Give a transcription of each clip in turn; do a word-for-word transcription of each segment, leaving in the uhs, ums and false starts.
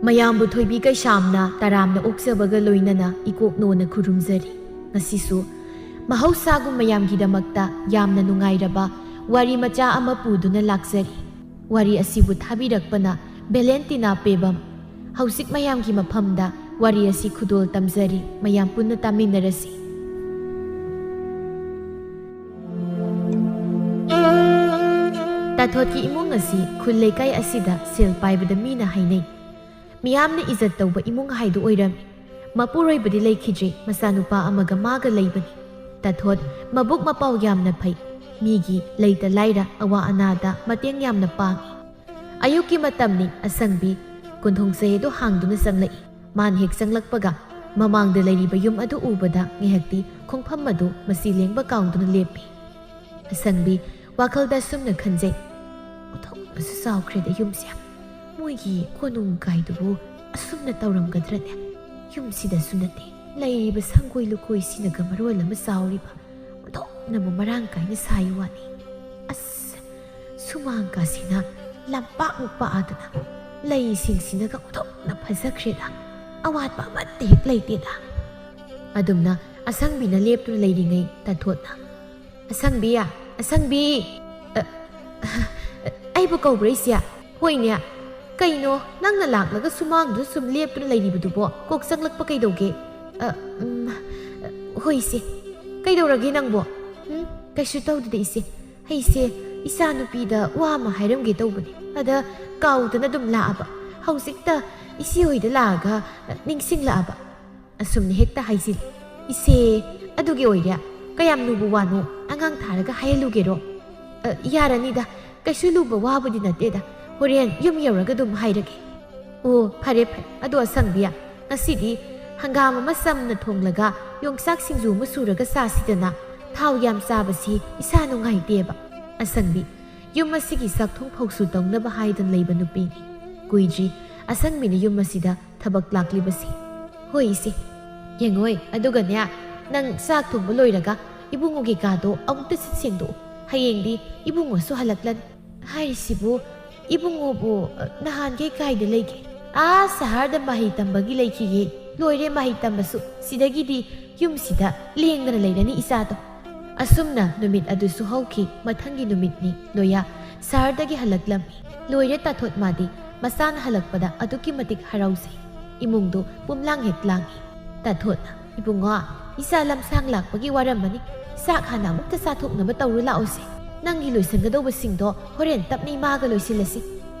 ꯃꯌꯥꯝꯕꯨ ꯊꯣꯏꯕꯤ ꯀꯩꯁꯥꯝꯅ ꯇꯔꯥꯝꯅ ꯑꯣꯛꯆꯕꯒ ꯂꯣꯏꯅꯅ ꯏꯀꯣꯛꯅꯣꯅ ꯈꯨꯔꯨꯝꯖꯔꯤ꯫ ꯉꯁꯤꯁꯨ ꯃꯍꯧꯁꯥꯒꯨꯝ ꯃꯌꯥꯝꯒꯤꯗꯃꯛꯇ ꯌꯥꯝꯅ ꯅꯨꯡꯉꯥꯏꯔꯕ ꯋꯥꯔꯤ ꯃꯆꯥ ꯑꯃ ꯄꯨꯗꯨꯅ ꯂꯥꯛꯆꯔꯤ꯫ ꯋꯥꯔꯤ ꯑꯁꯤꯕꯨ ꯊꯥꯕꯤꯔꯛꯄꯅ ꯚꯦꯂꯦꯟꯇꯤꯅꯥ ꯄꯦꯕꯝ꯫ ꯍꯧꯖꯤꯛ ꯃꯌꯥꯝꯒꯤ ꯃꯐꯝꯗ ꯋꯥꯔꯤ ꯑꯁꯤ ꯈꯨꯗꯣꯜ ꯇꯝꯖꯔꯤ꯫ ꯃꯌꯥꯝ ꯄꯨꯟꯅ ꯇꯥꯃꯤꯟꯅꯔꯁꯤ꯫ ꯇꯥꯊꯣꯠꯀꯤ ꯏꯃꯨꯡ ꯑꯁꯤ ꯈꯨꯜ ꯂꯩꯀꯥꯏ ꯑꯁꯤꯗ ꯁꯦꯜ ꯄꯥꯏꯕꯗ ꯃꯤꯅ ꯍꯥꯏꯅꯩ꯫ ꯃꯤꯌꯥꯝꯅ ꯏꯖꯠ ꯇꯧꯕ ꯏꯃꯨꯡ ꯍꯥꯏꯗꯨ ꯑꯣꯏꯔꯝꯃꯤ꯫ ꯃꯄꯨꯔꯣꯏꯕꯗꯤ ꯂꯩꯈꯤꯗ꯭ꯔꯦ, ꯃꯆꯥꯅꯨꯄꯥ ꯑꯃꯒ ꯃꯥꯒ ꯂꯩꯕꯅꯤ꯫ ꯇꯥꯊꯣꯠ ꯃꯕꯨꯛ ꯃꯄꯥꯎ ꯌꯥꯝꯅ ꯐꯩ꯫ ꯃꯤꯒꯤ ꯂꯩꯇ ꯂꯥꯏꯔ ꯑꯋꯥ ꯑꯅꯥꯗ ꯃꯇꯦꯡ ꯌꯥꯝꯅ ꯄꯥꯡꯏ꯫ ꯑꯌꯨꯛꯀꯤ ꯃꯇꯝꯅꯤ, ꯑꯁꯪꯕꯤ ꯀꯣꯟꯊꯣꯡ ꯆꯩ ꯑꯗꯨ ꯍꯥꯡꯗꯨꯅ ꯆꯪꯂꯛꯏ꯫ ꯃꯥꯅ ꯍꯦꯛ ꯆꯪꯂꯛꯄꯒ ꯃꯃꯥꯡꯗ ꯂꯩꯔꯤꯕ ꯌꯨꯝ ꯑꯗꯨ ꯎꯕꯗ ꯉꯥꯏꯍꯥꯛꯇꯤ ꯈꯣꯡꯐꯝ ꯑꯗꯨ ꯃꯁꯤ ꯂꯦꯡꯕ ꯀꯥꯎꯗꯨꯅ ꯂꯦꯞꯄꯤ꯫ ꯑꯁꯪꯕꯤ ꯋꯥꯈꯜꯗ ꯑꯁꯨꯝꯅ ꯈꯟꯖꯩ, "ꯑꯣꯟꯊꯣꯛꯅꯁꯨ ꯆꯥꯎꯈ꯭ꯔꯦꯗ ꯌꯨꯝꯁꯦ꯫ ꯃꯣꯏꯒꯤ ꯀꯣꯅꯨꯡ ꯀꯥꯏꯗꯨꯕꯨ ꯑꯁꯨꯝꯅ ꯇꯧꯔꯝꯒꯗ꯭ꯔꯅꯦ? ꯌꯨꯝꯁꯤꯗꯁꯨ ꯅꯠꯇꯦ, ꯂꯩꯔꯤꯕ ꯁꯪꯒꯣꯏ ꯂꯨꯀꯣꯏꯁꯤꯅꯒ ꯃꯔꯣꯜ ꯑꯃ ꯆꯥꯎꯔꯤꯕ, ꯑꯣꯟꯊꯣꯛꯅꯕꯨ ꯃꯔꯥꯡ ꯀꯥꯏꯅ ꯁꯥꯏ ꯋꯥꯅꯤ꯫ ꯑꯁ, ꯁꯨꯃꯥꯡ ꯀꯥꯁꯤꯅ ꯂꯝꯄꯥꯛꯃꯨꯛ ꯄꯥꯛꯑꯗꯅ, ꯂꯩꯁꯤꯡꯁꯤꯅꯒ ꯑꯣꯟꯊꯣꯛꯅ ꯐꯖꯈ꯭ꯔꯦꯗ, ꯑꯋꯥꯠꯄ ꯑꯃꯠꯇ ꯍꯦꯛ ꯂꯩꯇꯦꯗ"꯫ ꯑꯗꯨꯝꯅ ꯑꯁꯪꯕꯤꯅ ꯂꯦꯞꯇꯨꯅ ꯂꯩꯔꯤꯉꯩ ꯇꯥꯊꯣꯠꯅ, "ꯑꯁꯪꯕꯤ, ꯑꯁꯪꯕꯤ!" "ꯑ, ꯑ, ꯑꯩꯕꯨ ꯀꯧꯕ꯭ꯔꯥ ꯏꯆꯦ?" "ꯍꯣꯏꯅꯦ꯫ ꯀꯩꯅꯣ, ꯅꯪꯅ ꯂꯥꯛꯂꯒ ꯁꯨꯃꯥꯡꯗꯨꯗ ꯁꯨꯝ ꯂꯦꯞꯇꯨꯅ ꯂꯩꯔꯤꯕꯗꯨꯕꯣ? ꯀꯣꯛ ꯆꯪꯂꯛꯄ ꯀꯩꯗꯧꯒꯦ?" "ꯑ, ꯎꯝ, ꯑ, ꯍꯣꯏ ꯏꯆꯦ꯫ ꯀꯩꯗꯧꯔꯒꯦ ꯅꯪꯕꯣ?" "ꯎꯝ, ꯀꯩꯁꯨ ꯇꯧꯗꯦꯗ ꯏꯆꯦ꯫ ꯑꯩꯁꯦ ꯏꯆꯥꯅꯨꯄꯤꯗ ꯋꯥ ꯑꯃ ꯍꯥꯏꯔꯝꯒꯦ ꯇꯧꯕꯅꯦ꯫ ꯑꯗ ꯀꯥꯎꯗꯅ ꯑꯗꯨꯝ ꯂꯥꯛꯑꯕ꯫ ꯍꯧꯖꯤꯛꯇ ꯏꯆꯦ ꯍꯣꯏꯗ ꯂꯥꯛꯑꯒ, ꯑ, ꯅꯤꯡꯁꯤꯡꯂꯛꯑꯕ꯫ ꯑꯁꯨꯝꯅ ꯍꯦꯛꯇ ꯍꯥꯏꯖꯤꯜꯂꯤ꯫ "ꯏꯆꯦ, ꯑꯗꯨꯒꯤ ꯑꯣꯏꯔꯦ? ꯀꯌꯥꯝ ꯂꯨꯕ ꯋꯥꯅꯣ? ꯑꯉꯥꯡ ꯊꯥꯔꯒ ꯍꯥꯏꯍꯜꯂꯨꯒꯦꯔꯣ?" "ꯑ, ꯌꯥꯔꯅꯤꯗ, ꯀꯩꯁꯨ ꯂꯨꯕ ꯋꯥꯕꯨꯗꯤ ꯅꯠꯇꯦꯗ, ꯍꯣꯔꯦꯟ ꯌꯨꯝ ꯌꯧꯔꯒ ꯑꯗꯨꯝ ꯍꯥꯏꯔꯒꯦ"꯫ "ꯑꯣ, ꯐꯔꯦ ꯐꯔꯦ, ꯑꯗꯣ ꯑꯁꯪꯕꯤ, ꯉꯁꯤꯗꯤ ꯍꯪꯒꯥꯝ ꯑꯃ ꯆꯝꯅ ꯊꯣꯡꯂꯒ ꯌꯣꯡꯆꯥꯛ ꯁꯤꯡꯖꯨ ꯑꯃ ꯁꯨꯔꯒ ꯆꯥꯁꯤꯗꯅ꯫ ꯊꯥꯎ ꯌꯥꯝ ꯆꯥꯕꯁꯤ ꯏꯁꯥ ꯅꯨꯡꯉꯥꯏꯇꯦꯕ"꯫ ꯑꯁꯪꯕꯤ ꯌꯨꯝ ꯑꯁꯤꯒꯤ ꯆꯥꯛꯊꯣꯡ ꯐꯥꯎꯁꯨ ꯇꯧꯅꯕ ꯍꯥꯏꯗꯨꯅ ꯂꯩꯕ ꯅꯨꯄꯤꯅꯤ꯫ ꯀꯨꯏꯗ꯭ꯔꯤ ꯑꯁꯪꯕꯤꯅ ꯌꯨꯝ ꯑꯁꯤꯗ ꯊꯕꯛ ꯂꯥꯛꯂꯤꯕꯁꯤ꯫ "ꯍꯣꯏ ꯏꯆꯦ, ꯌꯦꯡꯉꯣꯏ, ꯑꯗꯨꯒꯅꯦ, "ꯅꯪ ꯆꯥꯛ ꯊꯣꯡꯕ ꯂꯣꯏꯔꯒ ꯏꯕꯨꯡꯉꯣꯒꯤ ꯀꯥꯗꯣ ꯑꯃꯨꯛꯇ ꯁꯤꯠ ꯁꯦꯡꯗꯣꯛꯎ꯫ ꯍꯌꯦꯡꯗꯤ ꯏꯕꯨꯡꯉꯣꯁꯨ ꯍꯜꯂꯛꯂꯅꯤ꯫" ꯍꯥꯏꯔꯤꯁꯤꯕꯨ, ꯏꯕꯨꯡꯉꯣꯕꯨ, ꯑ, ꯅꯍꯥꯟꯈꯩ ꯀꯥꯏꯗ ꯂꯩꯒꯦ? "ꯑꯥ, ꯁꯍꯔꯗ ꯃꯍꯩ ꯇꯝꯕꯒꯤ ꯂꯩꯈꯤꯌꯦ꯫ ꯂꯣꯏꯔꯦ ꯃꯍꯩ ꯇꯝꯕꯁꯨ꯫ ꯁꯤꯗꯒꯤꯗꯤ ꯌꯨꯝꯁꯤꯗ ꯂꯦꯡꯗꯅ ꯂꯩꯔꯅꯤ ꯏꯆꯥꯗꯣ꯫" ꯑꯁꯨꯝꯅ ꯅꯨꯃꯤꯠ ꯑꯗꯨꯁꯨ ꯍꯧꯈꯤ꯫ ꯃꯊꯪꯒꯤ ꯅꯨꯃꯤꯠꯅꯤ꯫ ꯂꯣꯌꯥ ꯁꯍꯔꯗꯒꯤ ꯍꯜꯂꯛꯂꯝꯃꯤ꯫ ꯂꯣꯏꯔꯦ ꯇꯥꯊꯣꯠ ꯃꯥꯗꯤ ꯃꯆꯥꯅ ꯍꯜꯂꯛꯄꯗ ꯑꯗꯨꯛꯀꯤ ꯃꯇꯤꯛ ꯍꯔꯥꯎꯖꯩ꯫ ꯏꯃꯨꯡꯗꯨ ꯄꯨꯝꯂꯥꯡ ꯍꯦꯛ ꯂꯥꯡꯏ꯫ ꯇꯥꯊꯣꯠꯅ, "ꯏꯕꯨꯡꯉꯣ, ꯏꯆꯥ ꯂꯝꯁꯥꯡ ꯂꯥꯛꯄꯒꯤ ꯋꯥꯔꯝꯃꯅꯤ꯫ ꯆꯥꯛ ꯍꯥꯟꯅ ꯑꯃꯨꯛꯇ ꯆꯥꯊꯣꯛꯅꯕ ꯇꯧꯔꯨ ꯂꯥꯛꯑꯣꯁꯦ꯫ ꯅꯪꯒꯤ ꯂꯣꯏꯁꯤꯟꯒꯗꯧꯕꯁꯤꯡꯗꯣ ꯍꯣꯔꯦꯟ ꯇꯞꯅ ꯏꯃꯥꯒ ꯂꯣꯏꯁꯤꯜꯂꯁꯤ꯫"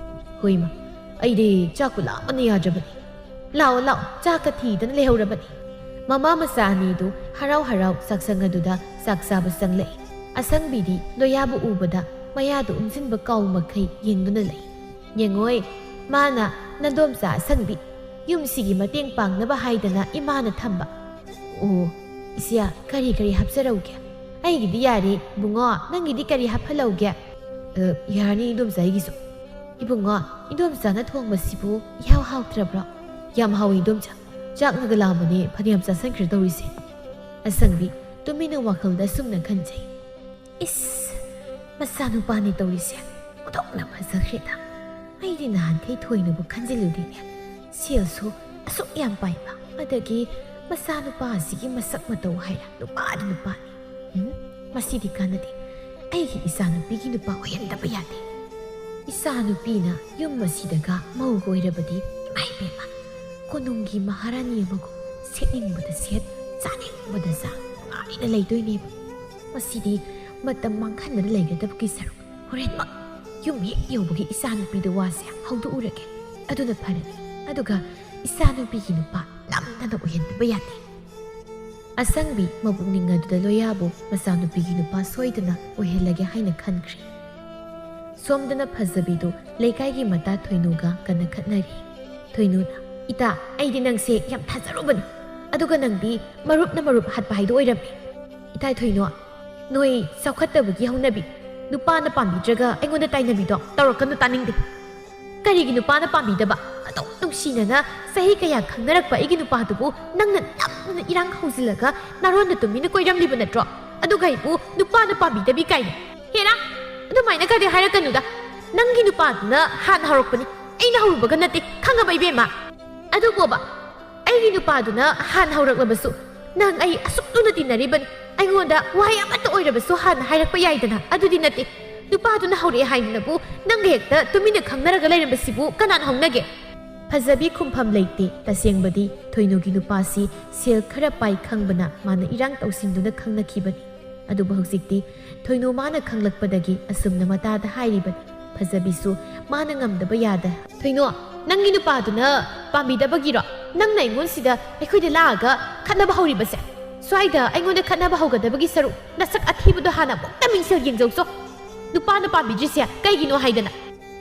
"ꯍꯣꯏ ꯏꯃꯥ, ꯑꯩꯗꯤ ꯆꯥꯛꯄꯨ ꯂꯥꯝꯕꯅ ꯌꯥꯗ꯭ꯔꯕꯅꯤ꯫ ꯂꯥꯛꯑꯣ, ꯂꯥꯛꯑꯣ, ꯆꯥꯛꯀ ꯊꯤꯗꯅ ꯂꯩꯍꯧꯔꯕꯅꯤ꯫" ꯃꯃꯥ ꯃꯆꯥ ꯑꯅꯤꯗꯨ ꯍꯔꯥꯎ ꯍꯔꯥꯎ ꯆꯥꯛꯁꯪ ꯑꯗꯨꯗ ꯆꯥꯛ ꯆꯥꯕ ꯆꯪꯂꯛꯏ꯫ ꯑꯁꯪꯕꯤꯗꯤ ꯂꯣꯌꯥꯕꯨ ꯎꯕꯗ ꯃꯌꯥꯗꯨ ꯎꯝꯖꯤꯟꯕ ꯀꯥꯎ ꯃꯈꯩ ꯌꯦꯡꯗꯨꯅ ꯂꯩ꯫ "ꯌꯦꯡꯉꯣꯏ, ꯃꯥꯅ ꯅꯗꯣꯝꯆꯥ ꯑꯁꯪꯕꯤ, ꯌꯨꯝꯁꯤꯒꯤ ꯃꯇꯦꯡ ꯄꯥꯡꯅꯕ ꯍꯥꯏꯗꯅ ꯏꯃꯥꯅ ꯊꯝꯕ꯫" "ꯑꯣ, ꯏꯆꯦ, ꯀꯔꯤ ꯀꯔꯤ ꯍꯥꯞꯆꯔꯧꯒꯦ?" "ꯑꯩꯒꯤꯗꯤ ꯌꯥꯔꯦ, ꯏꯕꯨꯡꯉꯣ, ꯅꯪꯒꯤꯗꯤ ꯀꯔꯤ ꯍꯥꯞꯍꯜꯂꯧꯒꯦ?" "ꯑ, ꯌꯥꯔꯅꯤ, ꯏꯗꯣꯝꯆꯥ, ꯑꯩꯒꯤꯁꯨ꯫" "ꯏꯕꯨꯡꯉꯣ, ꯏꯗꯣꯝꯆꯥꯅ ꯊꯣꯡꯕꯁꯤꯕꯨ ꯏꯍꯥꯎ ꯍꯥꯎꯇ꯭ꯔꯕ꯭ꯔꯣ?" "ꯌꯥꯝ ꯍꯥꯎꯏ, ꯏꯗꯣꯝꯆꯥ꯫ ꯆꯥꯛꯅꯒ ꯂꯥꯝꯕꯅꯦ, ꯐꯅꯌꯥꯝ ꯆꯥꯁꯟꯈ꯭ꯔꯦ ꯇꯧꯔꯤꯁꯦ꯫" ꯑꯁꯪꯕꯤ ꯇꯨꯃꯤꯟꯅ ꯋꯥꯈꯜꯗ ꯑꯁꯨꯝꯅ ꯈꯟꯖꯩ꯫ "ꯏꯁ, ꯃꯆꯥꯅꯨꯄꯥꯅꯤ ꯇꯧꯔꯤꯁꯦ, ꯑꯣꯟꯊꯣꯛꯅ ꯐꯖꯈ꯭ꯔꯦꯗ꯫ ꯑꯩꯗꯤ ꯅꯍꯥꯟꯈꯩ ꯊꯣꯏꯅꯕꯨ ꯈꯟꯖꯤꯜꯂꯨꯗꯦꯅꯦ꯫ ꯁꯦꯜꯁꯨ ꯑꯁꯨꯛ ꯌꯥꯝ ꯄꯥꯏꯕ, ꯑꯗꯒꯤ ꯃꯆꯥꯅꯨꯄꯥ ꯑꯁꯤꯒꯤ ꯃꯁꯛ ꯃꯇꯧ ꯍꯥꯏꯔ ꯅꯨꯄꯥꯗꯤ ꯅꯨꯄꯥꯅꯤ꯫ ꯎꯝ, ꯃꯁꯤꯗꯤ ꯀꯥꯟꯅꯗꯦ꯫ ꯑꯩꯒꯤ ꯏꯆꯥꯅꯨꯄꯤꯒꯤ ꯅꯨꯄꯥ ꯑꯣꯏꯍꯟꯗꯕ ꯌꯥꯗꯦ꯫ ꯏꯆꯥꯅꯨꯄꯤꯅ ꯌꯨꯝ ꯑꯁꯤꯗꯒ ꯃꯧꯒ ꯑꯣꯏꯔꯕꯗꯤ, ꯏꯃꯥ ꯏꯕꯦꯝꯃ, ꯀꯣꯅꯨꯡꯒꯤ ꯃꯍꯥꯔꯥꯅꯤ ꯑꯃꯒꯨꯝ ꯁꯦꯠꯅꯤꯡꯕꯗ ꯁꯦꯠ, ꯆꯥꯅꯤꯡꯕꯗ ꯆꯥ, ꯅꯨꯡꯉꯥꯏꯅ ꯂꯩꯗꯣꯏꯅꯦꯕ꯫ ꯃꯁꯤꯗꯤ ꯃꯇꯝ ꯃꯥꯡꯍꯟꯗꯅ ꯂꯩꯒꯗꯕꯒꯤ ꯁꯔꯨꯛ ꯍꯣꯔꯦꯟꯃꯛ ꯌꯨꯝ ꯍꯦꯛ ꯌꯧꯕꯒ ꯏꯆꯥꯅꯨꯄꯤꯗ ꯋꯥꯁꯦ ꯍꯧꯗꯣꯛꯎꯔꯒꯦ꯫ ꯑꯗꯨꯅ ꯐꯔꯅꯤ꯫ ꯑꯗꯨꯒ ꯏꯆꯥꯅꯨꯄꯤꯒꯤ ꯅꯨꯄꯥ ꯅꯝꯗꯅ ꯑꯣꯏꯍꯟꯗꯕ ꯌꯥꯗꯦ꯫" ꯑꯁꯪꯕꯤ ꯃꯄꯨꯛꯅꯤꯡ ꯑꯗꯨꯗ ꯂꯣꯌꯥꯕꯨ ꯃꯆꯥꯅꯨꯄꯤꯒꯤ ꯅꯨꯄꯥ ꯁꯣꯏꯗꯅ ꯑꯣꯏꯍꯜꯂꯒꯦ ꯍꯥꯏꯅ ꯈꯟꯈ꯭ꯔꯦ꯫ ꯁꯣꯝꯗꯅ ꯐꯖꯕꯤꯗꯨ ꯂꯩꯀꯥꯏꯒꯤ ꯃꯇꯥ ꯊꯣꯏꯅꯨꯒ ꯀꯟꯅ ꯈꯠꯅꯔꯤ꯫ ꯊꯣꯏꯅꯨꯅ, "ꯏꯇꯥ, ꯑꯩꯗꯤ ꯅꯪꯁꯦ ꯌꯥꯝ ꯊꯥꯖꯔꯨꯕꯅꯤ꯫ ꯑꯗꯨꯒ ꯅꯪꯗꯤ ꯃꯔꯨꯞꯅ ꯃꯔꯨꯞ ꯍꯥꯠꯄ ꯍꯥꯏꯗꯣ ꯑꯣꯏꯔꯝꯃꯦ꯫ ꯏꯇꯥ ꯊꯣꯏꯅꯨ, ꯅꯣꯏ ꯆꯥꯎꯈꯠꯇꯕꯒꯤ ꯍꯧꯅꯕꯤ, ꯅꯨꯄꯥꯅ ꯄꯥꯝꯕꯤꯗ꯭ꯔꯒ ꯑꯩꯉꯣꯟꯗ ꯇꯥꯏꯅꯕꯤꯗꯣ ꯇꯧꯔꯛꯀꯅꯨ, ꯇꯥꯅꯤꯡꯗꯦ꯫" "ꯀꯔꯤꯒꯤ ꯅꯨꯄꯥꯅ ꯄꯥꯝꯕꯤꯗꯕ? ꯅꯨꯡꯁꯤꯅꯅ ꯆꯍꯤ ꯀꯌꯥ ꯈꯪꯅꯔꯛꯄ ꯑꯩꯒꯤ ꯅꯨꯄꯥꯗꯨꯕꯨ ꯅꯪꯅ ꯅꯝꯅ ꯏꯔꯥꯡ ꯍꯧꯖꯤꯜꯂꯒ ꯅꯥꯔꯣꯟꯗ ꯇꯨꯃꯤꯟꯅ ꯀꯣꯏꯔꯝꯂꯤꯕ ꯅꯠꯇ꯭ꯔꯣ? ꯑꯗꯨꯒ ꯑꯩꯕꯨ ꯅꯨꯄꯥꯅ ꯄꯥꯝꯕꯤꯗꯕꯤ ꯀꯥꯏꯅ꯫ ꯍꯦꯔꯥ, ꯑꯗꯨꯃꯥꯏꯅ ꯀꯥꯏꯗꯤ ꯍꯥꯏꯔꯛꯀꯅꯨꯗ꯫ ꯅꯪꯒꯤ ꯅꯨꯄꯥꯗꯨꯅ ꯍꯥꯟꯅ ꯍꯧꯔꯛꯄꯅꯤ, ꯑꯩꯅ ꯍꯧꯔꯨꯕꯒ ꯅꯠꯇꯦ, ꯈꯪꯉꯕ ꯏꯕꯦꯝꯃ? ꯑꯗꯨꯕꯣꯕ, ꯑꯩꯒꯤ ꯅꯨꯄꯥꯗꯨꯅ ꯍꯥꯟꯅ ꯍꯧꯔꯛꯂꯕꯁꯨ ꯅꯪ ꯑꯩ ꯑꯁꯨꯛ ꯂꯨꯅ ꯇꯤꯟꯅꯔꯤꯕꯅꯤ꯫ ꯑꯩꯉꯣꯟꯗ ꯋꯥꯍꯩ ꯑꯃꯠꯇ ꯑꯣꯏꯔꯕꯁꯨ ꯍꯥꯟꯅ ꯍꯥꯏꯔꯛꯄ ꯌꯥꯏꯗꯅ꯫ ꯑꯗꯨꯗꯤ ꯅꯠꯇꯦ, ꯅꯨꯄꯥꯗꯨꯅ ꯍꯧꯔꯛꯑꯦ ꯍꯥꯏꯗꯨꯅꯕꯨ ꯅꯪꯒ ꯍꯦꯛꯇ ꯇꯨꯃꯤꯟꯅ ꯈꯪꯅꯔꯒ ꯂꯩꯔꯝꯕꯁꯤꯕꯨ ꯀꯅꯥꯅ ꯍꯧꯅꯒꯦ? ꯐꯖꯕꯤ ꯈꯨꯝꯐꯝ ꯂꯩꯇꯦ꯫ ꯇꯁꯦꯡꯕꯗꯤ ꯊꯣꯏꯅꯨꯒꯤ ꯅꯨꯄꯥꯁꯤ ꯁꯦꯜ ꯈꯔ ꯄꯥꯏ ꯈꯪꯕꯅ ꯃꯥꯅ ꯏꯔꯥꯡ ꯇꯧꯁꯤꯟꯗꯨꯅ ꯈꯪꯅꯈꯤꯕꯅꯤ꯫ ꯑꯗꯨꯕꯨ ꯍꯧꯖꯤꯛꯇꯤ ꯊꯣꯏꯅꯨ ꯃꯥꯅ ꯈꯪꯂꯛꯄꯗꯒꯤ ꯑꯁꯨꯝꯅ ꯃꯇꯥꯗ ꯍꯥꯏꯔꯤꯕꯅꯤ꯫ ꯐꯖꯕꯤꯁꯨ ꯃꯥꯅ ꯉꯝꯗꯕ ꯌꯥꯗ꯫ ꯊꯣꯏꯅꯨ, ꯅꯪꯒꯤ ꯅꯨꯄꯥꯗꯨꯅ ꯄꯥꯝꯕꯤꯗꯕꯒꯤꯔꯣ ꯅꯪꯅ ꯑꯩꯉꯣꯟꯁꯤꯗ ꯑꯩꯈꯣꯏꯗ ꯂꯥꯛꯑꯒ ꯈꯠꯅꯕ ꯍꯧꯔꯤꯕꯁꯦ? ꯁ꯭ꯋꯥꯏꯗ ꯑꯩꯉꯣꯟꯗ ꯈꯠꯅꯕ ꯍꯧꯒꯗꯕꯒꯤ ꯁꯔꯨꯛ ꯅꯁꯛ ꯑꯊꯤꯕꯗꯣ ꯍꯥꯟꯅ ꯑꯃꯨꯛꯇ ꯃꯤꯡꯁꯦꯜ ꯌꯦꯡꯖꯧꯆꯣ꯫ ꯅꯨꯄꯥꯅ ꯄꯥꯝꯕꯤꯗ꯭ꯔꯤꯁꯦ ꯀꯩꯒꯤꯅꯣ ꯍꯥꯏꯗꯅ꯫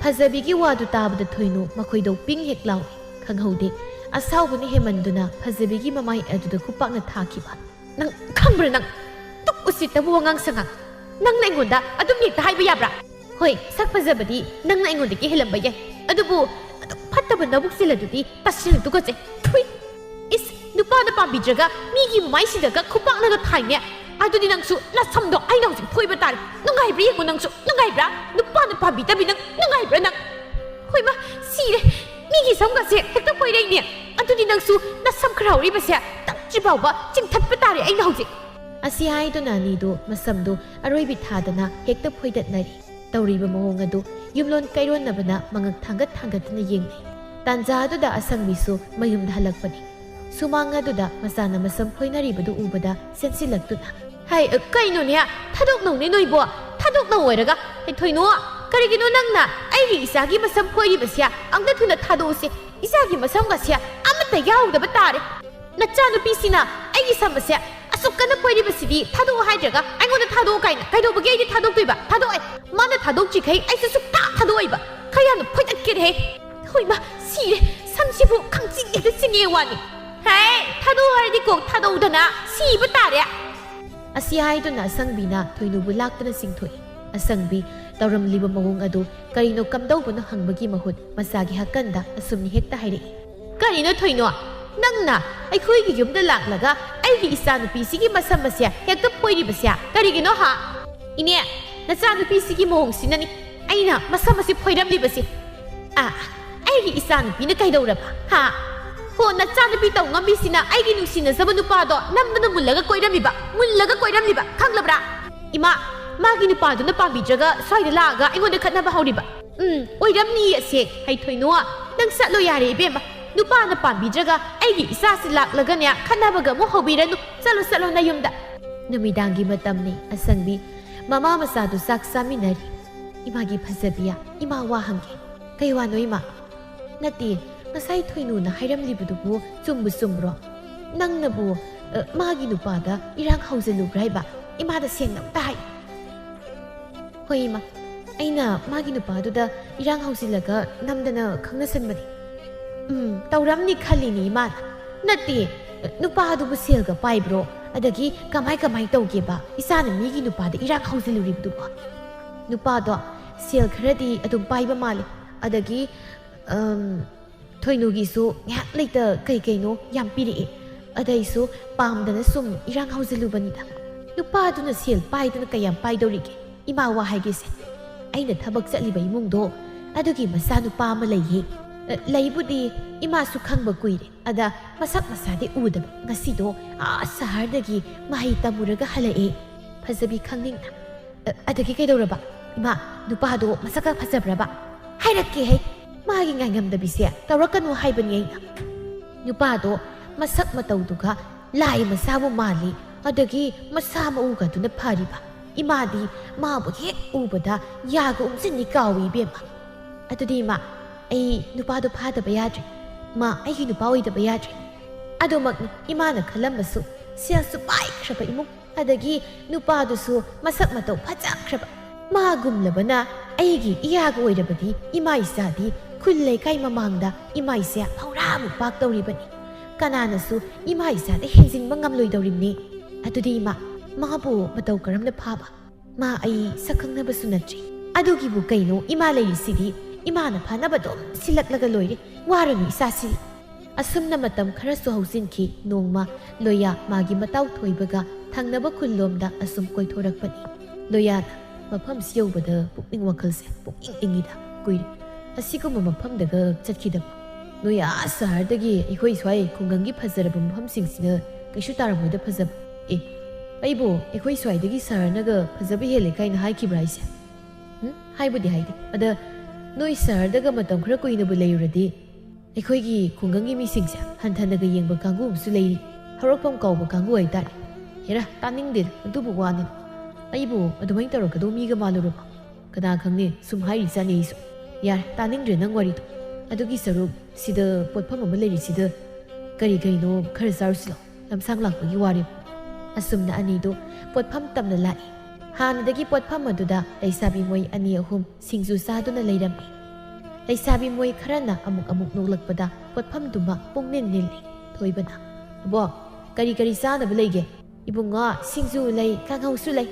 ꯐꯖꯕꯤꯒꯤ ꯋꯥꯗꯨ ꯇꯥꯕꯗ ꯊꯣꯏꯅꯨ ꯃꯈꯣꯏꯗꯧ ꯄꯤꯡ ꯍꯦꯛ ꯂꯥꯎꯏ꯫ ꯈꯪꯍꯧꯗꯦ, ꯑꯁꯥꯎꯕꯅ ꯍꯦꯃꯟꯗꯨꯅ ꯐꯖꯕꯤꯒꯤ ꯃꯃꯥꯏ ꯑꯗꯨꯗ ꯈꯨꯄꯥꯛꯅ ꯊꯥꯈꯤꯕ꯫ ꯅꯪ ꯈꯪꯕ꯭ꯔꯥ ꯅꯪ? ꯗꯨꯛ ꯎꯁꯤꯠꯇꯕ ꯋꯥꯉꯥꯡ ꯁꯉꯥꯡ꯫ ꯅꯪꯅ ꯑꯩꯉꯣꯟꯗ ꯑꯗꯨꯝ ꯍꯦꯛꯇ ꯍꯥꯏꯕ ꯌꯥꯕ꯭ꯔꯥ? ꯍꯣꯏ, ꯁꯛ ꯐꯖꯕꯗꯤ ꯅꯪꯅ ꯑꯩꯉꯣꯟꯗꯒꯤ ꯍꯦꯜꯂꯝꯕ ꯌꯥꯏ, ꯑꯗꯨꯕꯨ ꯑꯗꯨꯛ ꯐꯠꯇꯕ ꯅꯕꯨꯛ ꯆꯦꯜ ꯑꯗꯨꯗꯤ ꯇꯁꯦꯡꯅ ꯇꯨꯀꯠꯆꯩ꯫ ꯊꯨꯏ! ꯏꯁ, ꯅꯨꯄꯥꯅ ꯄꯥꯝꯕꯤꯗ꯭ꯔꯒ ꯃꯤꯒꯤ ꯃꯃꯥꯏꯁꯤꯗꯒ ꯈꯨꯄꯥꯛꯅꯒ ꯊꯥꯏꯅꯦ꯫ ꯑꯗꯨꯗꯤ ꯅꯪꯁꯨ ꯅꯁꯝꯗꯣ ꯑꯩꯅ ꯍꯧꯖꯤꯛ ꯐꯣꯏꯕ ꯇꯥꯔꯦ꯫ ꯅꯨꯡꯉꯥꯏꯕ꯭ꯔꯥ ꯌꯦꯡꯉꯨ ꯅꯪꯁꯨ, ꯅꯨꯡꯉꯥꯏꯕ꯭ꯔꯥ? ꯅꯨꯄꯥꯅ ꯄꯥꯝꯕꯤꯗꯕꯤ ꯅꯪ ꯅꯨꯡꯉꯥꯏꯕ꯭ꯔꯥ ꯅꯪ? ꯍꯣꯏꯃ, ꯁꯤꯔꯦ! ꯃꯤꯒꯤ ꯁꯝꯒꯁꯦ ꯍꯦꯛꯇ ꯐꯣꯏꯔꯛꯏꯅꯦ꯫ ꯑꯗꯨꯗꯤ ꯅꯪꯁꯨ ꯅꯁꯝ ꯈꯔ ꯍꯧꯔꯤꯕꯁꯦ ꯇꯛꯇ꯭ꯔꯤ ꯐꯥꯎꯕ ꯆꯤꯡꯊꯠꯄ ꯇꯥꯔꯦ ꯑꯩꯅ ꯍꯧꯖꯤꯛ꯫ ꯑꯁꯤ ꯍꯥꯏꯗꯨꯅ ꯑꯅꯤꯗꯨ ꯃꯁꯝꯗꯨ ꯑꯔꯣꯏꯕꯤ ꯊꯥꯗꯅ ꯍꯦꯛꯇ ꯐꯣꯏꯗꯠꯅꯔꯤ꯫ ꯇꯧꯔꯤꯕ ꯃꯑꯣꯡ ꯑꯗꯨ ꯌꯨꯝꯂꯣꯟ ꯀꯩꯔꯣꯟꯅꯕꯅ ꯃꯉꯛ ꯊꯥꯡꯒꯠ ꯊꯥꯡꯒꯠꯇꯨꯅ ꯌꯦꯡꯅꯩ꯫ ꯇꯥꯟꯖꯥ ꯑꯗꯨꯗ ꯑꯁꯪꯕꯤꯁꯨ ꯃꯌꯨꯝꯗ ꯍꯜꯂꯛꯄꯅꯤ꯫ ꯁꯨꯃꯥꯡ ꯑꯗꯨꯗ ꯃꯆꯥꯅ ꯃꯁꯝ ꯐꯣꯏꯅꯔꯤꯕꯗꯨ ꯎꯕꯗ ꯆꯦꯟꯁꯤꯜꯂꯛꯇꯨꯅ, "ꯍꯥꯏ, ꯀꯩꯅꯣꯅꯦ? ꯊꯥꯗꯣꯛꯅꯧꯅꯦ ꯅꯣꯏꯕꯣ? ꯊꯥꯗꯣꯛꯅꯧ ꯑꯣꯏꯔꯒ, ꯍꯦ ꯊꯣꯏꯅꯣ, ꯀꯔꯤꯒꯤꯅꯣ ꯅꯪꯅ ꯑꯩꯒꯤ ꯏꯆꯥꯒꯤ ꯃꯁꯝ ꯐꯣꯏꯔꯤꯕꯁꯦ? ꯑꯝꯇ ꯊꯨꯅ ꯊꯥꯗꯣꯛꯎꯁꯦ꯫ ꯏꯆꯥꯒꯤ ꯃꯁꯝꯒꯁꯦ ꯑꯃꯠꯇ ꯌꯥꯎꯗꯕ ꯇꯥꯔꯦ꯫ ꯅꯆꯥꯅꯨꯄꯤꯁꯤꯅ ꯑꯩꯒꯤ ꯁꯝ ꯑꯁꯦ ꯑꯁꯨꯛ ꯀꯟꯅ ꯐꯣꯏꯔꯤꯕꯁꯤꯗꯤ ꯊꯥꯗꯣꯛꯑꯣ ꯍꯥꯏꯗ꯭ꯔꯒ ꯑꯩꯉꯣꯟꯗ ꯊꯥꯗꯣꯛꯑꯣ ꯀꯥꯏꯅ꯫ ꯀꯩꯗꯧꯕꯒꯤ ꯑꯩꯗꯤ ꯊꯥꯗꯣꯛꯇꯣꯏꯕ? ꯊꯥꯗꯣꯛꯑꯣꯏ꯫ ꯃꯥꯅ ꯊꯥꯗꯣꯛꯇ꯭ꯔꯤꯈꯩ ꯑꯩꯁꯨ ꯁꯨꯛꯊꯥ ꯊꯥꯗꯣꯛꯑꯣꯏꯕ꯫ ꯈꯌꯥꯅ ꯐꯣꯏꯗꯠꯀꯦꯔꯦꯍꯦ꯫ ꯍꯣꯏꯃ, ꯁꯤꯔꯦ! ꯁꯝꯁꯤꯕꯨ ꯈꯪꯆꯤꯡ ꯍꯦꯛꯇ ꯆꯤꯡꯉꯦ ꯋꯥꯅꯤ꯫ ꯍꯦ! ꯊꯥꯗꯣꯛꯑꯣ ꯍꯥꯏꯔꯗꯤ ꯀꯣꯛ ꯊꯥꯗꯣꯛꯎꯗꯅ ꯁꯤꯕ ꯇꯥꯔꯦ!" ꯑꯁꯤ ꯍꯥꯏꯗꯨꯅ ꯑꯁꯪꯕꯤꯅ ꯊꯣꯏꯅꯨꯕꯨ ꯂꯥꯛꯇꯨꯅ ꯆꯤꯡꯊꯣꯛꯏ꯫ ꯑꯁꯪꯕꯤ ꯇꯧꯔꯝꯂꯤꯕ ꯃꯑꯣꯡ ꯑꯗꯨ ꯀꯔꯤꯅꯣ ꯀꯝꯗꯧꯕꯅꯣ ꯍꯪꯕꯒꯤ ꯃꯍꯨꯠ ꯃꯆꯥꯒꯤ ꯍꯛꯀꯟꯗ ꯑꯁꯨꯝꯅ ꯍꯦꯛꯇ ꯍꯥꯏꯔꯛꯏ꯫ "ꯀꯔꯤꯅꯣ ꯊꯣꯏꯅꯣ? ꯅꯪꯅ ꯑꯩꯈꯣꯏꯒꯤ ꯌꯨꯝꯗ ꯂꯥꯛꯂꯒ ꯑꯩꯒꯤ ꯏꯆꯥꯅꯨꯄꯤꯁꯤꯒꯤ ꯃꯁꯝ ꯑꯁꯦ ꯍꯦꯛꯇ ꯐꯣꯏꯔꯤꯕꯁꯦ ꯀꯔꯤꯒꯤꯅꯣ ꯍꯥ?" "ꯏꯅꯦ, ꯅꯆꯥꯅꯨꯄꯤꯁꯤꯒꯤ ꯃꯑꯣꯡꯁꯤꯅꯅꯤ ꯑꯩꯅ ꯃꯁꯝ ꯑꯁꯤ ꯐꯣꯏꯔꯝꯂꯤꯕꯁꯦ꯫ ꯑꯥ, ꯑꯩꯒꯤ ꯏꯆꯥꯅꯨꯄꯤꯅ ꯀꯩꯗꯧꯔꯕ? ꯍꯥ? ꯍꯣ, ꯅꯆꯥꯅꯨꯄꯤ ꯇꯧ ꯉꯝꯕꯤꯁꯤꯅ ꯑꯩꯒꯤ ꯅꯨꯡꯁꯤꯅꯖꯕ ꯅꯨꯄꯥꯗꯣ ꯅꯝꯗꯅ ꯃꯨꯜꯂꯒ ꯀꯣꯏꯔꯝꯃꯤꯕ, ꯃꯨꯜꯂꯒ ꯀꯣꯏꯔꯝꯃꯤꯕ, ꯈꯪꯂꯕ꯭ꯔꯥ? ꯏꯃꯥ, ꯃꯥꯒꯤ ꯅꯨꯄꯥꯗꯨꯅ ꯄꯥꯝꯕꯤꯗ꯭ꯔꯒ ꯁ꯭ꯋꯥꯏꯗ ꯂꯥꯛꯑꯒ ꯑꯩꯉꯣꯟꯗ ꯈꯠꯅꯕ ꯍꯧꯔꯤꯕ꯫ ꯎꯝ, ꯑꯣꯏꯔꯝꯅꯤꯌꯦ ꯑꯁꯦ꯫ ꯍꯩ ꯊꯣꯏꯅꯣ, ꯅꯪ ꯆꯠꯂꯣ ꯌꯥꯔꯦ ꯏꯕꯦꯝꯃ꯫ ꯅꯨꯄꯥꯅ ꯄꯥꯝꯕꯤꯗ꯭ꯔꯒ ꯑꯩꯒꯤ ꯏꯆꯥꯁꯤ ꯂꯥꯛꯂꯒꯅꯦ ꯈꯠꯅꯕꯒ ꯑꯃꯨꯛ ꯍꯧꯕꯤꯔꯅꯨ꯫ ꯆꯠꯂꯣ, ꯆꯠꯂꯣ ꯅꯌꯨꯝꯗ꯫" ꯅꯨꯃꯤꯗꯥꯡꯒꯤ ꯃꯇꯝꯅꯤ꯫ ꯑꯁꯪꯕꯤ ꯃꯃꯥ ꯃꯆꯥꯗꯨ ꯆꯥꯛ ꯆꯥꯃꯤꯟꯅꯔꯤ꯫ "ꯏꯃꯥꯒꯤ ꯐꯖꯕꯤꯌꯥ, ꯏꯃꯥ ꯋꯥ ꯍꯪꯒꯦ꯫" "ꯀꯩ ꯋꯥꯅꯣ ꯏꯃꯥ?" "ꯅꯠꯇꯦ, ꯉꯁꯥꯏ ꯊꯣꯏꯅꯨꯅ ꯍꯥꯏꯔꯝꯂꯤꯕꯗꯨꯕꯨ ꯆꯨꯝꯕꯨ ꯆꯨꯝꯕ꯭ꯔꯣ? ꯅꯪꯅꯕꯨ, ꯑ, ꯃꯥꯒꯤ ꯅꯨꯄꯥꯗ ꯏꯔꯥꯡ ꯍꯧꯖꯤꯜꯂꯨꯕ꯭ꯔꯥ ꯍꯥꯏꯕ? ꯏꯃꯥꯗ ꯁꯦꯡꯅ ꯑꯝꯇ ꯍꯥꯏ꯫" "ꯍꯣꯏ ꯏꯃꯥ, ꯑꯩꯅ ꯃꯥꯒꯤ ꯅꯨꯄꯥꯗꯨꯗ ꯏꯔꯥꯡ ꯍꯧꯖꯤꯜꯂꯒ ꯅꯝꯗꯅ ꯈꯪꯅꯁꯟꯕꯅꯤ꯫" "ꯎꯝ, ꯇꯧꯔꯝꯅꯤ ꯈꯜꯂꯤꯅꯤ ꯏꯃꯥꯅ꯫ ꯅꯠꯇꯦ, ꯅꯨꯄꯥꯗꯨꯕꯨ ꯁꯦꯜꯒ ꯄꯥꯏꯕ꯭ꯔꯣ? ꯑꯗꯒꯤ ꯀꯃꯥꯏ ꯀꯃꯥꯏ ꯇꯧꯒꯦꯕ ꯏꯆꯥꯅ ꯃꯤꯒꯤ ꯅꯨꯄꯥꯗ ꯏꯔꯥꯡ ꯍꯧꯖꯤꯜꯂꯨꯔꯤꯕꯗꯨꯕꯣ?" "ꯅꯨꯄꯥꯗꯣ ꯁꯦꯜ ꯈꯔꯗꯤ ꯑꯗꯨꯝ ꯄꯥꯏꯕ ꯃꯥꯜꯂꯦ꯫ ꯑꯗꯒꯤ, ꯑꯝ, ꯊꯣꯏꯅꯨꯒꯤꯁꯨ ꯉꯥꯏꯍꯥꯛ ꯂꯩꯇ ꯀꯩ ꯀꯩꯅꯣ ꯌꯥꯝ ꯄꯤꯔꯛꯑꯦ꯫ ꯑꯗꯩꯁꯨ ꯄꯥꯝꯗꯅ ꯁꯨꯝ ꯏꯔꯥꯡ ꯍꯧꯖꯤꯜꯂꯨꯕꯅꯤꯗ꯫ ꯅꯨꯄꯥꯗꯨꯅ ꯁꯦꯜ ꯄꯥꯏꯗꯅ ꯀꯌꯥꯝ ꯄꯥꯏꯗꯧꯔꯤꯒꯦ? ꯏꯃꯥ ꯋꯥ ꯍꯥꯏꯒꯦꯁꯦ꯫ ꯑꯩꯅ ꯊꯕꯛ ꯆꯠꯂꯤꯕ ꯏꯃꯨꯡꯗꯣ ꯑꯗꯨꯒꯤ ꯃꯆꯥꯅꯨꯄꯥ ꯑꯃ ꯂꯩꯌꯦ꯫ ꯑ, ꯂꯩꯕꯨꯗꯤ ꯏꯃꯥꯁꯨ ꯈꯪꯕ ꯀꯨꯏꯔꯦ꯫ ꯑꯗ ꯃꯁꯛ ꯃꯁꯥꯗꯤ ꯎꯗꯕ꯫ ꯉꯁꯤꯗꯣ ꯑꯥ ꯁꯍꯔꯗꯒꯤ ꯃꯍꯩ ꯇꯝꯃꯨꯔꯒ ꯍꯜꯂꯛꯑꯦ꯫" ꯐꯖꯕꯤ ꯈꯪꯅꯤꯡꯅ, "ꯑ, ꯑꯗꯒꯤ ꯀꯩꯗꯧꯔꯕ? ꯏꯃꯥ, ꯅꯨꯄꯥꯗꯣ ꯃꯁꯛꯀ ꯐꯖꯕ꯭ꯔꯕ? ꯍꯥꯏꯔꯛꯀꯦ ꯍꯩ꯫" ꯃꯥꯒꯤ ꯉꯥꯏꯉꯝꯗꯕꯤꯁꯦ ꯇꯧꯔꯛꯀꯅꯨ ꯍꯥꯏꯕꯅꯤ ꯑꯩꯅ꯫ ꯅꯨꯄꯥꯗꯣ ꯃꯁꯛ ꯃꯇꯧꯗꯨꯒ ꯂꯥꯏ ꯃꯆꯥꯕꯨ ꯃꯥꯜꯂꯤ, ꯑꯗꯒꯤ ꯃꯁꯥ ꯃꯎꯒꯗꯨꯅ ꯐꯔꯤꯕ꯫ ꯏꯃꯥꯗꯤ ꯃꯥꯕꯨ ꯍꯦꯛ ꯎꯕꯗ ꯌꯥꯒ ꯎꯝꯖꯟꯅꯤ ꯀꯥꯎꯏ ꯏꯕꯦꯝꯃ꯫ ꯑꯗꯨꯗꯤ ꯏꯃꯥ, ꯑꯩ ꯅꯨꯄꯥꯗꯣ ꯐꯥꯗꯕ ꯌꯥꯗ꯭ꯔꯦ꯫ ꯃꯥ ꯑꯩꯒꯤ ꯅꯨꯄꯥ ꯑꯣꯏꯗꯕ ꯌꯥꯗ꯭ꯔꯦ꯫ ꯑꯗꯨꯃꯛꯅꯤ ꯏꯃꯥꯅ ꯈꯜꯂꯝꯕꯁꯨ, ꯁꯦꯜꯁꯨ ꯄꯥꯏꯈ꯭ꯔꯕ ꯏꯃꯨꯡ꯫ ꯑꯗꯒꯤ ꯅꯨꯄꯥꯗꯨꯁꯨ ꯃꯁꯛ ꯃꯇꯧ ꯐꯖꯈ꯭ꯔꯕ꯫ ꯃꯥꯒꯨꯝꯂꯕꯅ ꯑꯩꯒꯤ ꯏꯌꯥꯒ ꯑꯣꯏꯔꯕꯗꯤ ꯏꯃꯥ ꯏꯆꯥꯗꯤ ꯈꯨꯜ ꯂꯩꯀꯥꯏ ꯃꯃꯥꯡꯗ ꯏꯃꯥ ꯏꯆꯥ ꯐꯧꯔꯥꯃꯨꯛ ꯄꯥꯛꯇꯧꯔꯤꯕꯅꯤ꯫ ꯀꯅꯥꯅꯁꯨ ꯏꯃꯥ ꯏꯆꯥꯗ ꯍꯦꯟꯖꯤꯟꯕ ꯉꯝꯂꯣꯏꯗꯧꯔꯤꯕꯅꯤ꯫ ꯑꯗꯨꯗꯤ ꯏꯃꯥ, ꯃꯥꯕꯨ ꯃꯇꯧ ꯀꯔꯝꯅ ꯐꯥꯕ? ꯃꯥ ꯑꯩ ꯁꯛ ꯈꯪꯅꯕꯁꯨ ꯅꯠꯇ꯭ꯔꯤ꯫ ꯑꯗꯨꯒꯤꯕꯨ ꯀꯩꯅꯣ, ꯏꯃꯥ ꯂꯩꯔꯤꯁꯤꯗꯤ꯫ ꯏꯃꯥꯅ ꯐꯥꯅꯕ ꯑꯗꯨꯝ ꯁꯤꯜꯂꯛꯂꯒ ꯂꯣꯏꯔꯦ꯫ ꯋꯥꯔꯨꯅꯨ ꯏꯆꯥꯁꯤ꯫ ꯑꯁꯨꯝꯅ ꯃꯇꯝ ꯈꯔꯁꯨ ꯍꯧꯖꯤꯟꯈꯤ꯫ ꯅꯣꯡꯃ ꯂꯣꯌꯥ ꯃꯥꯒꯤ ꯃꯇꯥꯎ ꯊꯣꯏꯕꯒ ꯊꯪꯅꯕ ꯈꯨꯜꯂꯣꯝꯗ ꯑꯁꯨꯝ ꯀꯣꯏꯊꯣꯔꯛꯄꯅꯤ꯫ ꯂꯣꯌꯥꯅ ꯃꯐꯝꯁꯤ ꯌꯧꯕꯗ ꯄꯨꯛꯅꯤꯡ ꯋꯥꯈꯜꯁꯦ ꯄꯨꯛꯏꯪ ꯏꯪꯉꯤꯗ꯫ ꯀꯨꯏꯔꯦ ꯑꯁꯤꯒꯨꯝꯕ ꯃꯐꯝꯗꯒ ꯆꯠꯈꯤꯗꯕ꯫ ꯂꯣꯌꯥ ꯁꯍꯔꯗꯒꯤ ꯑꯩꯈꯣꯏ ꯁ꯭ꯋꯥꯏ ꯈꯨꯡꯒꯪꯒꯤ ꯐꯖꯔꯕ ꯃꯐꯝꯁꯤꯡꯁꯤꯅ ꯀꯩꯁꯨ ꯇꯥꯔꯝꯃꯣꯏꯗ ꯐꯖꯕ꯫ ꯑꯦ, ꯑꯩꯕꯨ ꯑꯩꯈꯣꯏ ꯁ꯭ꯋꯥꯏꯗꯒꯤ ꯁꯍꯔꯅꯒ ꯐꯖꯕ ꯍꯦꯜꯂꯦ ꯀꯥꯏꯅ ꯍꯥꯏꯈꯤꯕ꯭ꯔꯥ ꯍꯥꯏꯁꯦ? ꯎꯝ, ꯍꯥꯏꯕꯨꯗꯤ ꯍꯥꯏꯗꯦ꯫ ꯑꯗ ꯅꯣꯏ ꯁꯍꯔꯗꯒ ꯃꯇꯝ ꯈꯔ ꯀꯨꯏꯅꯕꯨ ꯂꯩꯔꯨꯔꯗꯤ ꯑꯩꯈꯣꯏꯒꯤ ꯈꯨꯡꯒꯪꯒꯤ ꯃꯤꯁꯤꯡꯁꯦ ꯍꯟꯊꯅꯒ ꯌꯦꯡꯕ ꯀꯥꯡꯕꯨ ꯑꯃꯁꯨ ꯂꯩꯔꯤ꯫ ꯍꯧꯔꯛꯐꯝ ꯀꯥꯎꯕ ꯀꯥꯡꯕꯨ ꯍꯥꯏꯇꯥꯔꯦ꯫ ꯍꯦꯔꯥ, ꯇꯥꯅꯤꯡꯗꯦꯗ ꯑꯗꯨꯕꯨ ꯋꯥꯅꯤ꯫ ꯑꯩꯕꯨ ꯑꯗꯨꯃꯥꯏꯅ ꯇꯧꯔꯛꯀꯗꯧ ꯃꯤꯒ ꯃꯥꯜꯂꯨꯔꯕ? ꯀꯅꯥ ꯈꯪꯅꯤ, ꯁꯨꯝ ꯍꯥꯏꯔꯤꯖꯥꯠꯅꯤ ꯑꯩꯁꯨ꯫ ꯌꯥꯔꯦ, ꯇꯥꯅꯤꯡꯗ꯭ꯔꯦ ꯅꯪ ꯋꯥꯔꯤꯗꯣ꯫ ꯑꯗꯨꯒꯤ ꯁꯔꯨꯛ ꯁꯤꯗ ꯄꯣꯠꯐꯝ ꯑꯃ ꯂꯩꯔꯤꯁꯤꯗ ꯀꯔꯤ ꯀꯔꯤꯅꯣ ꯈꯔ ꯆꯥꯔꯨꯁꯤ ꯂꯥꯎ꯫ ꯂꯝꯁꯥꯡ ꯂꯥꯛꯄꯒꯤ ꯋꯥꯔꯦꯞ꯫ ꯑꯁꯨꯝꯅ ꯑꯅꯤꯗꯨ ꯄꯣꯠꯐꯝ ꯇꯝꯅ ꯂꯥꯛꯏ꯫ ꯍꯥꯟꯅꯗꯒꯤ ꯄꯣꯠꯐꯝ ꯑꯗꯨꯗ ꯂꯩꯁꯥꯕꯤ ꯃꯣꯏ ꯑꯅꯤ ꯑꯍꯨꯝ ꯁꯤꯡꯖꯨ ꯆꯥꯗꯨꯅ ꯂꯩꯔꯝꯃꯤ꯫ ꯂꯩꯁꯥꯕꯤ ꯃꯣꯏ ꯈꯔꯅ ꯑꯃꯨꯛ ꯑꯃꯨꯛ ꯅꯣꯛꯂꯛꯄꯗ ꯄꯣꯠꯐꯝꯗꯨꯃ ꯄꯨꯡꯅꯤꯜ ꯅꯤꯜꯂꯤ꯫ ꯊꯣꯏꯕꯅ, "ꯑꯕꯣ, ꯀꯔꯤ ꯀꯔꯤ ꯆꯥꯅꯕ ꯂꯩꯒꯦ?" "ꯏꯕꯨꯡꯉꯣ, ꯁꯤꯡꯖꯨ ꯂꯩ, ꯀꯥꯡꯍꯧꯁꯨ ꯂꯩ꯫"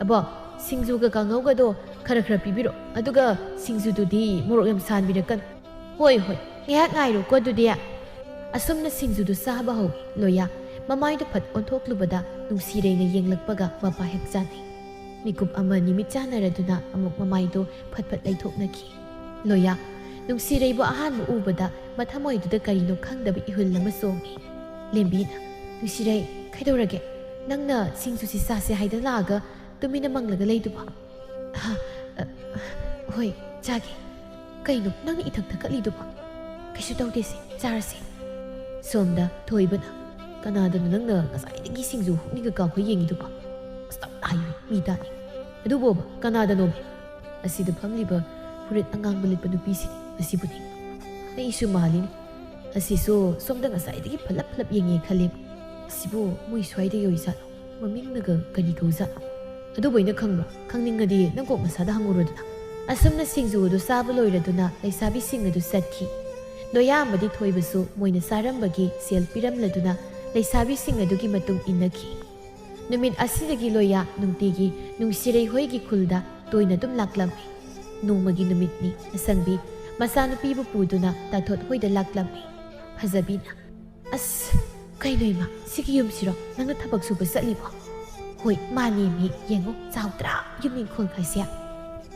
"ꯑꯕꯣ, ꯁꯤꯡꯖꯨꯒ ꯀꯥꯡꯍꯧꯒꯗꯣ ꯈꯔ ꯈꯔ ꯄꯤꯕꯤꯔꯣ, ꯑꯗꯨꯒ ꯁꯤꯡꯖꯨꯗꯨꯗꯤ ꯃꯣꯔꯣꯛ ꯌꯥꯝ ꯁꯥꯍꯟꯕꯤꯔꯛꯀꯅꯨ꯫" "ꯍꯣꯏ, ꯍꯣꯏ, ꯉꯥꯏꯍꯥꯛ ꯉꯥꯏꯔꯣꯀꯣ ꯑꯗꯨꯗꯤ꯫" ꯑꯁꯨꯝꯅ ꯁꯤꯡꯖꯨꯗꯨ ꯆꯥꯕ ꯍꯧꯏ꯫ ꯂꯣꯌꯥ ꯃꯃꯥꯏꯗꯨ ꯐꯠ ꯑꯣꯟꯊꯣꯛꯂꯨꯕꯗ ꯅꯨꯡꯁꯤꯔꯩꯅ ꯌꯦꯡꯂꯛꯄꯒ ꯃꯄꯥ ꯍꯦꯛ ꯆꯥꯅꯩ꯫ ꯃꯤꯀꯨꯞ ꯑꯃ ꯅꯨꯃꯤꯠ ꯆꯥꯟꯅꯔꯗꯨꯅ ꯑꯃꯨꯛ ꯃꯃꯥꯏꯗꯨ ꯐꯠ ꯐꯠ ꯂꯩꯊꯣꯛꯅꯈꯤ꯫ ꯂꯣꯌꯥ ꯅꯨꯡꯁꯤꯔꯩꯕꯨ ꯑꯍꯥꯟꯕ ꯎꯕꯗ ꯃꯊꯃꯣꯏꯗꯨꯗ ꯀꯔꯤꯅꯣ ꯈꯪꯗꯕ ꯏꯍꯨꯜ ꯑꯃ ꯆꯣꯡꯉꯤ꯫ ꯂꯦꯝꯕꯤꯅ, "ꯅꯨꯡꯁꯤꯔꯩ, ꯀꯩꯗꯧꯔꯒꯦ? ꯅꯪꯅ ꯁꯤꯡꯖꯨꯁꯤ ꯆꯥꯁꯦ ꯍꯥꯏꯗꯅ ꯂꯥꯛꯑꯒ ꯇꯨꯃꯤꯟꯅ ꯃꯪꯂꯒ ꯂꯩꯗꯨꯕꯣ?" "ꯍꯥ? ꯑ, ꯍꯣꯏ, ꯆꯥꯒꯦ꯫ ꯀꯩꯅꯣ ꯅꯪꯅ ꯏꯊꯛ ꯊꯛꯀꯠꯂꯤꯗꯨꯕꯣ?" "ꯀꯩꯁꯨ ꯇꯧꯗꯦꯁꯦ, ꯆꯥꯔꯁꯦ꯫" ꯁꯣꯝꯗ ꯊꯣꯏꯕꯅ, "ꯀꯅꯥꯗꯅꯣ ꯅꯪꯅ ꯉꯁꯥꯏꯗꯒꯤ ꯁꯤꯡꯖꯨ ꯍꯨꯛꯅꯤꯒ ꯀꯥꯈꯣꯏ ꯌꯦꯡꯉꯤꯗꯨꯕꯣ? ꯑꯁ, ꯇꯞꯅ ꯍꯥꯏꯌꯨ, ꯃꯤ ꯇꯥꯅꯤ꯫" "ꯑꯗꯨꯕꯣꯕ, ꯀꯅꯥꯗꯅꯣꯕ?" "ꯑꯁꯤꯗ ꯐꯝꯂꯤꯕ ꯐꯨꯔꯤꯠ ꯑꯉꯥꯡꯕ ꯂꯤꯠꯄ ꯅꯨꯄꯤꯁꯤꯅꯤ, ꯑꯁꯤꯕꯨꯅꯤ꯫" ꯑꯩꯁꯨ ꯃꯥꯜꯂꯤꯅꯤ꯫ ꯑꯁꯤꯁꯨ ꯁꯣꯝꯗ ꯉꯁꯥꯏꯗꯒꯤ ꯐꯠꯂꯞ ꯐꯠꯂꯞ ꯌꯦꯡꯉꯦ ꯈꯜꯂꯦ꯫ ꯑꯁꯤꯕꯨ ꯃꯣꯏ ꯁ꯭ꯋꯥꯏꯗꯒꯤ ꯑꯣꯏꯖꯥꯠꯂꯣ? ꯃꯃꯤꯡꯅꯒ ꯀꯔꯤ ꯀꯧꯖꯥꯠꯅꯣ? ꯑꯗꯨꯕꯨ ꯑꯩꯅ ꯈꯪꯕ꯭ꯔꯣ? ꯈꯪꯅꯤꯡꯉꯗꯤ ꯅꯪ ꯀꯣꯛ ꯃꯁꯥꯗ ꯍꯪꯉꯨꯔꯣꯗꯅ꯫ ꯑꯁꯨꯝꯅ ꯁꯤꯡꯖꯨ ꯑꯗꯨ ꯆꯥꯕ ꯂꯣꯏꯔꯗꯨꯅ ꯂꯩꯁꯥꯕꯤꯁꯤꯡ ꯑꯗꯨ ꯆꯠꯈꯤ꯫ ꯂꯣꯌꯥ ꯑꯃꯗꯤ ꯊꯣꯏꯕꯁꯨ ꯃꯣꯏꯅ ꯆꯥꯔꯝꯕꯒꯤ ꯁꯦꯜ ꯄꯤꯔꯝꯂꯗꯨꯅ ꯂꯩꯁꯥꯕꯤꯁꯤꯡ ꯑꯗꯨꯒꯤ ꯃꯇꯨꯡ ꯏꯟꯅꯈꯤ꯫ ꯅꯨꯃꯤꯠ ꯑꯁꯤꯗꯒꯤ ꯂꯣꯌꯥ ꯅꯨꯡꯇꯤꯒꯤ ꯅꯨꯡꯁꯤꯔꯩ ꯍꯣꯏꯒꯤ ꯈꯨꯜꯗ ꯇꯣꯏꯅ ꯑꯗꯨꯝ ꯂꯥꯛꯂꯝꯃꯤ꯫ ꯅꯣꯡꯃꯒꯤ ꯅꯨꯃꯤꯠꯅꯤ, ꯑꯁꯪꯕꯤ ꯃꯆꯥꯅꯨꯄꯤꯕꯨ ꯄꯨꯗꯨꯅ ꯇꯥꯊꯣꯠ ꯍꯣꯏꯗ ꯂꯥꯛꯂꯝꯃꯤ꯫ ꯐꯖꯕꯤꯅ, "ꯑꯁ, ꯀꯩꯅꯣ ꯏꯃꯥ, ꯁꯤꯒꯤ ꯌꯨꯝꯁꯤꯔꯣ ꯅꯪꯅ ꯊꯕꯛ ꯁꯨꯕ ꯆꯠꯂꯤꯕꯣ?" "ꯍꯣꯏ, ꯃꯥꯅꯦꯃꯤ, ꯌꯦꯡꯉꯣ, ꯆꯥꯎꯗ꯭ꯔꯥ ꯌꯨꯝ ꯏꯪꯈꯣꯜ ꯈꯩꯁꯦ?"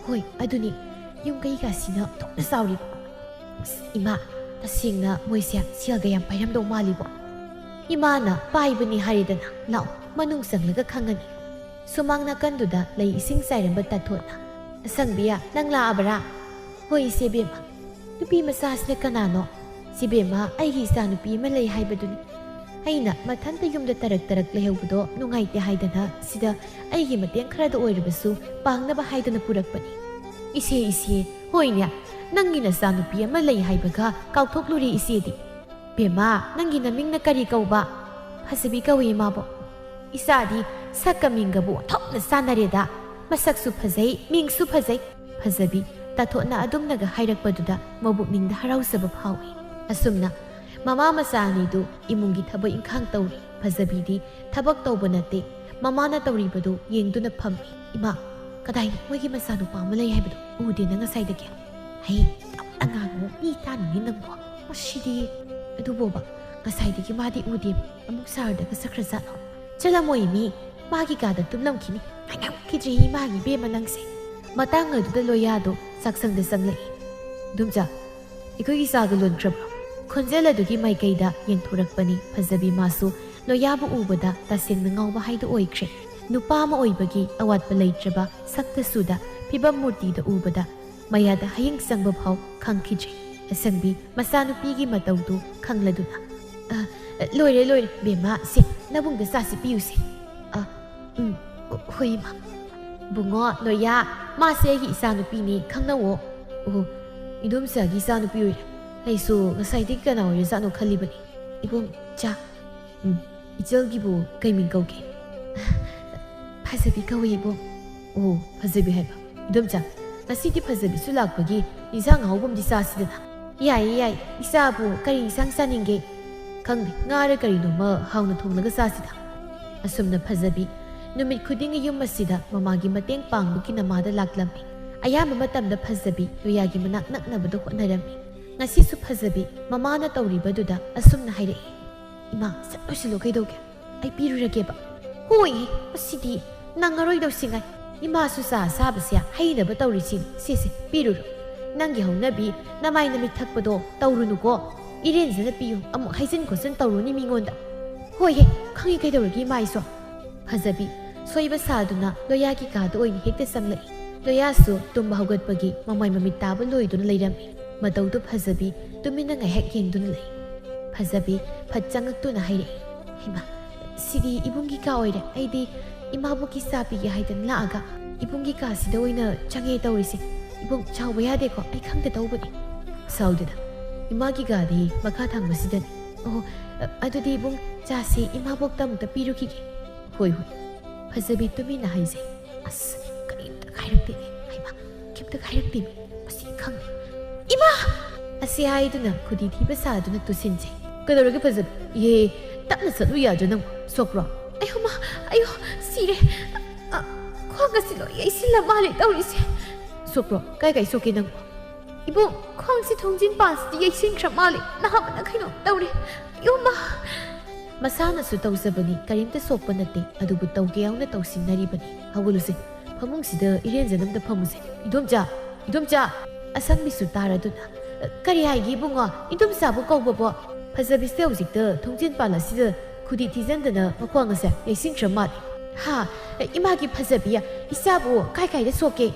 "ꯍꯣꯏ, ꯑꯗꯨꯅꯤ, ꯌꯨꯝ ꯀꯩꯀꯥꯁꯤꯅ ꯑꯣꯟꯊꯣꯛꯅ ꯆꯥꯎꯔꯤꯕ꯫ ꯑꯁ, ꯏꯃꯥ, ꯇꯁꯦꯡꯅ ꯃꯣꯏꯁꯦ ꯁꯦꯜꯒ ꯌꯥꯝ ꯄꯥꯏꯔꯝꯗꯧ ꯃꯥꯜꯂꯤꯕꯣ?" "ꯏꯃꯥꯅ ꯄꯥꯏꯕꯅꯤ ꯍꯥꯏꯔꯦꯗꯅ, ꯂꯥꯛꯑꯣ, ꯃꯅꯨꯡ ꯆꯪꯂꯒ ꯈꯪꯉꯅꯤ꯫" ꯁꯨꯃꯥꯡ ꯅꯥꯀꯟꯗꯨꯗ ꯂꯩ ꯏꯁꯤꯡ ꯆꯥꯏꯔꯝꯕ ꯇꯥꯊꯣꯠꯅ, "ꯑꯁꯪꯕꯤꯌꯥ, ꯅꯪ ꯂꯥꯛꯑꯕ꯭ꯔꯥ?" "ꯍꯣꯏ, ꯏꯆꯦ ꯕꯦꯝꯃ꯫" "ꯅꯨꯄꯤ ꯃꯆꯥꯁꯤꯅ ꯀꯅꯥꯅꯣ?" "ꯏꯆꯦ ꯕꯦꯝꯃ, ꯑꯩꯒꯤ ꯏꯆꯥꯅꯨꯄꯤ ꯑꯃ ꯂꯩ ꯍꯥꯏꯕꯗꯨꯅꯤ꯫ ꯑꯩꯅ ꯃꯊꯟꯇ ꯌꯨꯝꯗ ꯇꯔꯛ ꯇꯔꯛ ꯂꯩꯍꯧꯕꯗꯣ ꯅꯨꯡꯉꯥꯏꯇꯦ ꯍꯥꯏꯗꯅ ꯁꯤꯗ ꯑꯩꯒꯤ ꯃꯇꯦꯡ ꯈꯔꯗ ꯑꯣꯏꯔꯕꯁꯨ ꯄꯥꯡꯅꯕ ꯍꯥꯏꯗꯅ ꯄꯨꯔꯛꯄꯅꯤ꯫" "ꯏꯆꯦ, ꯏꯆꯦ, ꯍꯣꯏꯅꯦ, ꯅꯪꯒꯤ ꯅꯆꯥꯅꯨꯄꯤ ꯑꯃ ꯂꯩ ꯍꯥꯏꯕꯒ ꯀꯥꯎꯊꯣꯛꯂꯨꯔꯦ ꯏꯆꯦꯗꯤ꯫ ꯕꯦꯝꯃ, ꯅꯪꯒꯤ ꯅꯃꯤꯡꯅ ꯀꯔꯤ ꯀꯧꯕ?" "ꯐꯖꯕꯤ ꯀꯧꯏ, ꯏꯃꯥꯕꯣꯛ꯫" "ꯏꯆꯥꯗꯤ ꯁꯛꯀ ꯃꯤꯡꯒꯕꯨ ꯑꯣꯟꯊꯣꯛꯅ ꯆꯥꯟꯅꯔꯦꯗ꯫ ꯃꯁꯛꯁꯨ ꯐꯖꯩ, ꯃꯤꯡꯁꯨ ꯐꯖꯩ꯫" ꯐꯖꯕꯤ ꯇꯥꯊꯣꯠꯅ ꯑꯗꯨꯝꯅꯒ ꯍꯥꯏꯔꯛꯄꯗꯨꯗ ꯃꯕꯨꯛꯅꯤꯡꯗ ꯍꯔꯥꯎꯖꯕ ꯐꯥꯎꯏ꯫ ꯑꯁꯨꯝꯅ ꯃꯃꯥ ꯃꯆꯥ ꯑꯅꯤꯗꯨ ꯏꯃꯨꯡꯒꯤ ꯊꯕꯛ ꯏꯪꯈꯥꯡ ꯇꯧꯔꯤ꯫ ꯐꯖꯕꯤꯗꯤ ꯊꯕꯛ ꯇꯧꯕ ꯅꯠꯇꯦ, ꯃꯃꯥꯅ ꯇꯧꯔꯤꯕꯗꯨ ꯌꯦꯡꯗꯨꯅ ꯐꯝꯃꯤ꯫ "ꯏꯃꯥ, ꯀꯗꯥꯏꯅꯣ ꯃꯣꯏꯒꯤ ꯃꯆꯥꯅꯨꯄꯥ ꯑꯃ ꯂꯩ ꯍꯥꯏꯕꯗꯣ? ꯎꯗꯦꯅ ꯉꯁꯥꯏꯗꯒꯤ?" "ꯍꯩ, ꯇꯞꯅ ꯉꯥꯡꯉꯨ, ꯃꯤ ꯇꯥꯅꯤꯡꯉꯤ ꯅꯪꯕꯣ꯫ ꯃꯁꯤꯗꯤ꯫ ꯑꯗꯨꯕꯣꯕ, ꯉꯁꯥꯏꯗꯒꯤ ꯃꯥꯗꯤ ꯎꯗꯦ꯫ ꯑꯃꯨꯛ ꯁꯍꯔꯗꯒ ꯆꯠꯈ꯭ꯔꯖꯥꯠꯂꯣ?" "ꯆꯠꯂꯝꯃꯣꯏ ꯃꯤ, ꯃꯥꯒꯤ ꯀꯥꯗ ꯇꯨꯝꯂꯝꯈꯤꯅꯤ꯫ ꯉꯥꯏꯉꯝꯈꯤꯗ꯭ꯔꯦ ꯏꯃꯥꯒꯤ ꯏꯕꯦꯝꯃ ꯅꯪꯁꯦ꯫" ꯃꯇꯥꯡ ꯑꯗꯨꯗ ꯂꯣꯌꯥꯗꯣ ꯆꯥꯛꯁꯪꯗ ꯆꯪꯂꯛꯏ꯫ "ꯏꯗꯣꯝꯆꯥ, ꯑꯩꯈꯣꯏꯒꯤ ꯆꯥꯒ ꯂꯣꯟꯈ꯭ꯔꯕ꯭ꯔꯣ?" ꯈꯣꯟꯖꯦꯜ ꯑꯗꯨꯒꯤ ꯃꯥꯏꯀꯩꯗ ꯌꯦꯡꯊꯣꯔꯛꯄꯅꯤ꯫ ꯐꯖꯕꯤ ꯃꯥꯁꯨ ꯂꯣꯌꯥꯕꯨ ꯎꯕꯗ ꯇꯁꯦꯡꯅ ꯉꯥꯎꯕ ꯍꯥꯏꯗꯨ ꯑꯣꯏꯈ꯭ꯔꯦ꯫ ꯅꯨꯄꯥ ꯑꯃ ꯑꯣꯏꯕꯒꯤ ꯑꯋꯥꯠꯄ ꯂꯩꯇ꯭ꯔꯕ ꯁꯛꯇꯁꯨꯗ ꯐꯤꯕꯝ ꯃꯨꯔꯇꯤꯗ ꯎꯕꯗ ꯃꯌꯥꯗ ꯍꯌꯤꯡ ꯆꯪꯕ ꯐꯥꯎ ꯈꯪꯈꯤꯗ꯭ꯔꯦ꯫ ꯑꯁꯪꯕꯤ ꯃꯆꯥꯅꯨꯄꯤꯒꯤ ꯃꯇꯧꯗꯨ ꯈꯪꯂꯗꯨꯅ, "ꯑ, ꯂꯣꯏꯔꯦ, ꯂꯣꯏꯔꯦ, ꯕꯦꯝꯃ, ꯁꯦ, ꯅꯕꯨꯡꯗ ꯆꯥꯁꯤ ꯄꯤꯌꯨꯁꯦ꯫" "ꯑ, ꯎꯝ, ꯍꯣꯏ, ꯏꯃꯥ꯫" "ꯕꯨꯡꯉꯣ, ꯂꯣꯌꯥ, ꯃꯥꯁꯦ ꯑꯩꯒꯤ ꯏꯆꯥꯅꯨꯄꯤꯅꯤ, ꯈꯪꯅꯧꯋꯣ꯫" "ꯑꯣ, ꯏꯗꯣꯝꯆꯥꯒꯤ ꯏꯆꯥꯅꯨꯄꯤ ꯑꯣꯏꯔꯦ꯫ ꯑꯩꯁꯨ ꯉꯁꯥꯏꯗꯒꯤ ꯀꯅꯥ ꯑꯣꯏꯔꯖꯥꯠꯅꯣ ꯈꯜꯂꯤꯕꯅꯤ꯫" "ꯏꯕꯣꯝꯆꯥ꯫" "ꯎꯝ, ꯏꯆꯜꯒꯤꯕꯨ ꯀꯩ ꯃꯤꯡ ꯀꯧꯒꯦ?" "ꯐꯖꯕꯤ ꯀꯧꯏ, ꯏꯕꯣꯝ꯫" "ꯑꯣ, ꯐꯖꯕꯤ ꯍꯥꯏꯕ꯫ ꯏꯗꯣꯝꯆꯥ, ꯉꯁꯤꯗꯤ ꯐꯖꯕꯤꯁꯨ ꯂꯥꯛꯄꯒꯤ ꯏꯟꯁꯥꯡ ꯑꯍꯥꯎꯕ ꯑꯃꯗꯤ ꯆꯥꯁꯤꯗꯅ꯫" "ꯌꯥꯏꯌꯦ, ꯌꯥꯏꯌꯦ꯫ ꯏꯆꯥꯕꯨ ꯀꯔꯤ ꯏꯟꯁꯥꯡ ꯆꯥꯅꯤꯡꯒꯦ?" "ꯈꯪꯗꯦ, ꯉꯥꯔ ꯀꯔꯤꯅꯣꯃ ꯍꯥꯎꯅ ꯊꯣꯡꯂꯒ ꯆꯥꯁꯤꯗ꯫" ꯑꯁꯨꯝꯅ ꯐꯖꯕꯤ ꯅꯨꯃꯤꯠ ꯈꯨꯗꯤꯡꯒꯤ ꯌꯨꯝ ꯑꯁꯤꯗ ꯃꯃꯥꯒꯤ ꯃꯇꯦꯡ ꯄꯥꯡꯕꯒꯤ ꯅꯃꯥꯗ ꯂꯥꯛꯂꯝꯃꯤ꯫ ꯑꯌꯥꯝꯕ ꯃꯇꯝꯗ ꯐꯖꯕꯤ ꯂꯣꯌꯥꯒꯤ ꯃꯅꯥꯛ ꯅꯛꯅꯕꯗ ꯍꯣꯠꯅꯔꯝꯃꯤ꯫ ꯉꯁꯤꯁꯨ ꯐꯖꯕꯤ ꯃꯃꯥꯅ ꯇꯧꯔꯤꯕꯗꯨꯗ ꯑꯁꯨꯝꯅ ꯍꯥꯏꯔꯛꯏ, "ꯏꯃꯥ, ꯁꯠ ꯂꯣꯏꯁꯤꯜꯂꯣ, ꯀꯩꯗꯧꯒꯦ? ꯑꯩ ꯄꯤꯔꯨꯔꯒꯦꯕ?" "ꯍꯣꯏ, ꯃꯁꯤꯗꯤ ꯅꯪꯉꯔꯣꯏꯗꯧꯁꯤ ꯉꯥꯏ꯫ ꯏꯃꯥꯁꯨ ꯆꯥ ꯆꯥꯕꯁꯦ ꯍꯩꯅꯕ ꯇꯧꯔꯤꯁꯤꯅꯤ꯫ ꯁꯤꯁꯦ, ꯄꯤꯔꯨꯔꯣ꯫ ꯅꯪꯒꯤ ꯍꯧꯅꯕꯤ ꯅꯃꯥꯏ ꯅꯃꯤꯠ ꯊꯛꯄꯗꯣ ꯇꯧꯔꯨꯅꯨꯀꯣ꯫ ꯏꯔꯦꯟꯖꯅ ꯄꯤꯌꯨ, ꯑꯃꯨꯛ ꯍꯥꯏꯖꯤꯟ ꯈꯣꯠꯆꯤꯟ ꯇꯧꯔꯨꯅꯤ ꯃꯤꯉꯣꯟꯗ꯫" "ꯍꯣꯏꯍꯦ, ꯈꯪꯉꯤ, ꯀꯩꯗꯧꯔꯒꯦ ꯏꯃꯥ ꯑꯩꯁꯨ?" ꯐꯖꯕꯤ ꯁꯣꯏꯕ ꯁꯥꯗꯨꯅ ꯂꯣꯌꯥꯒꯤ ꯀꯥꯗ ꯑꯣꯏꯅ ꯍꯦꯛꯇ ꯆꯪꯂꯛꯏ꯫ ꯂꯣꯌꯥꯁꯨ ꯇꯨꯝꯕ ꯍꯧꯒꯠꯄꯒꯤ ꯃꯃꯥꯏ ꯃꯃꯤꯠ ꯇꯥꯕ ꯂꯣꯏꯗꯨꯅ ꯂꯩꯔꯝꯃꯤ꯫ ꯃꯇꯧꯗꯨ ꯐꯖꯕꯤ ꯇꯨꯃꯤꯟꯅ ꯉꯥꯏꯍꯥꯛ ꯌꯦꯡꯗꯨꯅ ꯂꯩ꯫ ꯐꯖꯕꯤ ꯐꯠ ꯆꯪꯉꯛꯇꯨꯅ ꯍꯥꯏꯔꯛꯏ, "ꯍꯩꯃꯥ, ꯁꯤꯗꯤ ꯏꯕꯨꯡꯒꯤ ꯀꯥ ꯑꯣꯏꯔꯦ꯫ ꯑꯩꯗꯤ ꯏꯃꯥꯕꯣꯛꯀꯤ ꯆꯥ ꯄꯤꯒꯦ ꯍꯥꯏꯗꯅ ꯂꯥꯛꯑꯒ ꯏꯕꯨꯡꯒꯤ ꯀꯥꯁꯤꯗ ꯑꯣꯏꯅ ꯆꯪꯉꯦ ꯇꯧꯔꯤꯁꯦ꯫ ꯏꯕꯨꯡ, ꯁꯥꯎꯕ ꯌꯥꯗꯦꯀꯣ, ꯑꯩ ꯈꯪꯗ ꯇꯧꯕꯅꯤ꯫" "ꯁꯥꯎꯗꯦꯗ, ꯏꯃꯥꯒꯤ ꯀꯥꯗꯤ ꯃꯈꯥ ꯊꯪꯕꯁꯤꯗꯅꯤ꯫" "ꯑꯣ, ꯑ-, ꯑꯗꯨꯗꯤ ꯏꯕꯨꯡ, ꯆꯥꯁꯤ ꯏꯃꯥꯕꯣꯛꯇ ꯑꯃꯨꯛꯇ ꯄꯤꯔꯨꯈꯤꯒꯦ꯫" "ꯍꯣꯏ, ꯍꯣꯏ꯫" ꯐꯖꯕꯤ ꯇꯨꯃꯤꯟꯅ ꯍꯥꯏꯖꯩ꯫ "ꯑꯁ, ꯀꯔꯤꯝꯇ ꯍꯥꯏꯔꯛꯇꯦꯅꯦ꯫ ꯍꯩꯃꯥ, ꯀꯩꯝꯇ ꯍꯥꯏꯔꯛꯇꯦꯅꯦ꯫ ꯃꯁꯤ ꯈꯪꯗꯦ꯫ ꯏꯃꯥ!" ꯑꯁꯤ ꯍꯥꯏꯗꯨꯅ ꯈꯨꯗꯤ ꯊꯤꯕ ꯁꯥꯗꯨꯅ ꯇꯨꯁꯤꯟꯖꯩ꯫ "ꯀꯩꯗꯧꯔꯒꯦ ꯐꯖꯕꯤ? ꯏꯍꯦ, ꯇꯞꯅ ꯆꯠꯂꯨ ꯌꯥꯗ꯭ꯔꯥ ꯅꯪ? ꯁꯣꯛꯄ꯭ꯔꯣ?" "ꯑꯌꯣ ꯃꯥ, ꯑꯌꯣ, ꯁꯤꯔꯦ꯫ ꯑ, ꯈ꯭ꯋꯥꯡ ꯑꯁꯤ ꯂꯣꯏ ꯌꯩꯁꯤꯜꯂ ꯃꯥꯜꯂꯦ ꯇꯧꯔꯤꯁꯦ꯫" "ꯁꯣꯛꯄ꯭ꯔꯣ? ꯀꯥꯏ ꯀꯥꯏ ꯁꯣꯛꯀꯦ ꯅꯪ?" "ꯏꯕꯨꯡ, ꯈ꯭ꯋꯥꯡꯁꯤ ꯊꯣꯡꯖꯤꯟ ꯄꯥꯟꯁꯤꯗ ꯌꯩꯁꯤꯟꯈ꯭ꯔ ꯃꯥꯜꯂꯦ꯫ ꯅꯍꯥꯟ ꯀꯩꯅꯣꯝ ꯇꯧꯔꯦ꯫ ꯑꯌꯣ ꯃꯥ!" ꯃꯁꯥꯅꯁꯨ ꯇꯧꯖꯕꯅꯤ, ꯀꯔꯤꯝꯇ ꯁꯣꯛꯄ ꯅꯠꯇꯦ, ꯑꯗꯨꯕꯨ ꯇꯧꯒꯦ ꯌꯥꯎꯅ ꯇꯧꯁꯤꯟꯅꯔꯤꯕꯅꯤ꯫ "ꯍꯧꯒꯠꯂꯨꯁꯦ, ꯐꯃꯨꯡꯁꯤꯗ ꯏꯔꯦꯟꯖꯅ ꯑꯝꯇ ꯐꯝꯃꯨꯁꯦ꯫" "ꯏꯗꯣꯝꯆꯥ! ꯏꯗꯣꯝꯆꯥ!" ꯑꯁꯪꯕꯤꯁꯨ ꯇꯥꯔꯗꯨꯅ, "ꯀꯔꯤ ꯍꯥꯏꯒꯦ ꯏꯕꯨꯡꯉꯣ? ꯏꯗꯣꯝꯆꯥꯕꯨ ꯀꯧꯕꯕꯣ?" ꯐꯖꯕꯤꯁꯦ ꯍꯧꯖꯤꯛꯇ ꯊꯣꯡꯖꯤꯟ ꯄꯥꯜ ꯑꯁꯤꯗ ꯈꯨꯗꯤ ꯊꯤꯖꯤꯟꯗꯅ ꯃꯈ꯭ꯋꯥꯡ ꯑꯁꯦ ꯌꯩꯁꯤꯟꯈ꯭ꯔ ꯃꯥꯜꯂꯦ꯫ "ꯍꯥ? ꯏꯃꯥꯒꯤ ꯐꯖꯕꯤ, ꯏꯆꯥꯕꯨ ꯀꯥꯏ ꯀꯥꯏꯗ ꯁꯣꯛꯀꯦ?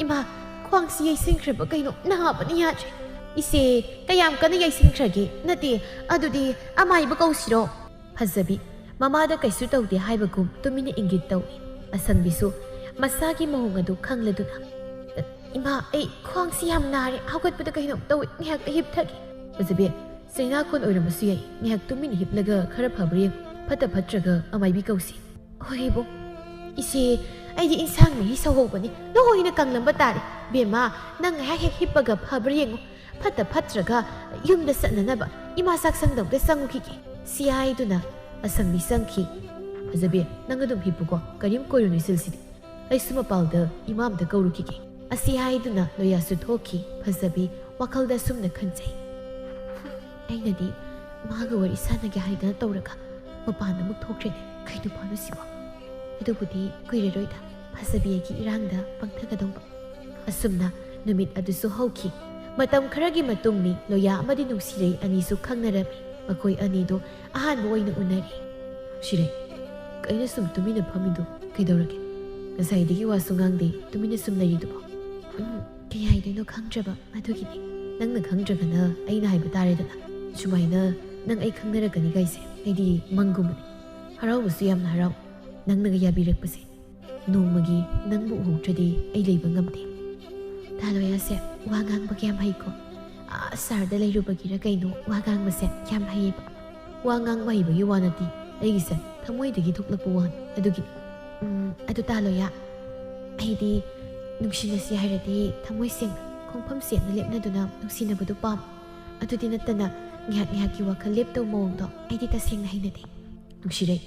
ꯏꯃꯥ, ꯈ꯭ꯋꯥꯡꯁꯤ ꯌꯩꯁꯤꯟꯈ꯭ꯔꯕ ꯀꯩꯅꯣ? ꯅꯥꯕꯅ ꯌꯥꯗ꯭ꯔꯦ꯫" "ꯏꯆꯦ, ꯀꯌꯥꯝ ꯀꯟꯅ ꯌꯩꯁꯤꯟꯈ꯭ꯔꯒꯦ? ꯅꯠꯇꯦ, ꯑꯗꯨꯗꯤ ꯑꯃꯥꯏꯕ ꯀꯧꯁꯤꯔꯣ?" ꯐꯖꯕꯤ ꯃꯃꯥꯗ ꯀꯩꯁꯨ ꯇꯧꯗꯦ ꯍꯥꯏꯕꯒꯨꯝ ꯇꯨꯃꯤꯟꯅ ꯏꯪꯒꯤꯠ ꯇꯧꯏ꯫ ꯑꯁꯪꯕꯤꯁꯨ ꯃꯁꯥꯒꯤ ꯃꯑꯣꯡ ꯑꯗꯨ ꯈꯪꯂꯗꯨꯅ, "ꯏꯃꯥ, ꯑꯩ ꯈ꯭ꯋꯥꯡꯁꯤ ꯌꯥꯝ ꯅꯥꯔꯦ, ꯍꯧꯒꯠꯄꯗ ꯀꯩꯅꯣꯝ ꯇꯧꯏ, ꯉꯥꯏꯍꯥꯛꯇ ꯍꯤꯞꯊꯒꯦ꯫" "ꯐꯖꯕꯤ, ꯆꯩꯅꯥꯈꯣꯟ ꯑꯣꯏꯔꯝꯕꯁꯨ ꯌꯥꯏ, ꯉꯥꯏꯍꯥꯛ ꯇꯨꯃꯤꯟꯅ ꯍꯤꯞꯂꯒ ꯈꯔ ꯐꯕ꯭ꯔꯥ ꯌꯦꯡꯉꯨ, ꯐꯠꯇ ꯐꯠꯇ꯭ꯔꯒ ꯑꯃꯥꯏꯕꯤ ꯀꯧꯁꯤ꯫" "ꯍꯣꯏ ꯏꯕꯨꯡ꯫ ꯏꯆꯦ, ꯑꯩꯗꯤ ꯏꯟꯁꯥꯡ ꯃꯍꯤ ꯁꯧꯍꯧꯕꯅꯤ, ꯂꯣꯏꯅ ꯀꯪꯂꯝꯕ ꯇꯥꯔꯦ꯫ ꯕꯦꯝꯃ, ꯅꯪ ꯉꯥꯏꯍꯥꯛ ꯍꯦꯛ ꯍꯤꯞꯄꯒ ꯐꯕ꯭ꯔꯥ ꯌꯦꯡꯉꯨ, ꯐꯠꯇ ꯐꯠꯇ꯭ꯔꯒ ꯌꯨꯝꯗ ꯆꯠꯅꯅꯕ ꯏꯃꯥ ꯆꯥꯛꯁꯪꯗ ꯑꯃꯨꯛꯇ ꯆꯪꯉꯨꯈꯤꯒꯦ꯫" ꯁꯤ ꯍꯥꯏꯗꯨꯅ ꯑꯁꯪꯕꯤ ꯆꯪꯈꯤ꯫ ꯐꯖꯕꯤ, ꯅꯪ ꯑꯗꯨꯝ ꯍꯤꯞꯄꯨꯀꯣ, ꯀꯔꯤꯝ ꯀꯣꯏꯔꯨꯅꯨ ꯁꯤꯜꯁꯤꯗꯤ꯫ ꯑꯩꯁꯨ ꯃꯄꯥꯟꯗ ꯏꯃꯥ ꯑꯝꯇ ꯀꯧꯔꯨꯈꯤꯒꯦ꯫ ꯑꯁꯤ ꯍꯥꯏꯗꯨꯅ ꯂꯣꯌꯥꯁꯨ ꯊꯣꯛꯈꯤ꯫ ꯐꯖꯕꯤ ꯋꯥꯈꯜꯗ ꯑꯁꯨꯝꯅ ꯈꯟꯖꯩ, "ꯍꯨꯝ, ꯑꯩꯅꯗꯤ ꯃꯥꯒ ꯋꯥꯔꯤ ꯁꯥꯟꯅꯒꯦ ꯍꯥꯏꯗꯅ ꯇꯧꯔꯒ ꯃꯄꯥꯟꯗ ꯑꯃꯨꯛ ꯊꯣꯛꯈ꯭ꯔꯦꯅꯦ꯫ ꯀꯩ ꯅꯨꯄꯥꯅꯣ ꯁꯤꯕꯣ? ꯑꯗꯨꯕꯨꯗꯤ ꯀꯨꯏꯔꯔꯣꯏꯗ ꯐꯖꯕꯤ ꯑꯩꯒꯤ ꯏꯔꯥꯡꯗ ꯄꯪꯊꯒꯗꯧꯕ"꯫ ꯑꯁꯨꯝꯅ ꯅꯨꯃꯤꯠ ꯑꯗꯨꯁꯨ ꯍꯧꯈꯤ꯫ ꯃꯇꯝ ꯈꯔꯒꯤ ꯃꯇꯨꯡꯅꯤ ꯂꯣꯌꯥ ꯑꯃꯗꯤ ꯅꯨꯡꯁꯤꯔꯩ ꯑꯅꯤꯁꯨ ꯈꯪꯅꯔꯝꯃꯤ꯫ ꯃꯈꯣꯏ ꯑꯅꯤꯗꯨ ꯑꯍꯥꯟꯕ ꯑꯣꯏꯅ ꯎꯅꯔꯤ꯫ "ꯅꯨꯡꯁꯤꯔꯩ, ꯀꯩꯅꯣ ꯁꯨꯝ ꯇꯨꯃꯤꯟꯅ ꯐꯝꯃꯤꯗꯨ ꯀꯩꯗꯧꯔꯒꯦ? ꯉꯁꯥꯏꯗꯒꯤ ꯋꯥꯁꯨ ꯉꯥꯡꯗꯦ, ꯇꯨꯃꯤꯟꯅ ꯁꯨꯝ ꯂꯩꯔꯤꯗꯨꯕꯣ?" "ꯎꯝ, ꯀꯩ ꯍꯥꯏꯗꯣꯏꯅꯣ ꯈꯪꯗ꯭ꯔꯕ ꯑꯗꯨꯒꯤꯅꯤ꯫ ꯅꯪꯅ ꯈꯪꯗ꯭ꯔꯒꯅ ꯑꯩꯅ ꯍꯥꯏꯕ ꯇꯥꯔꯦꯗꯅ꯫ ꯁꯨꯃꯥꯏꯅ ꯅꯪ ꯑꯩ ꯈꯪꯅꯔꯛꯀꯅꯤ ꯀꯥꯏꯁꯦ ꯑꯩꯗꯤ ꯃꯪꯒꯨꯝꯕꯅꯤ꯫ ꯍꯔꯥꯎꯕꯁꯨ ꯌꯥꯝꯅ ꯍꯔꯥꯎ ꯅꯪꯅꯒ ꯌꯥꯕꯤꯔꯛꯄꯁꯦ꯫ ꯅꯣꯡꯃꯒꯤ ꯅꯪꯕꯨ ꯎꯍꯧꯗ꯭ꯔꯗꯤ ꯑꯩ ꯂꯩꯕ ꯉꯝꯗꯦ"꯫ ꯇꯥ ꯂꯣꯌꯥꯁꯦ ꯋꯥ ꯉꯥꯡꯕꯒ ꯌꯥꯝ ꯍꯩꯀꯣ꯫ ꯑꯥ, ꯁꯍꯔꯗ ꯂꯩꯔꯨꯕꯒꯤꯔ ꯀꯩꯅꯣ, ꯋꯥ ꯉꯥꯡꯕꯁꯦ ꯌꯥꯝ ꯍꯩꯌꯦꯕ꯫ ꯋꯥ ꯉꯥꯡꯕ ꯍꯩꯕꯒꯤ ꯋꯥ ꯅꯠꯇꯦ, ꯑꯩꯒꯤꯁꯦ ꯊꯃꯣꯏꯗꯒꯤ ꯊꯣꯛꯂꯛꯄ ꯋꯥꯅꯤ꯫ ꯑꯗꯨꯒꯤ, ꯎꯝ, ꯑꯗꯨ ꯇꯥ ꯂꯣꯌꯥ, ꯑꯩꯗꯤ ꯅꯨꯡꯁꯤꯅꯁꯤ ꯍꯥꯏꯔꯗꯤ ꯊꯃꯣꯏ ꯁꯦꯡꯅ, ꯈꯣꯡꯐꯝ ꯁꯦꯡꯅ ꯂꯦꯞꯅꯗꯨꯅ ꯅꯨꯡꯁꯤꯅꯕꯗꯨ ꯄꯥꯝꯃꯤ꯫ ꯑꯗꯨꯗꯤ ꯅꯠꯇꯅ ꯉꯥꯏꯍꯥꯛ ꯉꯥꯏꯍꯥꯛꯀꯤ ꯋꯥꯈꯜ ꯂꯦꯞꯇꯧ ꯃꯑꯣꯡꯗꯣ ꯑꯩꯗꯤ ꯇꯁꯦꯡꯅ ꯍꯩꯅꯗꯦ꯫ ꯅꯨꯡꯁꯤꯔꯩ,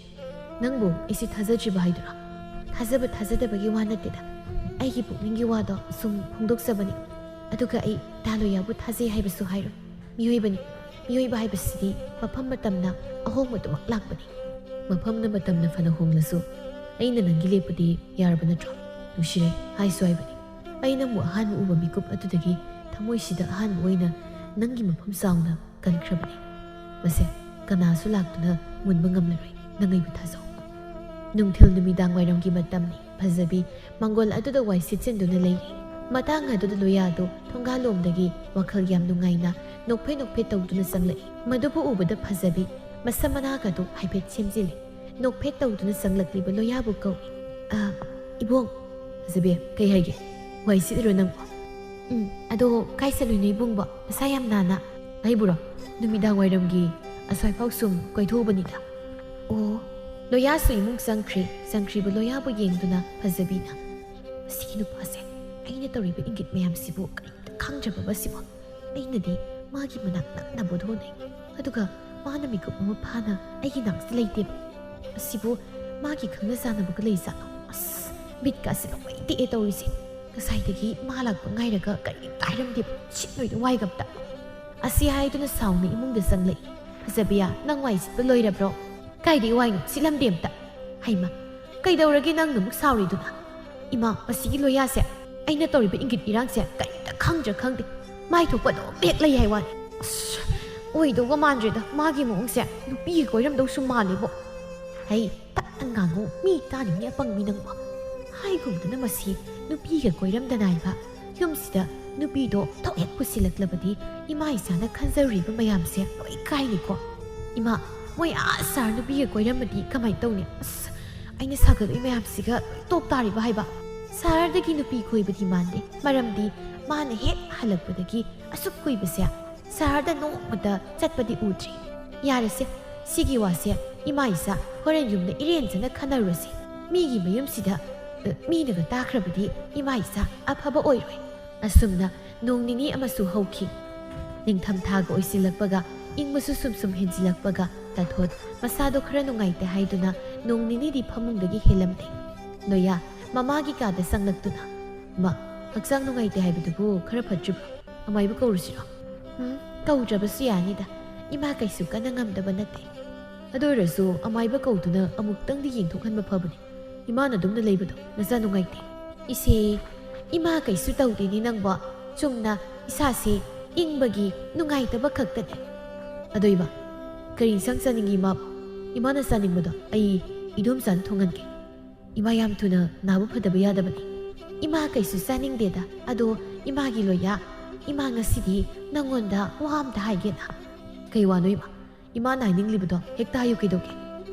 ꯅꯪꯕꯨ ꯑꯩꯁꯦ ꯊꯥꯖꯗ꯭ꯔꯤꯕ ꯍꯥꯏꯗꯨꯔꯥ? ꯊꯥꯖꯕ ꯊꯥꯖꯗꯕꯒꯤ ꯋꯥ ꯅꯠꯇꯦꯗ꯫ ꯑꯩꯒꯤ ꯄꯨꯛꯅꯤꯡꯒꯤ ꯋꯥꯗꯣ ꯁꯨꯝ ꯐꯣꯡꯗꯣꯛꯆꯕꯅꯤ꯫ ꯑꯗꯨꯒ ꯑꯩ ꯇꯥ ꯂꯣꯌꯥꯕꯨ ꯊꯥꯖꯩ ꯍꯥꯏꯕꯁꯨ ꯍꯥꯏꯔꯣꯏ꯫ ꯃꯤꯑꯣꯏꯕꯅꯤ꯫ ꯃꯤꯑꯣꯏꯕ ꯍꯥꯏꯕꯁꯤꯗꯤ ꯃꯐꯝ ꯃꯇꯝꯅ ꯑꯍꯣꯡꯕꯗꯨꯃꯛ ꯂꯥꯛꯄꯅꯤ꯫ ꯃꯐꯝꯅ ꯃꯇꯝꯅ ꯐꯅ ꯍꯣꯡꯂꯁꯨ ꯑꯩꯅ ꯅꯪꯒꯤ ꯂꯦꯞꯄꯗꯤ ꯌꯥꯔꯕ ꯅꯠꯇ꯭ꯔꯣ? ꯅꯨꯡꯁꯤꯔꯩ, ꯍꯥꯏꯁꯨ ꯍꯥꯏꯕꯅꯤ꯫ ꯑꯩ ꯅꯪꯕꯨ ꯑꯍꯥꯟꯕ ꯎꯕ ꯃꯤꯀꯨꯞ ꯑꯗꯨꯗꯒꯤ ꯊꯃꯣꯏꯁꯤꯗ ꯑꯍꯥꯟꯕ ꯑꯣꯏꯅ ꯅꯪꯒꯤ ꯃꯐꯝ ꯆꯥꯎꯅ ꯀꯟꯈ꯭ꯔꯕꯅꯤ꯫ ꯃꯁꯦ ꯀꯅꯥꯁꯨ ꯂꯥꯛꯇꯨꯅ ꯃꯨꯟꯕ ꯉꯝꯂꯔꯣꯏ꯫ ꯅꯪ ꯑꯩꯕꯨ ꯊꯥꯖꯧ꯫ ꯅꯨꯡꯊꯤꯜ ꯅꯨꯃꯤꯗꯥꯡ ꯋꯥꯏꯔꯝꯒꯤ ꯃꯇꯝꯅꯤ꯫ ꯐꯖꯕꯤ ꯃꯪꯒꯣꯜ ꯑꯗꯨꯗ ꯋꯥꯏ ꯁꯤꯠꯆꯤꯟꯗꯨꯅ ꯂꯩꯔꯤ꯫ ꯃꯇꯥꯡ ꯑꯗꯨꯗ ꯂꯣꯌꯥꯗꯨ ꯊꯣꯡꯒꯥꯜꯂꯣꯝꯗꯒꯤ ꯋꯥꯈꯜ ꯌꯥꯝ ꯅꯨꯡꯉꯥꯏꯅ ꯅꯣꯛꯐꯦ ꯅꯣꯛꯐꯦ ꯇꯧꯗꯨꯅ ꯆꯪꯂꯛꯏ꯫ ꯃꯗꯨꯕꯨ ꯎꯕꯗ ꯐꯖꯕꯤ ꯃꯁꯝ ꯃꯅꯥꯒꯗꯨ ꯍꯥꯏꯐꯦꯠ ꯁꯦꯝꯖꯤꯜꯂꯤ꯫ ꯅꯣꯛꯐꯦꯠ ꯇꯧꯗꯨꯅ ꯆꯪꯂꯛꯂꯤꯕ ꯂꯣꯌꯥꯕꯨ ꯀꯧꯏ꯫ "ꯑ, ꯏꯕꯣꯡ!" "ꯐꯖꯕꯤ, ꯀꯩ ꯍꯥꯏꯒꯦ? ꯋꯥꯏ ꯁꯤꯠꯂꯤꯔꯣ ꯅꯪꯕꯣ?" "ꯎꯝ, ꯑꯗꯣ ꯀꯥꯏ ꯆꯠꯂꯨꯏꯅꯣ ꯏꯕꯨꯡꯕꯣ? ꯃꯁꯥ ꯌꯥꯝ ꯅꯥꯟꯅ?" "ꯍꯥꯏꯕꯨꯔꯣ? ꯅꯨꯃꯤꯗꯥꯡ ꯋꯥꯏꯔꯝꯒꯤ ꯑꯁ꯭ꯋꯥꯏꯐꯥꯎ ꯁꯨꯝ ꯀꯣꯏꯊꯣꯛꯎꯕꯅꯤꯗ"꯫ ꯑꯣ꯫ ꯂꯣꯌꯥꯁꯨ ꯏꯃꯨꯡ ꯆꯪꯈ꯭ꯔꯦ꯫ ꯆꯪꯈ꯭ꯔꯤꯕ ꯂꯣꯌꯥꯕꯨ ꯌꯦꯡꯗꯨꯅ ꯐꯖꯕꯤꯅ, "ꯃꯁꯤꯒꯤ ꯅꯨꯄꯥꯁꯦ ꯑꯩꯅ ꯇꯧꯔꯤꯕ ꯏꯪꯒꯤꯠ ꯃꯌꯥꯝꯁꯤꯕꯨ ꯀꯔꯤꯝꯇ ꯈꯪꯗ꯭ꯔꯕ ꯃꯁꯤꯕꯨ? ꯑꯩꯅꯗꯤ ꯃꯥꯒꯤ ꯃꯅꯥꯛ ꯅꯛꯅꯕ ꯍꯣꯠꯅꯩ, ꯑꯗꯨꯒ ꯃꯥꯅ ꯃꯤꯀꯨꯞ ꯑꯃ ꯐꯥꯅ ꯑꯩꯒꯤ ꯅꯥꯛꯇ ꯂꯩꯇꯦꯕ"꯫ ꯑꯁꯤꯕꯨ ꯃꯥꯒꯤ ꯈꯪꯅ ꯆꯥꯟꯅꯕꯒ ꯂꯩꯖꯥꯠꯂꯣ? ꯑꯁ, ꯕꯤꯠꯀ ꯑꯁꯤ ꯂꯣꯏ ꯇꯦꯛꯑꯦ ꯇꯧꯔꯤꯁꯦ꯫ ꯉꯁꯥꯏꯗꯒꯤ ꯃꯥ ꯂꯥꯛꯄ ꯉꯥꯏꯔꯒ ꯀꯔꯤꯝꯇ ꯍꯥꯏꯔꯝꯗꯦꯕ, ꯁꯤꯠꯂꯣꯏꯗ ꯋꯥꯏꯒ ꯑꯝꯇ꯫ ꯑꯁꯤ ꯍꯥꯏꯗꯨꯅ ꯁꯥꯎꯅ ꯏꯃꯨꯡꯗ ꯆꯪꯂꯛꯏ꯫ "ꯐꯖꯕꯤꯌꯥ, ꯅꯪ ꯋꯥꯏ ꯁꯤꯠꯄ ꯂꯣꯏꯔꯕ꯭ꯔꯣ? ꯀꯥꯏꯗꯩ ꯋꯥꯏꯅꯣ? ꯁꯤꯠꯂꯝꯗꯦ ꯑꯝꯇ꯫ ꯍꯩꯃ, ꯀꯩꯗꯧꯔꯒꯦ ꯅꯪꯅ ꯑꯃꯨꯛ ꯁꯥꯎꯔꯤꯗꯨꯅ? ꯏꯃꯥ, ꯃꯁꯤꯒꯤ ꯂꯣꯌꯥꯁꯦ ꯑꯩꯅ ꯇꯧꯔꯤꯕ ꯏꯪꯒꯤꯠ ꯏꯔꯥꯡꯁꯦ ꯀꯔꯤꯝꯇ ꯈꯪꯗ꯭ꯔꯥ ꯈꯪꯗꯦ꯫ ꯃꯥꯏ ꯊꯣꯛꯄ ꯑꯗꯨꯝ ꯍꯦꯛ ꯂꯩ ꯍꯥꯏ ꯋꯥꯅꯤ꯫ ꯑꯁ, ꯑꯣꯏꯗꯧꯕ ꯃꯥꯟꯗ꯭ꯔꯦꯗ꯫ ꯃꯥꯒꯤ ꯃꯑꯣꯡꯁꯦ ꯅꯨꯄꯤꯒ ꯀꯣꯏꯔꯝꯗꯧꯁꯨ ꯃꯥꯜꯂꯦꯕꯣ꯫ ꯍꯩ, ꯇꯞꯅ ꯉꯥꯡꯉꯨ, ꯃꯤ ꯇꯥꯅꯤꯡꯉꯤ ꯑꯄꯪꯕꯤ ꯅꯪꯕꯣ꯫ ꯍꯥꯏꯒꯨꯝꯗꯅ ꯃꯁꯤ ꯅꯨꯄꯤꯒ ꯀꯣꯏꯔꯝꯗꯅ ꯍꯥꯏꯕ꯫ ꯌꯨꯝꯁꯤꯗ ꯅꯨꯄꯤꯗꯣ ꯊꯣꯛ ꯍꯦꯛ ꯄꯨꯁꯤꯜꯂꯛꯂꯕꯗꯤ ꯏꯃꯥ ꯏꯆꯥꯅ ꯈꯟꯖꯔꯤꯕ ꯃꯌꯥꯝꯁꯦ ꯂꯣꯏ ꯀꯥꯏꯅꯤꯀꯣ꯫ ꯏꯃꯥ, ꯃꯣꯏ ꯑꯥ ꯁꯍꯔ ꯅꯨꯄꯤꯒ ꯀꯣꯏꯔꯝꯃꯗꯤ ꯀꯃꯥꯏꯅ ꯇꯧꯅꯤ? ꯑꯁ, ꯑꯩꯅ ꯁꯥꯒꯠꯂꯨꯏ ꯃꯌꯥꯝꯁꯤꯒ ꯂꯣꯏ ꯇꯣꯞ ꯇꯥꯔꯤꯕ ꯍꯥꯏꯕ꯫ ꯁꯍꯔꯗꯒꯤ ꯅꯨꯄꯤ ꯀꯣꯏꯕꯗꯤ ꯃꯥꯟꯗꯦ, ꯃꯔꯝꯗꯤ ꯃꯥꯅ ꯍꯦꯛ ꯍꯜꯂꯛꯄꯗꯒꯤ ꯑꯁꯨꯛ ꯀꯨꯏꯕꯁꯦ ꯁꯍꯔꯗ ꯅꯣꯡꯃꯇ ꯆꯠꯄꯗꯤ ꯎꯗ꯭ꯔꯤ꯫ ꯌꯥꯔꯦꯁꯦ, ꯁꯤꯒꯤ ꯋꯥꯁꯦ ꯏꯃꯥ ꯏꯆꯥ ꯍꯣꯔꯦꯟ ꯌꯨꯝꯗ ꯏꯔꯦꯟꯖꯅ ꯈꯟꯅꯔꯨꯔꯁꯤ꯫ ꯃꯤꯒꯤ ꯃꯌꯨꯝꯁꯤꯗ, ꯑ, ꯃꯤꯅꯒ ꯇꯥꯈ꯭ꯔꯕꯗꯤ ꯏꯃꯥ ꯏꯆꯥ ꯑꯐꯕ ꯑꯣꯏꯔꯣꯏ꯫ ꯑꯁꯨꯝꯅ ꯅꯣꯡ ꯅꯤꯅꯤ ꯑꯃꯁꯨ ꯍꯧꯈꯤ꯫ ꯅꯤꯡꯊꯝ ꯊꯥꯒ ꯑꯣꯏꯁꯤꯜꯂꯛꯄꯒ ꯏꯪꯕꯁꯨ ꯁꯨꯝ ꯁꯨꯝ ꯍꯦꯟꯖꯤꯜꯂꯛꯄꯒ ꯇꯥꯊꯣꯠ ꯃꯁꯥꯗꯣ ꯈꯔ ꯅꯨꯡꯉꯥꯏꯇꯦ ꯍꯥꯏꯗꯨꯅ ꯅꯣꯡ ꯅꯤꯅꯤꯗꯤ ꯐꯃꯨꯡꯗꯒꯤ ꯍꯦꯜꯂꯝꯗꯦ꯫ ꯂꯣꯌꯥ ꯃꯃꯥꯒꯤ ꯀꯥꯗ ꯆꯪꯂꯛꯇꯨꯅ, "ꯃꯥ, ꯍꯛꯆꯥꯡ ꯅꯨꯡꯉꯥꯏꯇꯦ ꯍꯥꯏꯕꯗꯨꯕꯨ ꯈꯔ ꯐꯠꯇ꯭ꯔꯤꯕ꯭ꯔꯣ? ꯑꯃꯥꯏꯕ ꯀꯧꯔꯨꯁꯤꯔꯣ?" "ꯎꯝ, ꯀꯧꯗ꯭ꯔꯕꯁꯨ ꯌꯥꯅꯤꯗ꯫ ꯏꯃꯥ ꯀꯩꯁꯨ ꯀꯟꯅ ꯉꯝꯗꯕ ꯅꯠꯇꯦ꯫ ꯑꯗꯨ ꯑꯣꯏꯔꯁꯨ ꯑꯃꯥꯏꯕ ꯀꯧꯗꯨꯅ ꯑꯃꯨꯛꯇꯪꯗꯤ ꯌꯦꯡꯊꯣꯛꯍꯟꯕ ꯐꯕꯅꯤ꯫ ꯏꯃꯥ ꯅꯗꯨꯝꯅ ꯂꯩꯕꯗꯣ ꯅꯆꯥ ꯅꯨꯡꯉꯥꯏꯇꯦ?" "ꯏꯆꯦ, ꯏꯃꯥ ꯀꯩꯁꯨ ꯇꯧꯗꯦꯅꯦ ꯅꯪꯕꯣ꯫ ꯆꯨꯝꯅ ꯏꯁꯥꯁꯦ ꯏꯪꯕꯒꯤ ꯅꯨꯡꯉꯥꯏꯇꯕ ꯈꯛꯇꯅꯦ꯫" "ꯑꯗꯣ ꯏꯃꯥ, ꯀꯔꯤ ꯏꯟꯁꯥꯡ ꯆꯥꯅꯤꯡꯉꯤ ꯏꯃꯥꯕꯨ? ꯏꯃꯥꯅ ꯆꯥꯅꯤꯡꯕꯗꯣ ꯑꯩ ꯏꯗꯣꯝꯆꯥꯅ ꯊꯣꯡꯍꯟꯒꯦ꯫ ꯏꯃꯥ ꯌꯥꯝ ꯊꯨꯅ ꯅꯥꯕ ꯐꯗꯕ ꯌꯥꯗꯕꯅꯤ꯫ ꯏꯃꯥ ꯀꯩꯁꯨ ꯆꯥꯅꯤꯡꯗꯦꯗ꯫ ꯑꯗꯣ ꯏꯃꯥꯒꯤ ꯂꯣꯌꯥ, ꯏꯃꯥ ꯉꯁꯤꯗꯤ ꯅꯪꯉꯣꯟꯗ ꯋꯥ ꯑꯝꯇ ꯍꯥꯏꯒꯦꯅ꯫" "ꯀꯩ ꯋꯥꯅꯣ ꯏꯃꯥ? ꯏꯃꯥꯅ ꯍꯥꯏꯅꯤꯡꯂꯤꯕꯗꯣ ꯍꯦꯛꯇ ꯍꯥꯏꯌꯨ ꯀꯩꯗꯧꯒꯦ?"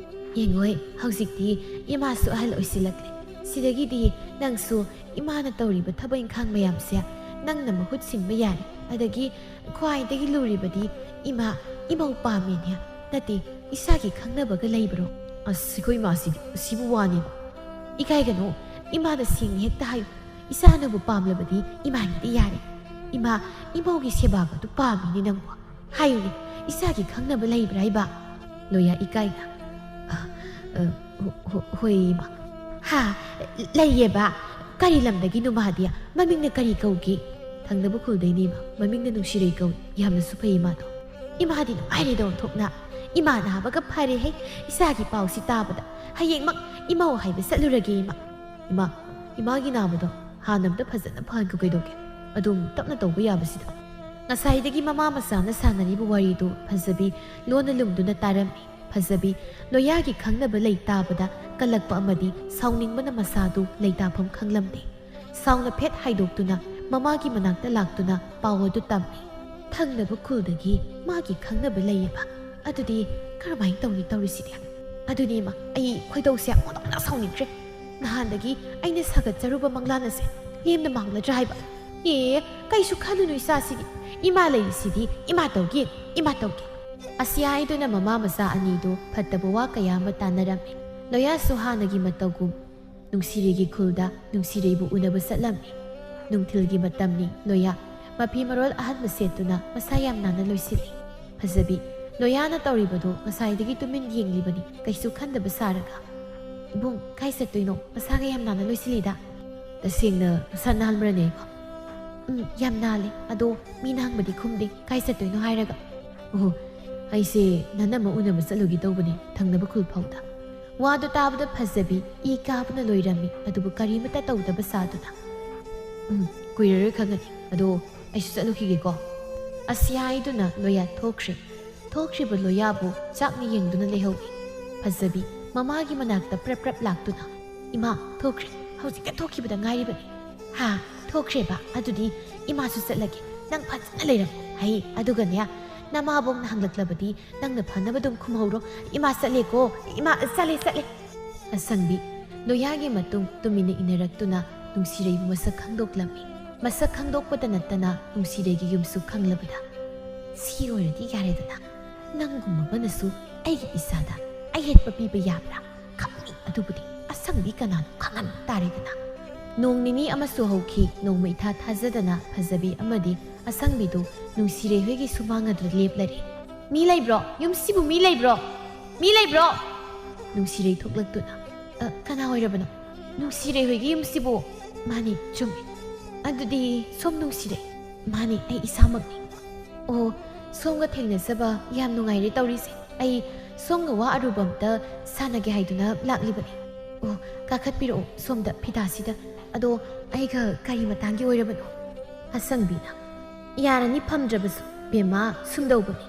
"ꯌꯦꯡꯉꯣꯏ, ꯍꯧꯖꯤꯛꯇꯤ ꯏꯃꯥꯁꯨ ꯑꯍꯜ ꯑꯣꯏꯁꯤꯜꯂꯛꯂꯦ꯫ ꯁꯤꯗꯒꯤꯗꯤ ꯅꯪꯁꯨ ꯏꯃꯥꯅ ꯇꯧꯔꯤꯕ ꯊꯕꯛ ꯏꯪꯈꯥꯡ ꯃꯌꯥꯝꯁꯦ ꯅꯪꯅ ꯃꯍꯨꯠ ꯁꯤꯟꯕ ꯌꯥꯔꯦ꯫ ꯑꯗꯒꯤ ꯈ꯭ꯋꯥꯏꯗꯒꯤ ꯂꯨꯔꯤꯕꯗꯤ ꯏꯃꯥ, ꯏꯃꯧ ꯄꯥꯝꯃꯦꯅꯦ꯫ ꯅꯠꯇꯦ, ꯏꯁꯥꯒꯤ ꯈꯪꯅꯕꯒ ꯂꯩꯕ꯭ꯔꯣ?" "ꯑꯁ, ꯑꯩꯈꯣꯏ ꯏꯃꯥꯁꯤꯗꯤ ꯑꯁꯤꯕꯨ ꯋꯥꯅꯦꯕ꯫" "ꯏꯀꯥꯏꯒꯅꯨ, ꯏꯃꯥꯗ ꯁꯦꯡꯅ ꯍꯦꯛꯇ ꯍꯥꯏꯌꯨ꯫ ꯏꯁꯥꯅꯕꯨ ꯄꯥꯝꯂꯕꯗꯤ ꯏꯃꯥꯒꯤꯗꯤ ꯌꯥꯔꯦ꯫ ꯏꯃꯥ, ꯏꯃꯧꯒꯤ ꯁꯦꯕꯥꯒꯗꯨ ꯄꯥꯝꯃꯤꯅꯦ ꯅꯪꯕꯨ꯫ ꯍꯥꯏꯌꯨꯅꯦ, ꯏꯁꯥꯒꯤ ꯈꯪꯅꯕ ꯂꯩꯕ꯭ꯔꯥ ꯍꯥꯏꯕ?" ꯂꯣꯌꯥ ꯏꯀꯥꯏꯅ, "ꯑ, "ꯑ, ꯍꯣ-, ꯍꯣ-, ꯍꯣꯏ, ꯏꯃꯥ꯫" "ꯍꯥ? ꯂꯩꯌꯦꯕ? ꯀꯔꯤ ꯂꯝꯗꯒꯤꯅꯣ ꯃꯥꯗꯤ? ꯃꯃꯤꯡꯅ ꯀꯔꯤ ꯀꯧꯒꯦ?" "ꯊꯪꯅꯕ ꯈꯨꯜꯗꯩꯅꯦ, ꯏꯃꯥ꯫ ꯃꯃꯤꯡꯅ ꯅꯨꯡꯁꯤꯔꯩ ꯀꯧꯏ꯫ ꯌꯥꯝꯅꯁꯨ ꯐꯩ ꯏꯃꯥꯗꯣ꯫" ꯏꯃꯥꯗꯤ ꯅꯨꯡꯉꯥꯏꯔꯦꯗꯣ ꯑꯣꯟꯊꯣꯛꯅ꯫ "ꯏꯃꯥ ꯅꯥꯕꯒ ꯐꯔꯦꯍꯦ꯫ ꯏꯆꯥꯒꯤ ꯄꯥꯎꯁꯤ ꯇꯥꯕꯗ ꯍꯌꯦꯡꯃꯛ ꯏꯃꯧ ꯍꯥꯏꯕ ꯆꯠꯂꯨꯔꯒꯦ, ꯏꯃꯥ꯫" "ꯏꯃꯥ, ꯏꯃꯥꯒꯤ ꯅꯥꯕꯗꯣ ꯍꯥꯟꯅ ꯑꯝꯇ ꯐꯖꯅ ꯐꯍꯟꯈꯣ ꯀꯩꯗꯧꯒꯦ? ꯑꯗꯨꯝ ꯇꯞꯅ ꯇꯧꯕ ꯌꯥꯕꯁꯤꯗ꯫" ꯉꯁꯥꯏꯗꯒꯤ ꯃꯃꯥ ꯃꯆꯥꯅ ꯁꯥꯟꯅꯔꯤꯕ ꯋꯥꯔꯤꯗꯨ ꯐꯖꯕꯤ ꯂꯣꯟꯅ ꯂꯨꯝꯗꯨꯅ ꯇꯥꯔꯝꯃꯤ꯫ ꯐꯖꯕꯤ ꯂꯣꯌꯥꯒꯤ ꯈꯪꯅꯕ ꯂꯩ ꯇꯥꯕꯗ ꯀꯜꯂꯛꯄ ꯑꯃꯗꯤ ꯁꯥꯎꯅꯤꯡꯕꯅ ꯃꯁꯥꯗꯨ ꯂꯩꯇꯥꯐꯝ ꯈꯪꯂꯝꯗꯦ꯫ ꯁꯥꯎꯅ ꯐꯦꯠ ꯍꯥꯏꯗꯣꯛꯇꯨꯅ ꯃꯃꯥꯒꯤ ꯃꯅꯥꯛꯇ ꯂꯥꯛꯇꯨꯅ ꯄꯥꯎ ꯑꯗꯨ ꯇꯝꯃꯤ꯫ "ꯊꯪꯅꯕ ꯈꯨꯜꯗꯒꯤ ꯃꯥꯒꯤ ꯈꯪꯅꯕ ꯂꯩꯌꯦꯕ꯫ ꯑꯗꯨꯗꯤ ꯀꯔꯝꯍꯥꯏꯅ ꯇꯧꯅꯤ ꯇꯧꯔꯤꯁꯤꯗꯤ? ꯑꯗꯨꯅꯦ ꯏꯃꯥ, ꯑꯩ ꯈꯣꯏꯗꯧꯁꯦ ꯑꯣꯟꯊꯣꯛꯅ ꯁꯥꯎꯅꯤꯡꯈ꯭ꯔꯦ꯫ ꯅꯍꯥꯟꯗꯒꯤ ꯑꯩꯅ ꯁꯥꯒꯠꯆꯔꯨꯕ ꯃꯪꯂꯥꯟ ꯑꯁꯦ ꯂꯦꯝꯅ ꯃꯥꯡꯂꯗ꯭ꯔꯥ ꯍꯥꯏꯕ?" "ꯑꯦ, ꯀꯩꯁꯨ ꯈꯜꯂꯨꯅꯨ ꯏꯆꯥꯁꯤꯗꯤ꯫ ꯏꯃꯥ ꯂꯩꯔꯤꯁꯤꯗꯤ ꯏꯃꯥ ꯇꯧꯒꯦ, ꯏꯃꯥ ꯇꯧꯒꯦ꯫" ꯑꯁꯤ ꯍꯥꯏꯗꯨꯅ ꯃꯃꯥ ꯃꯆꯥ ꯑꯅꯤꯗꯨ ꯐꯠꯇꯕ ꯋꯥ ꯀꯌꯥ ꯑꯃ ꯇꯥꯟꯅꯔꯝꯃꯤ꯫ ꯂꯣꯌꯥꯁꯨ ꯍꯥꯟꯅꯒꯤ ꯃꯇꯧꯒꯨꯝ ꯅꯨꯡꯁꯤꯔꯩꯒꯤ ꯈꯨꯜꯗ ꯅꯨꯡꯁꯤꯔꯩꯕꯨ ꯎꯅꯕ ꯆꯠꯂꯝꯃꯤ꯫ ꯅꯨꯡꯊꯤꯜꯒꯤ ꯃꯇꯝꯅꯤ꯫ ꯂꯣꯌꯥ ꯃꯐꯤ ꯃꯔꯣꯜ ꯑꯍꯟꯕ ꯁꯦꯠꯇꯨꯅ ꯃꯁꯥ ꯌꯥꯝ ꯅꯥꯟꯅ ꯂꯣꯏꯁꯤꯜꯂꯤ꯫ ꯐꯖꯕꯤ ꯂꯣꯌꯥꯅ ꯇꯧꯔꯤꯕꯗꯨ ꯉꯁꯥꯏꯗꯒꯤ ꯇꯨꯃꯤꯟ ꯌꯦꯡꯂꯤꯕꯅꯤ, ꯀꯩꯁꯨ ꯈꯟꯗꯕ ꯁꯥꯔꯒ꯫ "ꯏꯕꯨꯡ, ꯀꯥꯏ ꯆꯠꯇꯣꯏꯅꯣ? ꯃꯁꯥꯒ ꯌꯥꯝ ꯅꯥꯟꯅ ꯂꯣꯏꯁꯤꯜꯂꯤꯗ꯫" "ꯇꯁꯦꯡꯅ ꯅꯁꯥ ꯅꯥꯟꯕ꯭ꯔꯅꯦ ꯏꯕꯣ?" "ꯎꯝ, ꯌꯥꯝ ꯅꯥꯜꯂꯦ꯫ ꯑꯗꯣ ꯃꯤꯅ ꯍꯪꯕꯗꯤ ꯈꯨꯝꯗꯦ, ꯀꯥꯏ ꯆꯠꯇꯣꯏꯅꯣ ꯍꯥꯏꯔꯒ꯫" "ꯑꯣ, ꯑꯩꯁꯦ ꯅꯅꯝꯃ ꯎꯅꯕ ꯆꯠꯂꯨꯒꯦ ꯇꯧꯕꯅꯦ, ꯊꯪꯅꯕ ꯈꯨꯜ ꯐꯥꯎꯗ꯫" ꯋꯥꯗꯨ ꯇꯥꯕꯗ ꯐꯖꯕꯤ ꯏ ꯀꯥꯕꯅ ꯂꯣꯏꯔꯝꯃꯤ, ꯑꯗꯨꯕꯨ ꯀꯔꯤꯃꯠꯇ ꯇꯧꯗꯕ ꯁꯥꯗꯨꯅ꯫ "ꯎꯝ, ꯀꯨꯏꯔꯔꯣꯏ ꯈꯪꯒꯅꯤ꯫ ꯑꯗꯣ ꯑꯩꯁꯨ ꯆꯠꯂꯨꯈꯤꯒꯦꯀꯣ꯫" ꯑꯁꯤ ꯍꯥꯏꯗꯨꯅ ꯂꯣꯌꯥ ꯊꯣꯛꯈ꯭ꯔꯦ꯫ ꯊꯣꯛꯈ꯭ꯔꯤꯕ ꯂꯣꯌꯥꯕꯨ ꯆꯥꯛꯅ ꯌꯦꯡꯗꯨꯅ ꯂꯩꯍꯧꯏ꯫ ꯐꯖꯕꯤ ꯃꯃꯥꯒꯤ ꯃꯅꯥꯛꯇ ꯄ꯭ꯔꯞ ꯄ꯭ꯔꯞ ꯂꯥꯛꯇꯨꯅ, "ꯏꯃꯥ, ꯊꯣꯛꯈ꯭ꯔꯦ, ꯍꯧꯖꯤꯛꯇ ꯊꯣꯛꯈꯤꯕꯗ ꯉꯥꯏꯔꯤꯕꯅꯤ꯫" "ꯍꯥ, ꯊꯣꯛꯈ꯭ꯔꯦꯕ? ꯑꯗꯨꯗꯤ ꯏꯃꯥꯁꯨ ꯆꯠꯂꯒꯦ, ꯅꯪ ꯐꯖꯅ ꯂꯩꯔꯝꯃꯣ꯫ ꯍꯩ, ꯑꯗꯨꯒꯅꯦ, ꯅꯃꯥꯕꯣꯛꯅ ꯍꯪꯂꯛꯂꯕꯗꯤ ꯅꯪꯅ ꯐꯅꯕ ꯑꯗꯨꯝ ꯈꯨꯝꯍꯧꯔꯣ꯫ ꯏꯃꯥ ꯆꯠꯂꯦꯀꯣ, ꯏꯃꯥ ꯆꯠꯂꯦ, ꯆꯠꯂꯦ꯫" ꯑꯁꯪꯕꯤ ꯂꯣꯌꯥꯒꯤ ꯃꯇꯨꯡ ꯇꯨꯃꯤꯟꯅ ꯏꯟꯅꯔꯛꯇꯨꯅ ꯅꯨꯡꯁꯤꯔꯩꯕꯨ ꯃꯁꯛ ꯈꯪꯗꯣꯛꯂꯝꯃꯤ꯫ ꯃꯁꯛ ꯈꯪꯗꯣꯛꯄꯗ ꯅꯠꯇꯅ ꯅꯨꯡꯁꯤꯔꯩꯒꯤ ꯌꯨꯝꯁꯨ ꯈꯪꯂꯕꯗ, "ꯁꯤ ꯑꯣꯏꯔꯗꯤ ꯌꯥꯔꯦꯗꯅ꯫ ꯅꯪꯒꯨꯝꯕ ꯑꯃꯅꯁꯨ ꯑꯩꯒꯤ ꯏꯆꯥꯗ ꯑꯌꯦꯠꯄ ꯄꯤꯕ ꯌꯥꯕ꯭ꯔꯥ? ꯈꯪꯅꯤ, ꯑꯗꯨꯕꯨꯗꯤ ꯑꯁꯪꯕꯤ ꯀꯅꯥꯅꯣ ꯈꯪꯍꯟ ꯇꯥꯔꯦꯗꯅ꯫" ꯅꯣꯡ ꯅꯤꯅꯤ ꯑꯃꯁꯨ ꯍꯧꯈꯤ꯫ ꯅꯣꯡꯃ ꯏꯊꯥ ꯊꯥꯖꯗꯅ ꯐꯖꯕꯤ ꯑꯃꯗꯤ ꯑꯁꯪꯕꯤꯗꯨ ꯅꯨꯡꯁꯤꯔꯩ ꯍꯣꯏꯒꯤ ꯁꯨꯃꯥꯡ ꯑꯗꯨꯗ ꯂꯦꯞꯂꯔꯦ꯫ "ꯃꯤ ꯂꯩꯕ꯭ꯔꯣ? ꯌꯨꯝꯁꯤꯕꯨ ꯃꯤ ꯂꯩꯕ꯭ꯔꯣ? ꯃꯤ ꯂꯩꯕ꯭ꯔꯣ?" ꯅꯨꯡꯁꯤꯔꯩ ꯊꯣꯛꯂꯛꯇꯨꯅ, "ꯑ, ꯀꯅꯥ ꯑꯣꯏꯔꯕꯅꯣ? ꯅꯨꯡꯁꯤꯔꯩ ꯍꯣꯏꯒꯤ ꯌꯨꯝꯁꯤꯕꯨ?" "ꯃꯥꯅꯤ, ꯆꯨꯝꯃꯤ꯫ ꯑꯗꯨꯗꯤ ꯁꯣꯝ ꯅꯨꯡꯁꯤꯔꯩ?" "ꯃꯥꯅꯤ, ꯑꯩ ꯏꯁꯥꯃꯛꯅꯤ꯫" "ꯑꯣ, ꯁꯣꯝꯒ ꯊꯦꯡꯅꯖꯕ ꯌꯥꯝ ꯅꯨꯡꯉꯥꯏꯔꯦ ꯇꯧꯔꯤꯁꯦ꯫ ꯑꯩ ꯁꯣꯝꯒ ꯋꯥ ꯑꯔꯨꯕ ꯑꯝꯇ ꯁꯥꯟꯅꯒꯦ ꯍꯥꯏꯗꯨꯅ ꯂꯥꯛꯂꯤꯕꯅꯤ꯫ ꯑꯣ, ꯀꯥꯈꯠꯄꯤꯔꯛꯑꯣ ꯁꯣꯝꯗ ꯐꯤꯗꯥꯁꯤꯗ꯫ ꯑꯗꯣ ꯑꯩꯒ ꯀꯔꯤ ꯃꯇꯥꯡꯒꯤ ꯑꯣꯏꯔꯕꯅꯣ?" ꯑꯁꯪꯕꯤꯅ, "ꯌꯥꯔꯅꯤ, ꯐꯝꯗ꯭ꯔꯕꯁꯨ꯫ ꯕꯦꯝꯃ, ꯁꯨꯝꯗꯧꯕꯅꯤ꯫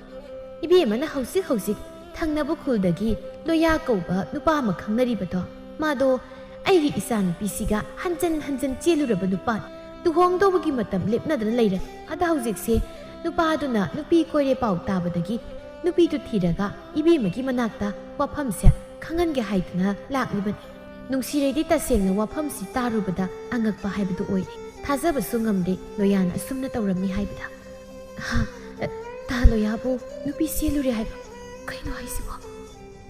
ꯏꯕꯦꯝꯃꯅ ꯍꯧꯖꯤꯛ ꯍꯧꯖꯤꯛ ꯊꯪꯅꯕ ꯈꯨꯜꯗꯒꯤ ꯂꯣꯌꯥ ꯀꯧꯕ ꯅꯨꯄꯥ ꯑꯃ ꯈꯪꯅꯔꯤꯕꯗꯣ, ꯃꯥꯗꯣ ꯑꯩꯒꯤ ꯏꯆꯥꯅꯨꯄꯤꯁꯤꯒ ꯍꯟꯖꯟ ꯍꯟꯖꯟ ꯆꯦꯜꯂꯨꯔꯕ ꯅꯨꯄꯥꯅꯤ꯫ ꯂꯨꯍꯣꯡꯗꯧꯕꯒꯤ ꯃꯇꯝ ꯂꯦꯞꯅꯗꯅ ꯂꯩꯔꯦ꯫ ꯑꯗ ꯍꯧꯖꯤꯛꯁꯦ ꯅꯨꯄꯥꯗꯨꯅ ꯅꯨꯄꯤ ꯀꯣꯏꯔꯦ ꯄꯥꯎ ꯇꯥꯕꯗꯒꯤ ꯅꯨꯄꯤꯗꯨ ꯊꯤꯔꯒ ꯏꯕꯦꯝꯃꯒꯤ ꯃꯅꯥꯛꯇ ꯋꯥꯐꯝꯁꯦ ꯈꯪꯍꯟꯒꯦ ꯍꯥꯏꯗꯨꯅ ꯂꯥꯛꯂꯤꯕꯅꯤ꯫" ꯅꯨꯡꯁꯤꯔꯩꯗꯤ ꯇꯁꯦꯡꯅ ꯋꯥꯐꯝꯁꯤ ꯇꯥꯔꯨꯕꯗ ꯑꯉꯛꯄ ꯍꯥꯏꯕꯗꯨ ꯑꯣꯏꯔꯦ꯫ ꯊꯥꯖꯕꯁꯨ ꯉꯝꯗꯦ ꯂꯣꯌꯥꯅ ꯑꯁꯨꯝꯅ ꯇꯧꯔꯝꯅꯤ ꯍꯥꯏꯕꯗ꯫ "ꯍꯥ? ꯑ, ꯇꯥ ꯂꯣꯌꯥꯕꯨ ꯅꯨꯄꯤ ꯆꯦꯜꯂꯨꯔꯦ ꯍꯥꯏꯕ? ꯀꯩꯅꯣ ꯍꯥꯏꯁꯤꯕꯣ?"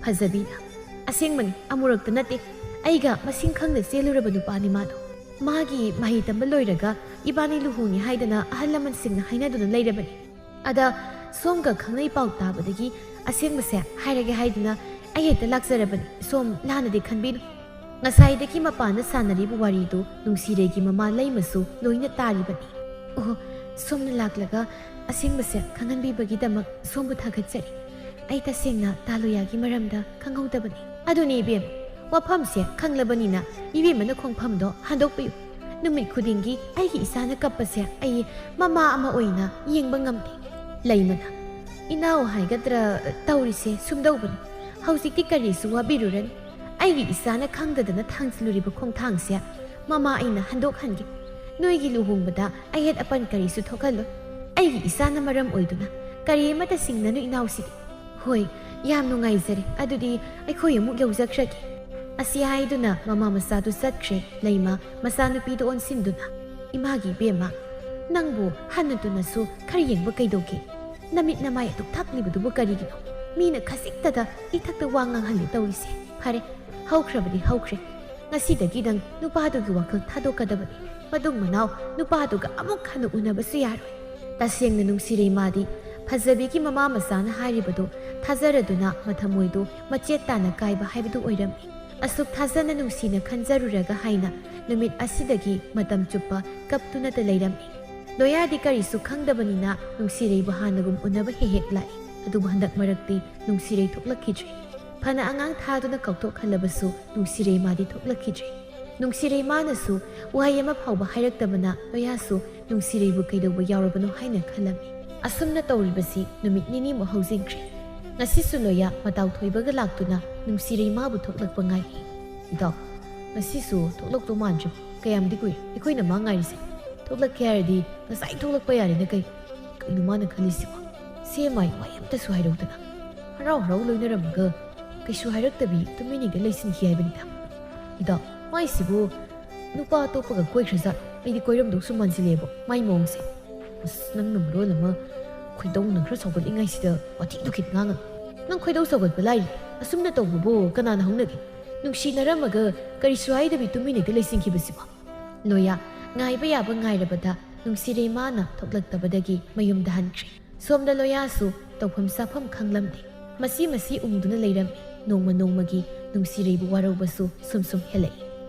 ꯐꯖꯕꯤꯅ, "ꯑꯁꯦꯡꯕꯅꯤ, ꯑꯃꯨꯔꯛꯇ ꯅꯠꯇꯦ꯫ ꯑꯩꯒ ꯃꯁꯤꯡ ꯈꯪꯅ ꯆꯦꯜꯂꯨꯔꯕ ꯅꯨꯄꯥꯅꯤ ꯃꯥꯗꯣ꯫ ꯃꯥꯒꯤ ꯃꯍꯩ ꯇꯝꯕ ꯂꯣꯏꯔꯒ ꯏꯕꯥꯅꯤ ꯂꯨꯍꯣꯡꯉꯤ ꯍꯥꯏꯗꯅ ꯑꯍꯜ ꯂꯃꯟꯁꯤꯡꯅ ꯍꯥꯏꯅꯗꯨꯅ ꯂꯩꯔꯕꯅꯤ꯫ ꯑꯗ ꯁꯣꯝꯒ ꯈꯪꯅꯩ ꯄꯥꯎ ꯇꯥꯕꯗꯒꯤ ꯑꯁꯦꯡꯕꯁꯦ ꯍꯥꯏꯔꯒꯦ ꯍꯥꯏꯗꯨꯅ ꯑꯩ ꯍꯦꯛꯇ ꯂꯥꯛꯆꯔꯕꯅꯤ꯫ ꯁꯣꯝ ꯂꯥꯟꯅꯗꯤ ꯈꯟꯕꯤꯅꯨ꯫" ꯉꯁꯥꯏꯗꯒꯤ ꯃꯄꯥꯟꯗ ꯁꯥꯟꯅꯔꯤꯕ ꯋꯥꯔꯤꯗꯨ ꯅꯨꯡꯁꯤꯔꯩꯒꯤ ꯃꯃꯥ ꯂꯩꯃꯁꯨ ꯂꯣꯏꯅ ꯇꯥꯔꯤꯕꯅꯤ꯫ "ꯑꯣ, ꯁꯣꯝꯅ ꯂꯥꯛꯂꯒ ꯑꯁꯦꯡꯕꯁꯦ ꯈꯪꯍꯟꯕꯤꯕꯒꯤꯗꯃꯛ ꯁꯣꯝꯕꯨ ꯊꯥꯒꯠꯆꯔꯤ꯫ ꯑꯩ ꯇꯁꯦꯡꯅ ꯇꯥ ꯂꯣꯌꯥꯒꯤ ꯃꯔꯝꯗ ꯈꯪꯍꯧꯗꯕꯅꯤ꯫" "ꯑꯗꯨꯅꯤ ꯏꯕꯦꯝ, ꯋꯥꯐꯝꯁꯦ ꯈꯪꯂꯕꯅꯤꯅ ꯏꯕꯦꯝꯃꯅ ꯈꯣꯡꯐꯝꯗꯣ ꯍꯟꯗꯣꯛꯄꯤꯌꯨ꯫ ꯅꯨꯃꯤꯠ ꯈꯨꯗꯤꯡꯒꯤ ꯑꯩꯒꯤ ꯏꯆꯥꯅ ꯀꯞꯄꯁꯦ ꯑꯩ ꯃꯃꯥ ꯑꯃ ꯑꯣꯏꯅ ꯌꯦꯡꯕ ꯉꯝꯗꯦ꯫" ꯂꯩꯃꯅ, "ꯏꯅꯥꯎ ꯍꯥꯏꯒꯗ꯭ꯔꯥ, ꯇꯧꯔꯤꯁꯦ ꯁꯨꯝꯗꯧꯕꯅꯤ꯫ ꯍꯧꯖꯤꯛꯇꯤ ꯀꯔꯤꯁꯨ ꯋꯥꯕꯤꯔꯨꯔꯅꯨ꯫ ꯑꯩꯒꯤ ꯏꯆꯥꯅ ꯈꯪꯗꯗꯅ ꯊꯥꯡꯖꯤꯜꯂꯨꯔꯤꯕ ꯈꯣꯡꯊꯥꯡꯁꯦ ꯃꯃꯥ ꯑꯩꯅ ꯍꯟꯗꯣꯛꯍꯟꯒꯦ꯫ ꯅꯣꯏꯒꯤ ꯂꯨꯍꯣꯡꯕꯗ ꯑꯌꯦꯠ ꯑꯄꯟ ꯀꯔꯤꯁꯨ ꯊꯣꯛꯍꯜꯂꯣꯏ꯫ ꯑꯩꯒꯤ ꯏꯆꯥꯅ ꯃꯔꯝ ꯑꯣꯏꯗꯨꯅ ꯀꯔꯤ ꯑꯃꯠꯇ ꯆꯤꯡꯅꯅꯨ ꯏꯅꯥꯎꯁꯤꯗꯤ꯫" "ꯍꯣꯏ, ꯌꯥꯝ ꯅꯨꯡꯉꯥꯏꯖꯔꯦ꯫ ꯑꯗꯨꯗꯤ ꯑꯩꯈꯣꯏ ꯑꯃꯨꯛ ꯌꯧꯖꯈ꯭ꯔꯒꯦ꯫" ꯑꯁꯤ ꯍꯥꯏꯗꯨꯅ ꯃꯃꯥ ꯃꯆꯥꯗꯨ ꯆꯠꯈ꯭ꯔꯦ꯫ ꯂꯩꯃ ꯃꯆꯥꯅꯨꯄꯤꯗꯨ ꯑꯣꯟꯁꯤꯟꯗꯨꯅ, "ꯏꯃꯥꯒꯤ ꯏꯕꯦꯝꯃ, ꯅꯪꯕꯨ ꯍꯟꯅ ꯇꯨꯅꯁꯨ ꯈꯔ ꯌꯦꯡꯕ ꯀꯩꯗꯧꯒꯦ? ꯅꯃꯤꯠ ꯅꯃꯥꯏ ꯑꯗꯨꯛ ꯊꯛꯂꯤꯕꯗꯨꯕꯨ ꯀꯔꯤꯒꯤꯅꯣ? ꯃꯤꯅ ꯈꯖꯤꯛꯇꯗ ꯏꯊꯛꯇ ꯋꯥ ꯉꯥꯡꯍꯜꯂꯦ ꯇꯧꯔꯤꯁꯦ꯫ ꯐꯔꯦ, ꯍꯧꯈ꯭ꯔꯕꯗꯤ ꯍꯧꯈ꯭ꯔꯦ꯫ ꯉꯁꯤꯗꯒꯤ ꯅꯪ ꯅꯨꯄꯥꯗꯨꯒꯤ ꯋꯥꯈꯜ ꯊꯥꯗꯣꯛꯀꯗꯕꯅꯤ꯫ ꯃꯇꯨꯡ ꯃꯅꯥꯎ ꯅꯨꯄꯥꯗꯨꯒ ꯑꯃꯨꯛ ꯍꯟꯅ ꯎꯅꯕꯁꯨ ꯌꯥꯔꯣꯏ꯫" ꯇꯁꯦꯡꯅ ꯅꯨꯡꯁꯤꯔꯩ ꯃꯥꯗꯤ ꯐꯖꯕꯤꯒꯤ ꯃꯃꯥ ꯃꯆꯥꯅ ꯍꯥꯏꯔꯤꯕꯗꯨ ꯊꯥꯖꯔꯗꯨꯅ ꯃꯊꯃꯣꯏꯗꯨ ꯃꯆꯦꯠ ꯇꯥꯅ ꯀꯥꯏꯕ ꯍꯥꯏꯕꯗꯨ ꯑꯣꯏꯔꯝꯃꯤ꯫ ꯑꯁꯨꯛ ꯊꯥꯖꯅ ꯅꯨꯡꯁꯤꯅ ꯈꯟꯖꯔꯨꯔꯒ ꯍꯥꯏꯅ ꯅꯨꯃꯤꯠ ꯑꯁꯤꯗꯒꯤ ꯃꯇꯝ ꯆꯨꯞꯄ ꯀꯞꯇꯨꯅꯇ ꯂꯩꯔꯝꯃꯤ꯫ ꯂꯣꯌꯥꯗꯤ ꯀꯔꯤꯁꯨ ꯈꯪꯗꯕꯅꯤꯅ ꯅꯨꯡꯁꯤꯔꯩꯕꯨ ꯍꯥꯟꯅꯒꯨꯝ ꯎꯅꯕ ꯍꯦꯛ ꯍꯦꯛ ꯂꯥꯛꯏ꯫ ꯑꯗꯨꯕꯨ ꯍꯟꯗꯛ ꯃꯔꯛꯇꯤ ꯅꯨꯡꯁꯤꯔꯩ ꯊꯣꯛꯂꯛꯈꯤꯗ꯭ꯔꯦ꯫ ꯐꯅ ꯑꯉꯥꯡ ꯊꯥꯗꯨꯅ ꯀꯥꯎꯊꯣꯛꯍꯜꯂꯕꯁꯨ ꯅꯨꯡꯁꯤꯔꯩ ꯃꯥꯗꯤ ꯊꯣꯛꯂꯛꯈꯤꯗ꯭ꯔꯦ꯫ ꯅꯨꯡꯁꯤꯔꯩ ꯃꯥꯅꯁꯨ ꯋꯥꯍꯩ ꯑꯃ ꯐꯥꯎꯕ ꯍꯥꯏꯔꯛꯇꯕꯅ ꯂꯣꯌꯥꯁꯨ ꯅꯨꯡꯁꯤꯔꯩꯕꯨ ꯀꯩꯗꯧꯕ ꯌꯥꯎꯔꯕꯅꯣ ꯍꯥꯏꯅ ꯈꯜꯂꯝꯃꯤ꯫ ꯑꯁꯨꯝꯅ ꯇꯧꯔꯤꯕꯁꯤ ꯅꯨꯃꯤꯠ ꯅꯤꯅꯤꯃꯨꯛ ꯍꯧꯖꯤꯟꯈ꯭ꯔꯦ꯫ ꯉꯁꯤꯁꯨ ꯂꯣꯌꯥ ꯃꯇꯥꯎ ꯊꯣꯏꯕꯒ ꯂꯥꯛꯇꯨꯅ ꯅꯨꯡꯁꯤꯔꯩ ꯃꯥꯕꯨ ꯊꯣꯛꯂꯛꯄ ꯉꯥꯏꯔꯤ꯫ "ꯏꯇꯥꯎ, ꯉꯁꯤꯁꯨ ꯊꯣꯛꯂꯛꯇꯧ ꯃꯥꯟꯗ꯭ꯔꯤ꯫ ꯀꯌꯥꯝꯗꯤ ꯀꯨꯏꯔꯦ? ꯑꯩꯈꯣꯏꯅ ꯃꯥ ꯉꯥꯏꯔꯤꯁꯦ꯫ ꯊꯣꯛꯂꯛꯀꯦ ꯍꯥꯏꯔꯗꯤ ꯉꯁꯥꯏ ꯊꯣꯛꯂꯛꯄ ꯌꯥꯔꯦꯅ ꯀꯩ? ꯀꯩꯅꯣ ꯃꯥꯅ ꯈꯜꯂꯤꯁꯤꯕꯣ? ꯁꯦ ꯃꯥꯏ ꯋꯥ ꯑꯝꯇꯁꯨ ꯍꯥꯏꯔꯧꯗꯅ꯫ ꯍꯔꯥꯎ ꯍꯔꯥꯎ ꯂꯣꯏꯅꯔꯝꯃꯒ ꯀꯩꯁꯨ ꯍꯥꯏꯔꯛꯇꯕꯤ ꯇꯨꯃꯤꯟ ꯍꯦꯛꯇ ꯂꯩꯁꯤꯟꯈꯤ ꯍꯥꯏꯕꯅꯤꯗ꯫ ꯏꯇꯥꯎ, ꯃꯥꯏꯁꯤꯕꯨ ꯅꯨꯄꯥ ꯑꯇꯣꯞꯄꯒ ꯀꯣꯏꯈ꯭ꯔꯖꯥꯠꯂꯣ? ꯑꯩꯗꯤ ꯀꯣꯏꯔꯝꯗꯧꯁꯨ ꯃꯥꯟꯁꯤꯜꯂꯦꯕꯣ ꯃꯥꯏ ꯃꯑꯣꯡꯁꯦ꯫ ꯑꯁ, ꯅꯪꯅ ꯃꯔꯣꯜ ꯑꯃ ꯈꯣꯏꯗꯧꯅ ꯈꯔ ꯁꯥꯎꯒꯠꯂꯤꯉꯩꯁꯤꯗ ꯋꯥꯊꯤꯗꯨ ꯈꯤꯇ ꯉꯥꯡꯉ꯫ ꯅꯪ ꯈꯣꯏꯗꯧ ꯁꯥꯎꯒꯠꯄ ꯂꯥꯏꯔꯤ꯫ ꯑꯁꯨꯝꯅ ꯇꯧꯕꯕꯨ ꯀꯅꯥꯅ ꯍꯧꯅꯒꯦ? ꯅꯨꯡꯁꯤꯅꯔꯝꯃꯒ ꯀꯔꯤꯁꯨ ꯍꯥꯏꯗꯕꯤ ꯇꯨꯃꯤꯟ ꯍꯦꯛꯇ ꯂꯩꯁꯤꯟꯈꯤꯕꯁꯤꯕꯣ?" ꯂꯣꯌꯥ ꯉꯥꯏꯕ ꯌꯥꯕ ꯉꯥꯏꯔꯕꯗ ꯅꯨꯡꯁꯤꯔꯩ ꯃꯥꯅ ꯊꯣꯛꯂꯛꯇꯕꯗꯒꯤ ꯃꯌꯨꯝꯗ ꯍꯟꯈ꯭ꯔꯦ꯫ ꯁꯣꯝꯗ ꯂꯣꯌꯥꯁꯨ ꯇꯧꯐꯝ ꯆꯥꯐꯝ ꯈꯪꯂꯝꯗꯦ꯫ ꯃꯁꯤ ꯃꯁꯤ ꯎꯪꯗꯨꯅ ꯂꯩꯔꯝꯃꯤ꯫ ꯅꯣꯡꯃ ꯅꯣꯡꯃꯒꯤ ꯅꯨꯡꯁꯤꯔꯩꯕꯨ ꯋꯥꯔꯧꯕꯁꯨ ꯁꯨꯝ ꯁꯨꯝ ꯍꯦꯜꯂꯛꯏ꯫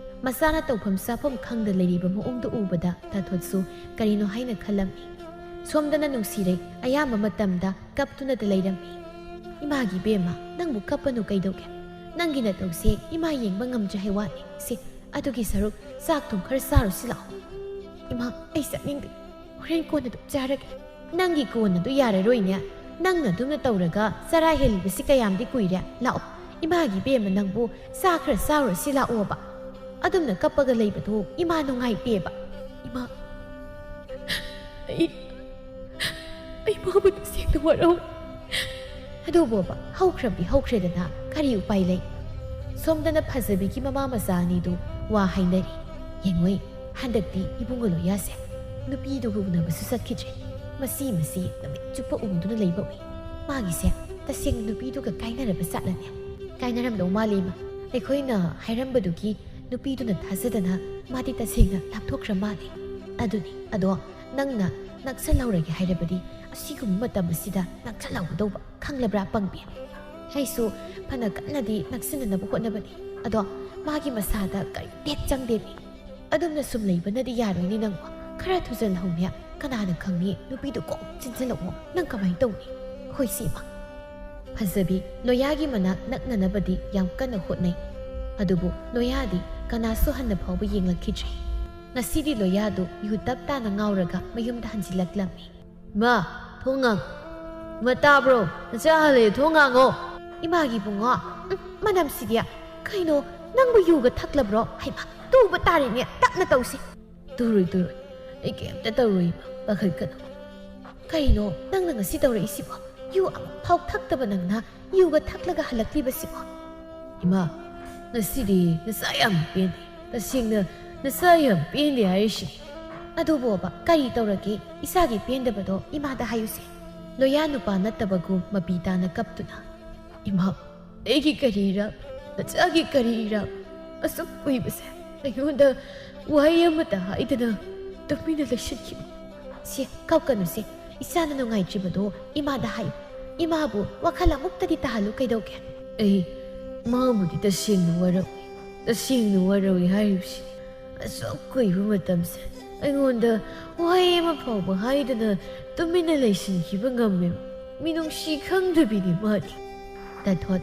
ꯃꯆꯥꯅ ꯇꯧꯐꯝ ꯆꯥꯐꯝ ꯈꯪꯗ ꯂꯩꯔꯤꯕ ꯃꯑꯣꯡꯗꯨ ꯎꯕꯗ ꯇꯥꯊꯣꯠꯁꯨ ꯀꯔꯤꯅꯣ ꯍꯥꯏꯅ ꯈꯜꯂꯝꯃꯤ꯫ ꯁꯣꯝꯗꯅ ꯅꯨꯡꯁꯤꯔꯩ ꯑꯌꯥꯝꯕ ꯃꯇꯝꯗ ꯀꯞꯇꯨꯅꯇ ꯂꯩꯔꯝꯃꯤ꯫ "ꯏꯃꯥꯒꯤ ꯏꯕꯦꯝꯃ, ꯅꯪꯕꯨ ꯀꯞꯄꯅꯨ ꯀꯩꯗꯧꯒꯦ? ꯅꯪꯒꯤ ꯅꯇꯧꯁꯦ ꯏꯃꯥ ꯌꯦꯡꯕ ꯉꯝꯗ꯭ꯔꯦ ꯍꯥꯏ ꯋꯥꯅꯤ꯫ ꯁꯦ, ꯑꯗꯨꯒꯤ ꯁꯔꯨꯛ ꯆꯥꯛ ꯊꯨꯝ ꯈꯔ ꯆꯥꯔꯨꯁꯤ ꯂꯥꯛꯑꯣ꯫" "ꯏꯃꯥ, ꯑꯩ ꯆꯠꯅꯤꯡꯗꯦ꯫ ꯍꯣꯔꯦꯟ ꯀꯣꯟꯅ ꯑꯗꯨꯝ ꯆꯥꯔꯒꯦ꯫" "ꯅꯪꯒꯤ ꯀꯣꯟꯅꯗꯨ ꯌꯥꯔꯔꯣꯏꯅꯦ꯫ ꯅꯪꯅ ꯑꯗꯨꯝꯅ ꯇꯧꯔꯒ ꯆꯔꯥ ꯍꯦꯜꯂꯤꯕꯁꯤ ꯀꯌꯥꯝꯗꯤ ꯀꯨꯏꯔꯦ? ꯂꯥꯛꯑꯣ, ꯏꯃꯥꯒꯤ ꯏꯕꯦꯝꯃ ꯅꯪꯕꯨ ꯆꯥ ꯈꯔ ꯆꯥꯔꯨꯔꯁꯤ ꯂꯥꯛꯑꯣꯕ꯫ ꯑꯗꯨꯝꯅ ꯀꯞꯄꯒ ꯂꯩꯕꯗꯨ ꯏꯃꯥ ꯅꯨꯡꯉꯥꯏꯇꯦꯕ꯫" "ꯏꯃꯥ, ꯑꯩ, ꯑꯩ ꯃꯥꯕꯨ ꯇꯁꯦꯡꯅ ꯋꯥꯔꯧꯏ꯫ ꯑꯗꯨꯕꯨꯕ ꯍꯧꯈ꯭ꯔꯕꯗꯤ ꯍꯧꯈ꯭ꯔꯦꯗꯅ, ꯀꯔꯤ ꯎꯄꯥꯏ ꯂꯩ?" ꯁꯣꯝꯗꯅ ꯐꯖꯕꯤꯒꯤ ꯃꯃꯥ ꯃꯆꯥ ꯑꯅꯤꯗꯨ ꯋꯥ ꯍꯥꯏꯅꯔꯤ꯫ "ꯌꯦꯡꯉꯨꯏ, ꯍꯟꯗꯛꯇꯤ ꯏꯕꯨꯡꯉꯣ ꯂꯣꯌꯥꯁꯦ ꯅꯨꯄꯤꯗꯨꯒ ꯎꯅꯕꯁꯨ ꯆꯠꯈꯤꯗ꯭ꯔꯦ꯫ ꯃꯁꯤ, ꯃꯁꯤ ꯅꯨꯃꯤꯠ ꯆꯨꯞꯄ ꯎꯝꯗꯨꯅ ꯂꯩꯕ ꯎꯏ꯫ ꯃꯥꯒꯤꯁꯦ ꯇꯁꯦꯡꯅ ꯅꯨꯄꯤꯗꯨꯒ ꯀꯥꯏꯅꯔꯕ ꯆꯠꯂꯅꯦ?" "ꯀꯥꯏꯅꯔꯝꯗꯧ ꯃꯥꯜꯂꯤ, ꯏꯃꯥ꯫ ꯑꯩꯈꯣꯏꯅ ꯍꯥꯏꯔꯝꯕꯗꯨꯒꯤ ꯅꯨꯄꯤꯗꯨꯅ ꯊꯥꯖꯗꯅ ꯃꯥꯗꯤ ꯇꯁꯦꯡꯅ ꯂꯥꯞꯊꯣꯛꯈ꯭ꯔ ꯃꯥꯜꯂꯤ꯫" "ꯑꯗꯨꯅꯤ, ꯑꯗꯣ ꯅꯪꯅ ꯅꯛꯁꯜꯍꯧꯔꯒꯦ ꯍꯥꯏꯔꯕꯗꯤ ꯑꯁꯤꯒꯨꯝꯕ ꯃꯇꯝ ꯑꯁꯤꯗ ꯅꯛꯁꯜꯍꯧꯒꯗꯧꯕ, ꯈꯪꯂꯕ꯭ꯔꯥ ꯄꯪꯕꯤ? ꯑꯩꯁꯨ ꯐꯅ ꯀꯟꯅꯗꯤ ꯅꯛꯁꯤꯟꯅꯅꯕ ꯍꯣꯠꯅꯕꯅꯤ, ꯑꯗꯣ ꯃꯥꯒꯤ ꯃꯁꯥꯗ ꯀꯔꯤ ꯇꯦꯠ ꯆꯪꯗꯦꯅꯤ꯫ ꯑꯗꯨꯝꯅ ꯁꯨꯝ ꯂꯩꯕꯅꯗꯤ ꯌꯥꯔꯣꯏꯅꯦ ꯅꯪꯕꯣ꯫ ꯈꯔ ꯊꯨꯖꯜꯍꯧꯅꯦ꯫ ꯀꯅꯥꯅ ꯈꯪꯅꯤ ꯅꯨꯄꯤꯗꯨ ꯀꯣꯛ ꯆꯤꯟꯁꯤꯜꯂꯛꯑꯣ꯫ ꯅꯪ ꯀꯃꯥꯏꯅ ꯇꯧꯅꯤ? ꯍꯣꯏ ꯁꯤ ꯏꯃꯥ꯫ ꯐꯖꯕꯤ ꯂꯣꯌꯥꯒꯤ ꯃꯅꯥꯛ ꯅꯛꯅꯅꯕꯗꯤ ꯌꯥꯝ ꯀꯟꯅ ꯍꯣꯠꯅꯩ꯫ ꯑꯗꯨꯕꯨ ꯂꯣꯌꯥꯗꯤ ꯀꯅꯥꯁꯨ ꯍꯟꯅ ꯐꯥꯎꯕ ꯌꯦꯡꯂꯛꯈꯤꯗ꯭ꯔꯦ꯫ ꯉꯁꯤꯗꯤ ꯂꯣꯌꯥꯗꯨ ꯌꯨ ꯇꯞ ꯇꯥꯅ ꯉꯥꯎꯔꯒ ꯃꯌꯨꯝꯗ ꯍꯟꯖꯤꯜꯂꯛꯂꯝꯃꯤ꯫ "ꯃꯥ, ꯊꯣꯡ ꯉꯥꯡ꯫ ꯃꯥ, ꯇꯥꯕ꯭ꯔꯣ? ꯅꯆꯥ ꯍꯜꯂꯛꯑꯦ, ꯊꯣꯡ ꯉꯥꯡꯉꯣ!" "ꯏꯃꯥꯒꯤ ꯏꯕꯨꯡꯉꯣ, ꯎꯝ, ꯃꯅꯝꯁꯤꯗꯤ! ꯀꯩꯅꯣ, ꯅꯪꯕꯨ ꯌꯨꯒ ꯊꯛꯂꯕ꯭ꯔꯣ? ꯍꯩꯃꯥ, ꯇꯨꯕ ꯇꯥꯔꯦꯅꯦ, ꯇꯞꯅ ꯇꯧꯁꯤ!" "ꯇꯨꯔꯣꯏ, ꯇꯨꯔꯣꯏ꯫ ꯑꯩ ꯀꯩꯝꯇ ꯇꯧꯔꯣꯏ, ꯏꯃꯥ, ꯄꯥꯈꯠꯀꯅꯨ꯫" "ꯀꯩꯅꯣ, ꯅꯪꯅ ꯉꯁꯤ ꯇꯧꯔꯛꯏꯁꯤꯕꯣ? ꯌꯨ ꯑꯃꯐꯥꯎ ꯊꯛꯇꯕ ꯅꯪꯅ ꯌꯨꯒ ꯊꯛꯂꯒ ꯍꯜꯂꯛꯂꯤꯕꯁꯤꯕꯣ?" "ꯏꯃꯥ, ꯉꯁꯤꯗꯤ ꯅꯆꯥ ꯌꯥꯝ ꯄꯦꯟꯗꯦ꯫ ꯇꯁꯦꯡꯅ ꯅꯆꯥ ꯌꯥꯝ ꯄꯦꯟꯗꯦ ꯍꯥꯏꯔꯤꯁꯤꯅꯤ꯫" "ꯑꯗꯨꯕꯣꯕ, ꯀꯔꯤ ꯇꯧꯔꯒꯦ? ꯏꯆꯥꯒꯤ ꯄꯦꯟꯗꯕꯗꯣ ꯏꯃꯥꯗ ꯍꯥꯏꯌꯨꯁꯦ꯫" ꯂꯣꯌꯥ ꯅꯨꯄꯥ ꯅꯠꯇꯕꯒꯨꯝ ꯃꯄꯤ ꯇꯥꯅ ꯀꯞꯇꯨꯅ, "ꯏꯃꯥ, ꯑꯩꯒꯤ ꯀꯔꯤ ꯏꯔꯥꯛ, ꯅꯆꯥꯒꯤ ꯀꯔꯤ ꯏꯔꯥꯛ? ꯑꯁꯨꯛ ꯀꯨꯏꯕꯁꯦ ꯑꯩꯉꯣꯟꯗ ꯋꯥꯍꯩ ꯑꯃꯠꯇ ꯍꯥꯏꯗꯅ ꯇꯨꯃꯤꯟꯅ ꯂꯩꯁꯤꯟꯈꯤꯕ꯫" "ꯁꯦ, ꯀꯞꯀꯅꯨꯁꯦ꯫ ꯏꯆꯥꯅ ꯅꯨꯡꯉꯥꯏꯇ꯭ꯔꯤꯕꯗꯣ ꯏꯃꯥꯗ ꯍꯥꯏꯌꯨ꯫ ꯏꯃꯥꯕꯨ ꯋꯥꯈꯜ ꯑꯃꯨꯛꯇꯗꯤ ꯇꯥꯍꯜꯂꯨ ꯀꯩꯗꯧꯒꯦ?" "ꯑꯩ ꯃꯥꯕꯨꯗꯤ ꯇꯁꯦꯡꯅ ꯋꯥꯔꯧꯏ, ꯇꯁꯦꯡꯅ ꯋꯥꯔꯧꯏ ꯍꯥꯏꯔꯤꯕꯁꯤꯅꯤ꯫ ꯑꯁꯨꯛ ꯀꯨꯏꯕ ꯃꯇꯝꯁꯦ ꯑꯩꯉꯣꯟꯗ ꯋꯥꯍꯩ ꯑꯃ ꯐꯥꯎꯕ ꯍꯥꯏꯗꯅ ꯇꯨꯃꯤꯟꯅ ꯂꯩꯁꯤꯟꯈꯤꯕ ꯉꯝꯃꯦꯕ꯫ ꯃꯤꯅꯨꯡꯁꯤ ꯈꯪꯗꯕꯤꯅꯤ ꯃꯥꯗꯤ꯫" ꯇꯥꯊꯣꯠ,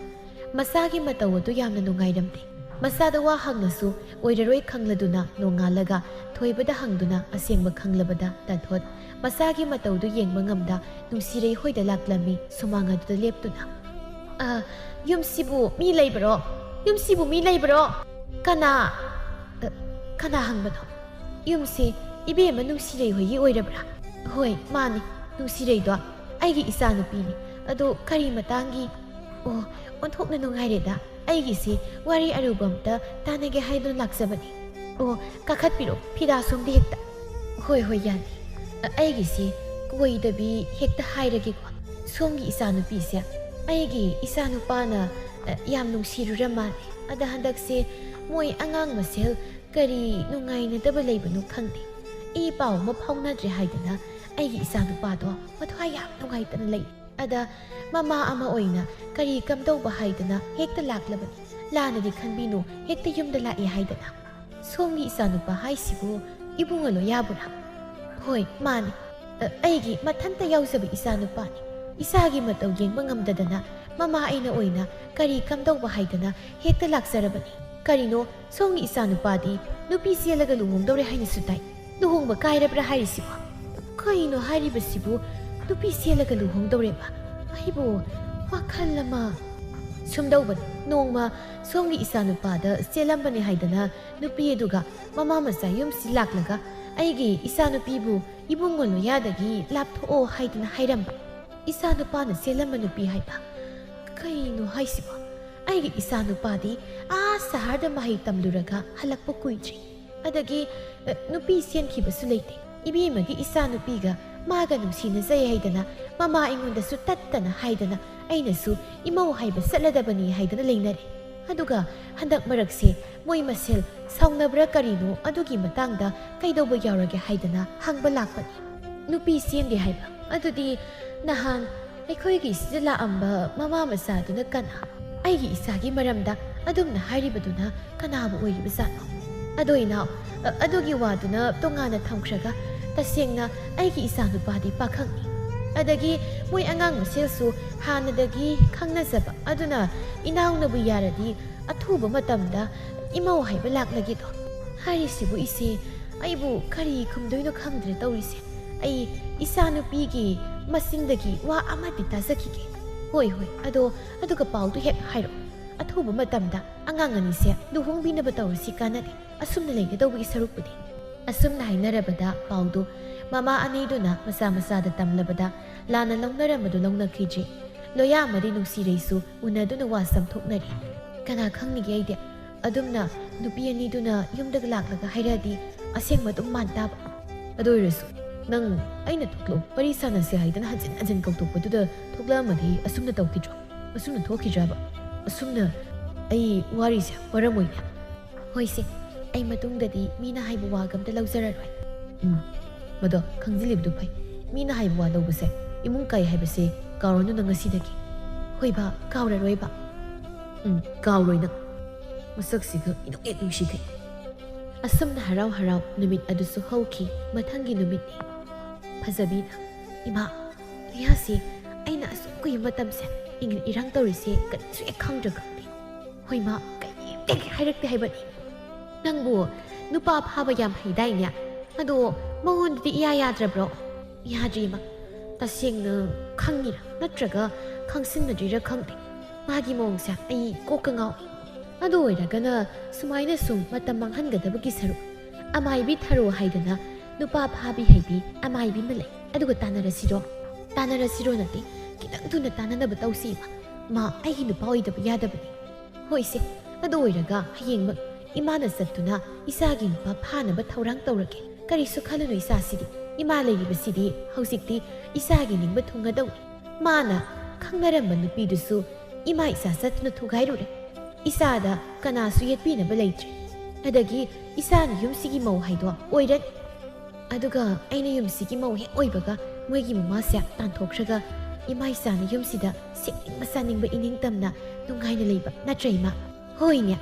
ꯃꯆꯥꯒꯤ ꯃꯇꯧ ꯑꯗꯨ ꯌꯥꯝꯅ ꯅꯨꯡꯉꯥꯏꯔꯝꯗꯦ꯫ ꯃꯆꯥꯗ ꯋꯥ ꯍꯪꯉꯁꯨ ꯑꯣꯏꯔꯔꯣꯏ ꯈꯪꯂꯗꯨꯅ ꯅꯣꯡꯉꯥꯜꯂꯒ ꯊꯣꯏꯕꯗ ꯍꯪꯗꯨꯅ ꯑꯁꯦꯡꯕ ꯈꯪꯂꯕꯗ ꯇꯥꯊꯣꯠ ꯃꯆꯥꯒꯤ ꯃꯇꯧꯗꯨ ꯌꯦꯡꯕ ꯉꯝꯗ ꯅꯨꯡꯁꯤꯔꯩ ꯍꯣꯏꯗ ꯂꯥꯛꯂꯝꯃꯤ ꯁꯨꯃꯥꯡ ꯑꯗꯨꯗ ꯂꯦꯞꯇꯨꯅ꯫ "ꯑ, ꯌꯨꯝꯁꯤꯕꯨ ꯃꯤ ꯂꯩꯕ꯭ꯔꯣ? ꯌꯨꯝꯁꯤꯕꯨ ꯃꯤ ꯂꯩꯕ꯭ꯔꯣ? ꯀꯅꯥ?" "ꯑ, ꯀꯅꯥ ꯍꯪꯕꯅꯣ? ꯌꯨꯝꯁꯤ ꯏꯕꯦꯝꯃ ꯅꯨꯡꯁꯤꯔꯩ ꯍꯣꯏꯒꯤ ꯑꯣꯏꯔꯕ꯭ꯔꯥ?" "ꯍꯣꯏ, ꯃꯥꯅꯤ꯫ ꯅꯨꯡꯁꯤꯔꯩꯗꯣ ꯑꯩꯒꯤ ꯏꯆꯥꯅꯨꯄꯤꯅꯤ꯫ ꯑꯗꯣ ꯀꯔꯤ ꯃꯇꯥꯡꯒꯤ?" "ꯑꯣ, ꯑꯣꯟꯊꯣꯛꯅ ꯅꯨꯡꯉꯥꯏꯔꯦꯗ꯫ ꯑꯩꯒꯤꯁꯤ ꯋꯥꯔꯤ ꯑꯔꯨꯕ ꯑꯝꯇ ꯇꯥꯟꯅꯒꯦ ꯍꯥꯏꯗꯨꯅ ꯂꯥꯛꯆꯕꯅꯤ꯫" "ꯑꯣ, ꯀꯥꯈꯠꯄꯤꯔꯣ, ꯐꯤꯗꯥ ꯁꯣꯝꯗ ꯍꯦꯛꯇ꯫" "ꯍꯣꯏ, ꯍꯣꯏ, ꯌꯥꯅꯤ꯫ ꯑ, ꯑꯩꯒꯤꯁꯤ ꯀꯣꯏꯗꯕꯤ ꯍꯦꯛꯇ ꯍꯥꯏꯔꯒꯦꯀꯣ꯫ ꯁꯣꯝꯒꯤ ꯏꯆꯥꯅꯨꯄꯤꯁꯦ ꯑꯩꯒꯤ ꯏꯆꯥꯅꯨꯄꯥꯅ, ꯑ, ꯌꯥꯝ ꯅꯨꯡꯁꯤꯔꯨꯔ ꯃꯥꯜꯂꯦ꯫ ꯑꯗ ꯍꯟꯗꯛꯁꯦ ꯃꯣꯏ ꯑꯉꯥꯡ ꯃꯁꯦꯜ ꯀꯔꯤ ꯅꯨꯡꯉꯥꯏꯅꯗꯕ ꯂꯩꯕꯅꯣ ꯈꯪꯗꯦ꯫ ꯏ ꯄꯥꯎ ꯑꯃ ꯐꯥꯎꯅꯗ꯭ꯔꯦ ꯍꯥꯏꯗꯅ ꯑꯩꯒꯤ ꯏꯆꯥꯅꯨꯄꯥꯗꯣ ꯃꯊ꯭ꯋꯥꯏ ꯌꯥꯝ ꯅꯨꯡꯉꯥꯏꯇꯅ ꯂꯩ꯫ ꯑꯗ ꯃꯃꯥ ꯑꯃ ꯑꯣꯏꯅ ꯀꯔꯤ ꯀꯝꯗꯧꯕ ꯍꯥꯏꯗꯅ ꯍꯦꯛꯇ ꯂꯥꯛꯂꯕꯅꯤ꯫ ꯂꯥꯟꯅꯗꯤ ꯈꯟꯕꯤꯅꯨ, ꯍꯦꯛꯇ ꯌꯨꯝꯗ ꯂꯥꯛꯑꯦ ꯍꯥꯏꯗꯅ꯫ ꯁꯣꯝꯒꯤ ꯏꯆꯥꯅꯨꯄꯥ ꯍꯥꯏꯁꯤꯕꯨ ꯏꯕꯨꯡꯉꯣ ꯂꯣꯌꯥꯕꯨꯔꯥ? ꯍꯣꯏ, ꯃꯥꯅꯤ꯫ ꯑ, ꯑꯩꯒꯤ ꯃꯊꯟꯇ ꯌꯥꯎꯖꯕ ꯏꯆꯥꯅꯨꯄꯥꯅꯤ꯫ ꯏꯆꯥꯒꯤ ꯃꯇꯧ ꯌꯦꯡꯕ ꯉꯝꯗꯗꯅ ꯃꯃꯥ ꯑꯩꯅ ꯑꯣꯏꯅ ꯀꯔꯤ ꯀꯝꯗꯧꯕ ꯍꯥꯏꯗꯅ ꯍꯦꯛꯇ ꯂꯥꯛꯆꯔꯕꯅꯤ꯫ ꯀꯔꯤꯅꯣ, ꯁꯣꯝꯒꯤ ꯏꯆꯥꯅꯨꯄꯥꯗꯤ ꯅꯨꯄꯤ ꯆꯦꯜꯂꯒ ꯂꯨꯍꯣꯡꯗꯧꯔꯦ ꯍꯥꯏꯅꯁꯨ ꯇꯥꯏ꯫ ꯂꯨꯍꯣꯡꯕ ꯀꯥꯏꯔꯕ꯭ꯔꯥ ꯍꯥꯏꯔꯤꯁꯤꯕꯣ? ꯀꯩꯅꯣ ꯍꯥꯏꯔꯤꯕꯁꯤꯕꯨ? ꯅꯨꯄꯤ ꯆꯦꯜꯂꯒ ꯂꯨꯍꯣꯡꯗꯧꯔꯦꯕ? ꯑꯩꯕꯨ ꯋꯥꯈꯜ ꯑꯃ꯫ ꯁꯨꯝꯗꯧꯕꯅꯤ, ꯅꯣꯡꯃ ꯁꯣꯝꯒꯤ ꯏꯆꯥꯅꯨꯄꯥꯗ ꯆꯦꯜꯂꯝꯕꯅꯤ ꯍꯥꯏꯗꯅ ꯅꯨꯄꯤ ꯑꯗꯨꯒ ꯃꯃꯥ ꯃꯆꯥ ꯌꯨꯝꯁꯤ ꯂꯥꯛꯂꯒ ꯑꯩꯒꯤ ꯏꯆꯥꯅꯨꯄꯤꯕꯨ ꯏꯕꯨꯡꯉꯣ ꯂꯣꯌꯥꯗꯒꯤ ꯂꯥꯞꯊꯣꯛꯑꯣ ꯍꯥꯏꯗꯅ ꯍꯥꯏꯔꯝꯕ꯫ ꯏꯆꯥꯅꯨꯄꯥꯅ ꯆꯦꯜꯂꯝꯕ ꯅꯨꯄꯤ ꯍꯥꯏꯕ? ꯀꯩꯅꯣ ꯍꯥꯏꯁꯤꯕꯣ? ꯑꯩꯒꯤ ꯏꯆꯥꯅꯨꯄꯥꯗꯤ ꯑꯥ ꯁꯍꯔꯗ ꯃꯍꯩ ꯇꯝꯂꯨꯔꯒ ꯍꯜꯂꯛꯄ ꯀꯨꯏꯗ꯭ꯔꯤ꯫ ꯑꯗꯒꯤ, ꯑ, ꯅꯨꯄꯤ ꯆꯦꯟꯈꯤꯕꯁꯨ ꯂꯩꯇꯦ꯫ ꯏꯕꯦꯝꯃꯒꯤ ꯏꯆꯥꯅꯨꯄꯤꯒ ꯃꯥꯒ ꯅꯨꯡꯁꯤꯅꯖꯩ ꯍꯥꯏꯗꯅ ꯃꯃꯥ ꯑꯩꯉꯣꯟꯗꯁꯨ ꯇꯠꯇꯅ ꯍꯥꯏꯗꯅ ꯑꯩꯅꯁꯨ ꯏꯃꯧ ꯍꯥꯏꯕ ꯆꯠꯂꯗꯕꯅꯤ ꯍꯥꯏꯗꯅ ꯂꯩꯅꯔꯦ꯫ ꯑꯗꯨꯒ ꯍꯟꯗꯛ ꯃꯔꯛꯁꯦ ꯃꯣꯏ ꯃꯁꯦꯜ ꯁꯥꯎꯅꯕ꯭ꯔꯥ ꯀꯔꯤꯅꯣ, ꯑꯗꯨꯒꯤ ꯃꯇꯥꯡꯗ ꯀꯩꯗꯧꯕ ꯌꯥꯎꯔꯒꯦ ꯍꯥꯏꯗꯅ ꯍꯪꯕ ꯂꯥꯛꯄꯅꯤ꯫ ꯅꯨꯄꯤ ꯆꯦꯟꯗꯦ ꯍꯥꯏꯕ? ꯑꯗꯨꯗꯤ ꯅꯍꯥꯟ ꯑꯩꯈꯣꯏꯒꯤ ꯁꯤꯗ ꯂꯥꯛꯑꯝꯕ ꯃꯃꯥ ꯃꯆꯥꯗꯨꯅ ꯀꯅꯥ? ꯑꯩꯒꯤ ꯏꯆꯥꯒꯤ ꯃꯔꯝꯗ ꯑꯗꯨꯝꯅ ꯍꯥꯏꯔꯤꯕꯗꯨꯅ ꯀꯅꯥꯕꯨ ꯑꯣꯏꯔꯤꯕꯖꯥꯠꯅꯣ? ꯑꯗꯣ ꯏꯅꯥꯎ, ꯑ-, ꯑꯗꯨꯒꯤ ꯋꯥꯗꯨꯅ ꯇꯣꯉꯥꯟꯅ ꯊꯝꯈ꯭ꯔꯒ, ꯇꯁꯦꯡꯅ ꯑꯩꯒꯤ ꯏꯆꯥꯅꯨꯄꯥꯗꯤ ꯄꯥꯈꯪꯅꯤ꯫ ꯑꯗꯒꯤ ꯃꯣꯏ ꯑꯉꯥꯡ ꯃꯁꯦꯜꯁꯨ ꯍꯥꯟꯅꯗꯒꯤ ꯈꯪꯅꯖꯕ, ꯑꯗꯨꯅ ꯏꯅꯥꯎꯅꯕꯨ ꯌꯥꯔꯗꯤ ꯑꯊꯨꯕ ꯃꯇꯝꯗ ꯏꯃꯧ ꯍꯥꯏꯕ ꯂꯥꯛꯂꯒꯦꯗꯣ꯫ ꯍꯥꯏꯔꯤꯁꯤꯕꯨ ꯏꯆꯦ, ꯑꯩꯕꯨ ꯀꯔꯤ ꯈꯨꯝꯗꯣꯏꯅꯣ ꯈꯪꯗ꯭ꯔꯦ ꯇꯧꯔꯤꯁꯦ꯫ ꯑꯩ ꯏꯆꯥꯅꯨꯄꯤꯒꯤ ꯃꯆꯤꯟꯗꯒꯤ ꯋꯥ ꯑꯃꯗꯤ ꯇꯥꯖꯈꯤꯒꯦ꯫ ꯍꯣꯏ, ꯍꯣꯏ, ꯑꯗꯣ, ꯑꯗꯨꯒ ꯄꯥꯎꯗꯨ ꯍꯦꯛ ꯍꯥꯏꯔꯛꯑꯣ꯫ ꯑꯊꯨꯕ ꯃꯇꯝꯗ ꯑꯉꯥꯡ ꯑꯅꯤꯁꯦ ꯂꯨꯍꯣꯡꯕꯤꯅꯕ ꯇꯧꯔꯁꯤ, ꯀꯥꯟꯅꯗꯦ ꯑꯁꯨꯝꯅ ꯂꯩꯒꯗꯧꯕꯒꯤ ꯁꯔꯨꯛꯄꯨꯗꯤ꯫ ꯑꯁꯨꯝꯅ ꯍꯥꯏꯅꯔꯕꯗ ꯄꯥꯎꯗꯨ ꯃꯃꯥ ꯑꯅꯤꯗꯨꯅ ꯃꯆꯥ ꯃꯆꯥꯗ ꯇꯝꯂꯕꯗ ꯂꯥꯟꯅ ꯂꯧꯅꯔꯝꯕꯗꯨ ꯂꯧꯅꯈꯤꯗ꯭ꯔꯤ꯫ ꯂꯣꯌꯥ ꯑꯃꯗꯤ ꯅꯨꯡꯁꯤꯔꯩꯁꯨ ꯎꯅꯗꯨꯅ ꯋꯥ ꯁꯝꯊꯣꯛꯅꯔꯤ꯫ ꯀꯅꯥ ꯈꯪꯅꯤꯒꯦ ꯑꯩꯗꯤ? ꯑꯗꯨꯝꯅ ꯅꯨꯄꯤ ꯑꯅꯤꯗꯨꯅ ꯌꯨꯝꯗ ꯂꯥꯛꯂꯒ ꯍꯥꯏꯔꯛꯑꯗꯤ ꯑꯁꯦꯡꯕ ꯑꯗꯨꯝ ꯃꯥꯟ ꯇꯥꯕ꯫ ꯑꯗꯨ ꯑꯣꯏꯔꯁꯨ ꯅꯪ ꯑꯩꯅ ꯊꯣꯛꯂꯛꯑꯣ, ꯋꯥꯔꯤ ꯁꯥꯟꯅꯁꯦ ꯍꯥꯏꯗꯅ ꯍꯟꯖꯤꯟ ꯍꯟꯖꯤꯟ ꯀꯧꯊꯣꯛꯄꯗꯨꯗ ꯊꯣꯛꯂꯛꯑꯝꯃꯗꯤ ꯑꯁꯨꯝꯅ ꯇꯧꯈꯤꯗ꯭ꯔꯣ? ꯑꯁꯨꯝꯅ ꯊꯣꯛꯈꯤꯗ꯭ꯔꯕ? ꯑꯁꯨꯝꯅ ꯑꯩ ꯋꯥꯔꯤꯁꯦ ꯋꯥꯔꯝꯃꯣꯏꯅꯦ꯫ ꯍꯣꯏꯁꯦ, ꯑꯩ ꯃꯇꯨꯡꯗꯗꯤ ꯃꯤꯅ ꯍꯥꯏꯕ ꯋꯥꯒ ꯑꯝꯇ ꯂꯧꯖꯔꯔꯣꯏ꯫ ꯎꯝ, ꯃꯗꯣ ꯈꯪꯖꯤꯜꯂꯤꯕꯗꯨ ꯐꯩ꯫ ꯃꯤꯅ ꯍꯥꯏꯕ ꯋꯥ ꯂꯧꯕꯁꯦ, ꯏꯃꯨꯡ ꯀꯥꯏ ꯍꯥꯏꯕꯁꯦ ꯀꯥꯎꯔꯅꯨ ꯅꯪ ꯉꯁꯤꯗꯒꯤ꯫ ꯍꯣꯏꯕ, ꯀꯥꯎꯔꯔꯣꯏꯕ꯫ ꯎꯝ, ꯀꯥꯎꯔꯣꯏ ꯅꯪ꯫ ꯃꯁꯛꯁꯤꯒ ꯏꯅꯣꯛ ꯍꯦꯛ ꯅꯨꯡꯁꯤꯈꯩ꯫ ꯑꯁꯨꯝꯅ ꯍꯔꯥꯎ ꯍꯔꯥꯎ ꯅꯨꯃꯤꯠ ꯑꯗꯨꯁꯨ ꯍꯧꯈꯤ꯫ ꯃꯊꯪꯒꯤ ꯅꯨꯃꯤꯠꯅꯤ꯫ ꯐꯖꯕꯤꯅ, "ꯏꯃꯥ, ꯂꯤꯌꯥꯁꯤ ꯑꯩꯅ ꯑꯁꯨꯛ ꯀꯨꯏꯕ ꯃꯇꯝꯁꯦ ꯏꯪ-, ꯏꯔꯥꯡ ꯇꯧꯔꯤꯁꯦ ꯀꯔꯤꯁꯨ ꯍꯦꯛ ꯈꯪꯗ꯭ꯔꯥ ꯈꯪꯗꯦ꯫ ꯍꯣꯏ ꯃꯥ, ꯀꯔꯤꯝꯇ ꯍꯦꯛ ꯍꯥꯏꯔꯛꯇꯦ ꯍꯥꯏꯕꯅꯤ꯫ ꯅꯪꯕꯨ ꯅꯨꯄꯥ ꯐꯥꯕ ꯌꯥꯝ ꯍꯩꯗꯥꯏꯅꯦ? ꯑꯗꯣ ꯃꯉꯣꯟꯗꯗꯤ ꯏꯌꯥ ꯌꯥꯗ꯭ꯔꯕ꯭ꯔꯣ?" "ꯌꯥꯗ꯭ꯔꯤ ꯏꯃꯥ꯫ ꯇꯁꯦꯡꯅ ꯈꯪꯉꯤꯔꯥ ꯅꯠꯇ꯭ꯔꯒ ꯈꯪꯁꯤꯟꯅꯗ꯭ꯔꯤꯔꯥ ꯈꯪꯗꯦ꯫ ꯃꯥꯒꯤ ꯃꯑꯣꯡꯁꯦ ꯑꯩ ꯀꯣꯛꯀ ꯉꯥꯎꯏ꯫ ꯑꯗꯨ ꯑꯣꯏꯔꯒꯅ ꯁꯨꯃꯥꯏꯅ ꯁꯨꯝ ꯃꯇꯝ ꯃꯥꯡꯍꯟꯒꯗꯕꯒꯤ ꯁꯔꯨꯛ ꯑꯃꯥꯏꯕꯤ ꯊꯔꯣ ꯍꯥꯏꯗꯅ ꯅꯨꯄꯥ ꯐꯥꯕꯤ ꯍꯩꯕꯤ ꯑꯃꯥꯏꯕꯤ ꯑꯃ ꯂꯩ꯫ ꯑꯗꯨꯒ ꯇꯥꯟꯅꯔꯁꯤꯔꯣ?" "ꯇꯥꯟꯅꯔꯁꯤꯔꯣ ꯅꯠꯇꯦ, ꯈꯤꯇꯪ ꯊꯨꯅ ꯇꯥꯟꯅꯅꯕ ꯇꯧꯁꯤ ꯏꯃꯥ꯫ ꯃꯥ ꯑꯩꯒꯤ ꯅꯨꯄꯥ ꯑꯣꯏꯗꯕ ꯌꯥꯗꯕꯅꯤ꯫" "ꯍꯣꯏꯁꯦ, ꯑꯗꯨ ꯑꯣꯏꯔꯒ ꯍꯌꯦꯡꯃꯛ ꯏꯃꯥꯅ ꯆꯠꯇꯨꯅ ꯏꯆꯥꯒꯤ ꯅꯨꯄꯥ ꯐꯥꯅꯕ ꯊꯧꯔꯥꯡ ꯇꯧꯔꯒꯦ꯫ ꯀꯔꯤꯁꯨ ꯈꯜꯂꯨꯅꯨ ꯏꯆꯥꯁꯤꯗꯤ꯫ ꯏꯃꯥ ꯂꯩꯔꯤꯕꯁꯤꯗꯤ ꯍꯧꯖꯤꯛꯇꯤ ꯏꯆꯥꯒꯤ ꯅꯤꯡꯕ ꯊꯨꯡꯒꯗꯧꯅꯤ꯫ ꯃꯥꯅ ꯈꯪꯅꯔꯝꯕ ꯅꯨꯄꯤꯗꯨꯁꯨ ꯏꯃꯥ ꯏꯆꯥ ꯆꯠꯇꯨꯅ ꯊꯨꯒꯥꯏꯔꯨꯔꯦ꯫ ꯏꯆꯥꯗ ꯀꯅꯥꯁꯨ ꯌꯦꯠꯄꯤꯅꯕ ꯂꯩꯇ꯭ꯔꯦ꯫ ꯑꯗꯒꯤ ꯏꯆꯥꯅ ꯌꯨꯝꯁꯤꯒꯤ ꯃꯧ ꯍꯥꯏꯗꯣ ꯑꯣꯏꯔꯅꯤ꯫ ꯑꯗꯨꯒ ꯑꯩꯅ ꯌꯨꯝꯁꯤꯒꯤ ꯃꯧ ꯍꯦꯛ ꯑꯣꯏꯕꯒ ꯃꯣꯏꯒꯤ ꯃꯃꯥꯁꯦ ꯇꯥꯟꯊꯣꯛꯈ꯭ꯔꯒ ꯏꯃꯥ ꯏꯆꯥꯅ ꯌꯨꯝꯁꯤꯗ ꯁꯦꯠꯅꯤꯡꯕ ꯆꯥꯅꯤꯡꯕ ꯏꯅꯤꯡꯇꯝꯅ ꯅꯨꯡꯉꯥꯏꯅ ꯂꯩꯕ ꯅꯠꯇ꯭ꯔ ꯏꯃꯥ?" "ꯍꯣꯏꯅꯦ꯫"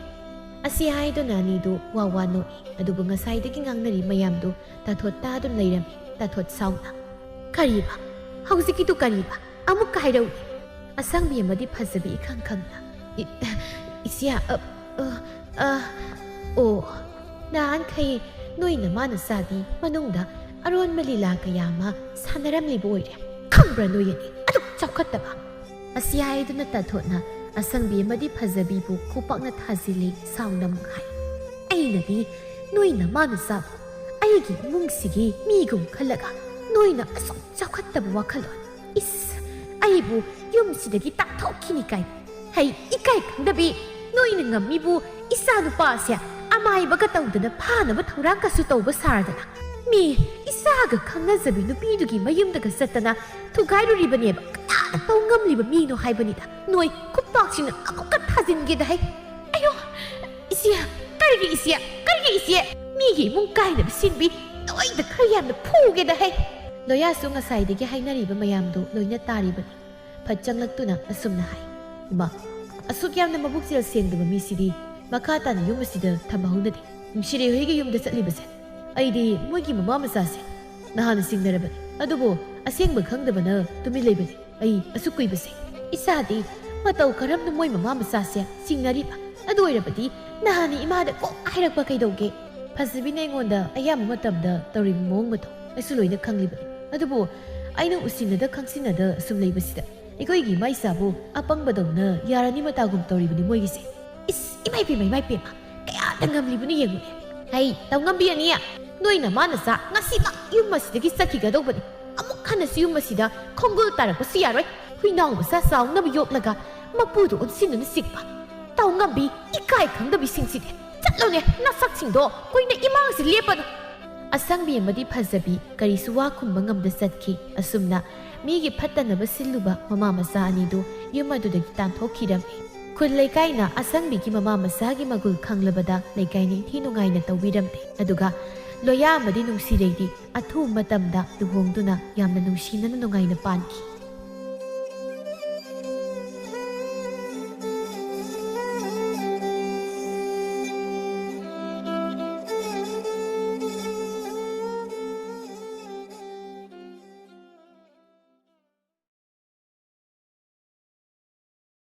ꯑꯁꯤ ꯍꯥꯏꯗꯨꯅ ꯑꯅꯤꯗꯨ ꯋꯥ ꯋꯥ ꯅꯣꯛꯏ꯫ ꯑꯗꯨꯕꯨ ꯉꯁꯥꯏꯗꯒꯤ ꯉꯥꯡꯅꯔꯤ ꯃꯌꯥꯝꯗꯨ ꯇꯥꯊꯣꯠ ꯇꯥꯗꯨꯅ ꯂꯩꯔꯝꯃꯤ꯫ ꯇꯥꯊꯣꯠ ꯁꯥꯎꯅ, "ꯀꯔꯤꯕ? ꯍꯧꯖꯤꯛꯀꯤꯗꯨ ꯀꯔꯤꯕ? ꯑꯃꯨꯛꯀ ꯍꯥꯏꯔꯛꯎꯅꯦ꯫" ꯑꯁꯪꯕꯤ ꯑꯃꯗꯤ ꯐꯖꯕꯤ ꯏꯈꯪ ꯈꯪꯅ, "ꯏ-, ꯏꯆꯦ, ꯑ, ꯑ, ꯑ, ꯑꯣ, ꯅꯍꯥꯟꯈꯩ ꯅꯣꯏ ꯅꯃꯥ ꯅꯆꯥꯗꯤ ꯃꯅꯨꯡꯗ ꯑꯔꯣꯟꯕ ꯂꯤꯂꯥ ꯀꯌꯥ ꯑꯃ ꯁꯥꯟꯅꯔꯝꯂꯤꯕ ꯑꯣꯏꯔꯦ꯫ ꯈꯪꯕ꯭ꯔꯥ ꯅꯣꯏ ꯑꯅꯤ? ꯑꯗꯨꯛ ꯆꯥꯎꯈꯠꯇꯕ!" ꯑꯁꯤ ꯍꯥꯏꯗꯨꯅ ꯇꯥꯊꯣꯠꯅ ꯑꯁꯪꯕꯤ ꯑꯃꯗꯤ ꯐꯖꯕꯤꯕꯨ ꯈꯨꯄꯥꯛꯅ ꯊꯥꯖꯤꯜꯂꯤ꯫ ꯁꯥꯎꯅ ꯑꯃꯨꯛ ꯍꯥꯏ, "ꯑꯩꯅꯗꯤ ꯅꯣꯏ ꯅꯃꯥ ꯅꯆꯥꯕꯨ ꯑꯩꯒꯤ ꯏꯃꯨꯡꯁꯤꯒꯤ ꯃꯤꯒꯨꯝ ꯈꯜꯂꯒ ꯅꯣꯏꯅ ꯑꯁꯨꯛ ꯆꯥꯎꯈꯠꯇꯕ ꯋꯥꯈꯜꯂꯣꯟ! ꯏꯁ, ꯑꯩꯕꯨ ꯌꯨꯝꯁꯤꯗꯒꯤ ꯇꯥꯟꯊꯣꯛꯈꯤꯅꯤ ꯀꯥꯏ꯫ ꯍꯩ, ꯏꯀꯥꯏ ꯈꯪꯗꯕꯤ! ꯅꯣꯏꯅ ꯉꯝꯃꯤꯕꯨ ꯏꯆꯥ ꯅꯨꯄꯥꯁꯦ ꯑꯃꯥꯏꯕꯒ ꯇꯧꯗꯅ ꯐꯥꯅꯕ ꯊꯧꯔꯥꯡꯒꯁꯨ ꯇꯧꯕ ꯁꯥꯔꯗꯅ꯫ ꯃꯤ ꯏꯆꯥꯒ ꯈꯪꯅꯖꯕꯤ ꯅꯨꯄꯤꯗꯨꯒꯤ ꯃꯌꯨꯝꯗꯒ ꯆꯠꯇꯅ ꯊꯨꯒꯥꯏꯔꯨꯔꯤꯕꯅꯦꯕ꯫ ꯀꯅꯥꯅ ꯇꯧ ꯉꯝꯂꯤꯕ ꯃꯤꯅꯣ ꯍꯥꯏꯕꯅꯤꯗ꯫ ꯅꯣꯏ ꯈꯨꯄꯥꯛꯁꯤꯅ ꯑꯃꯨꯛꯀ ꯊꯥꯖꯤꯟꯒꯦꯗ ꯍꯩ꯫ ꯑꯌꯣ! ꯏꯆꯦ! ꯀꯔꯤꯒꯤ ꯏꯆꯦ? ꯀꯔꯤꯒꯤ ꯏꯆꯦ? ꯃꯤꯒꯤ ꯏꯃꯨꯡ ꯀꯥꯏꯅꯕ ꯁꯤꯟꯕꯤ ꯅꯣꯏꯗ ꯈꯔ ꯌꯥꯝꯅ ꯐꯨꯒꯦꯗ ꯍꯩ꯫ ꯂꯣꯌꯥꯁꯨ ꯉꯁꯥꯏꯗꯒꯤ ꯍꯥꯏꯅꯔꯤꯕ ꯃꯌꯥꯝꯗꯨ ꯂꯣꯏꯅ ꯇꯥꯔꯤꯕꯅꯤ꯫ ꯐꯠ ꯆꯪꯂꯛꯇꯨꯅ ꯑꯁꯨꯝꯅ ꯍꯥꯏ, "ꯏꯃꯥ, ꯑꯁꯨꯛ ꯌꯥꯝꯅ ꯃꯕꯨꯛꯆꯦꯜ ꯁꯦꯡꯗꯕ ꯃꯤꯁꯤꯗꯤ ꯃꯈꯥ ꯇꯥꯅ ꯌꯨꯝ ꯑꯁꯤꯗ ꯊꯝꯕ ꯍꯧꯅꯗꯦ꯫ ꯅꯨꯡꯁꯤꯔꯩ ꯍꯣꯏꯒꯤ ꯌꯨꯝꯗ ꯆꯠꯂꯤꯕꯁꯦ ꯑꯩꯗꯤ ꯃꯣꯏꯒꯤ ꯃꯃꯥ ꯃꯆꯥꯁꯦ ꯅꯍꯥꯟꯅ ꯆꯤꯡꯅꯔꯕꯅꯤ, ꯑꯗꯨꯕꯨ ꯑꯁꯦꯡꯕ ꯈꯪꯗꯕꯅ ꯇꯨꯃꯤꯟ ꯂꯩꯕꯅꯤ꯫ ꯑꯩ ꯑꯁꯨꯛ ꯀꯨꯏꯕꯁꯦ ꯏꯆꯥꯗꯤ ꯃꯇꯧ ꯀꯔꯝꯅ ꯃꯣꯏ ꯃꯃꯥ ꯃꯆꯥꯁꯦ ꯆꯤꯡꯅꯔꯤꯕ? ꯑꯗꯨ ꯑꯣꯏꯔꯕꯗꯤ ꯅꯍꯥꯟꯅ ꯏꯃꯥꯗ ꯀꯣꯛ ꯍꯥꯏꯔꯛꯄ ꯀꯩꯗꯧꯒꯦ?" ꯐꯖꯕꯤꯅ ꯑꯩꯉꯣꯟꯗ ꯑꯌꯥꯝꯕ ꯃꯇꯝꯗ ꯇꯧꯔꯤꯕ ꯃꯑꯣꯡ ꯃꯇꯧ ꯑꯩꯁꯨ ꯂꯣꯏꯅ ꯈꯪꯂꯤꯕꯅꯤ꯫ ꯑꯗꯨꯕꯨ ꯑꯩꯅ ꯎꯁꯤꯟꯅꯗ ꯈꯪꯁꯤꯟꯅꯗ ꯑꯁꯨꯝ ꯂꯩꯕꯁꯤꯗ ꯑꯩꯈꯣꯏꯒꯤ ꯏꯃꯥ ꯏꯆꯥꯕꯨ ꯑꯄꯪꯕꯗꯧꯅ ꯌꯥꯔꯅꯤ ꯃꯇꯥꯒꯨꯝ ꯇꯧꯔꯤꯕꯅꯤ ꯃꯣꯏꯒꯤꯁꯦ꯫ ꯏꯁ, ꯏꯃꯥ ꯏꯄꯦꯝꯃ, ꯏꯃꯥ ꯏꯄꯦꯝꯃ, ꯀꯌꯥꯗ ꯉꯝꯂꯤꯕꯅꯣ ꯌꯦꯡꯉꯨꯅꯦ꯫ ꯍꯩ, ꯇꯧꯉꯝꯕꯤ ꯑꯅꯤ, ꯅꯣꯏ ꯅꯃꯥ ꯅꯆꯥ ꯉꯁꯤꯃꯛ ꯌꯨꯝ ꯑꯁꯤꯗꯒꯤ ꯆꯠꯈꯤꯒꯗꯧꯕꯅꯤ꯫ ꯑꯃꯨꯛ ꯍꯟꯅꯁꯨ ꯌꯨꯝ ꯑꯁꯤꯗ ꯈꯣꯡꯒꯨꯜ ꯇꯥꯔꯛꯄꯁꯨ ꯌꯥꯔꯣꯏ꯫ ꯍꯨꯏꯅꯥꯎ ꯃꯆꯥ ꯆꯥꯎꯅꯕ ꯌꯣꯛꯂꯒ ꯃꯄꯨꯗꯨ ꯑꯣꯟꯁꯤꯟꯗꯨꯅ ꯆꯤꯛꯄ꯫ ꯇꯧꯉꯝꯕꯤ, ꯏꯀꯥꯏ ꯈꯪꯗꯕꯤꯁꯤꯡꯁꯤꯗꯤ꯫ ꯆꯠꯂꯣꯅꯦ, ꯅꯁꯛꯁꯤꯡꯗꯣ ꯀꯨꯏꯅ ꯏꯃꯥꯡꯁꯤ ꯂꯦꯞꯄꯅꯨ꯫ ꯑꯁꯪꯕꯤ ꯑꯃꯗꯤ ꯐꯖꯕꯤ ꯀꯔꯤꯁꯨ ꯋꯥ ꯈꯨꯝꯕ ꯉꯝꯗ ꯆꯠꯈꯤ꯫ ꯑꯁꯨꯝꯅ ꯃꯤꯒꯤ ꯐꯠꯇꯅꯕ ꯁꯤꯜꯂꯨꯕ ꯃꯃꯥ ꯃꯆꯥ ꯑꯅꯤꯗꯨ ꯌꯨꯝ ꯑꯗꯨꯗꯒꯤ ꯇꯥꯟꯊꯣꯛꯈꯤꯔꯝꯃꯤ꯫ ꯈꯨꯜ ꯂꯩꯀꯥꯏꯅ ꯑꯁꯪꯕꯤꯒꯤ ꯃꯃꯥ ꯃꯆꯥꯒꯤ ꯃꯒꯨꯜ ꯈꯪꯂꯕꯗ ꯂꯩꯀꯥꯏ ꯅꯤꯡꯊꯤ ꯅꯨꯡꯉꯥꯏꯅ ꯇꯧꯕꯤꯔꯝꯃꯤ꯫ ꯑꯗꯨꯒ ꯂꯣꯌꯥ ꯑꯃꯗꯤ ꯅꯨꯡꯁꯤꯔꯩꯗꯤ ꯑꯊꯨꯕ ꯃꯇꯝꯗ ꯂꯨꯍꯣꯡꯗꯨꯅ ꯌꯥꯝꯅ ꯅꯨꯡꯁꯤꯅꯅ ꯅꯨꯡꯉꯥꯏꯅ ꯄꯥꯟꯈꯤ꯫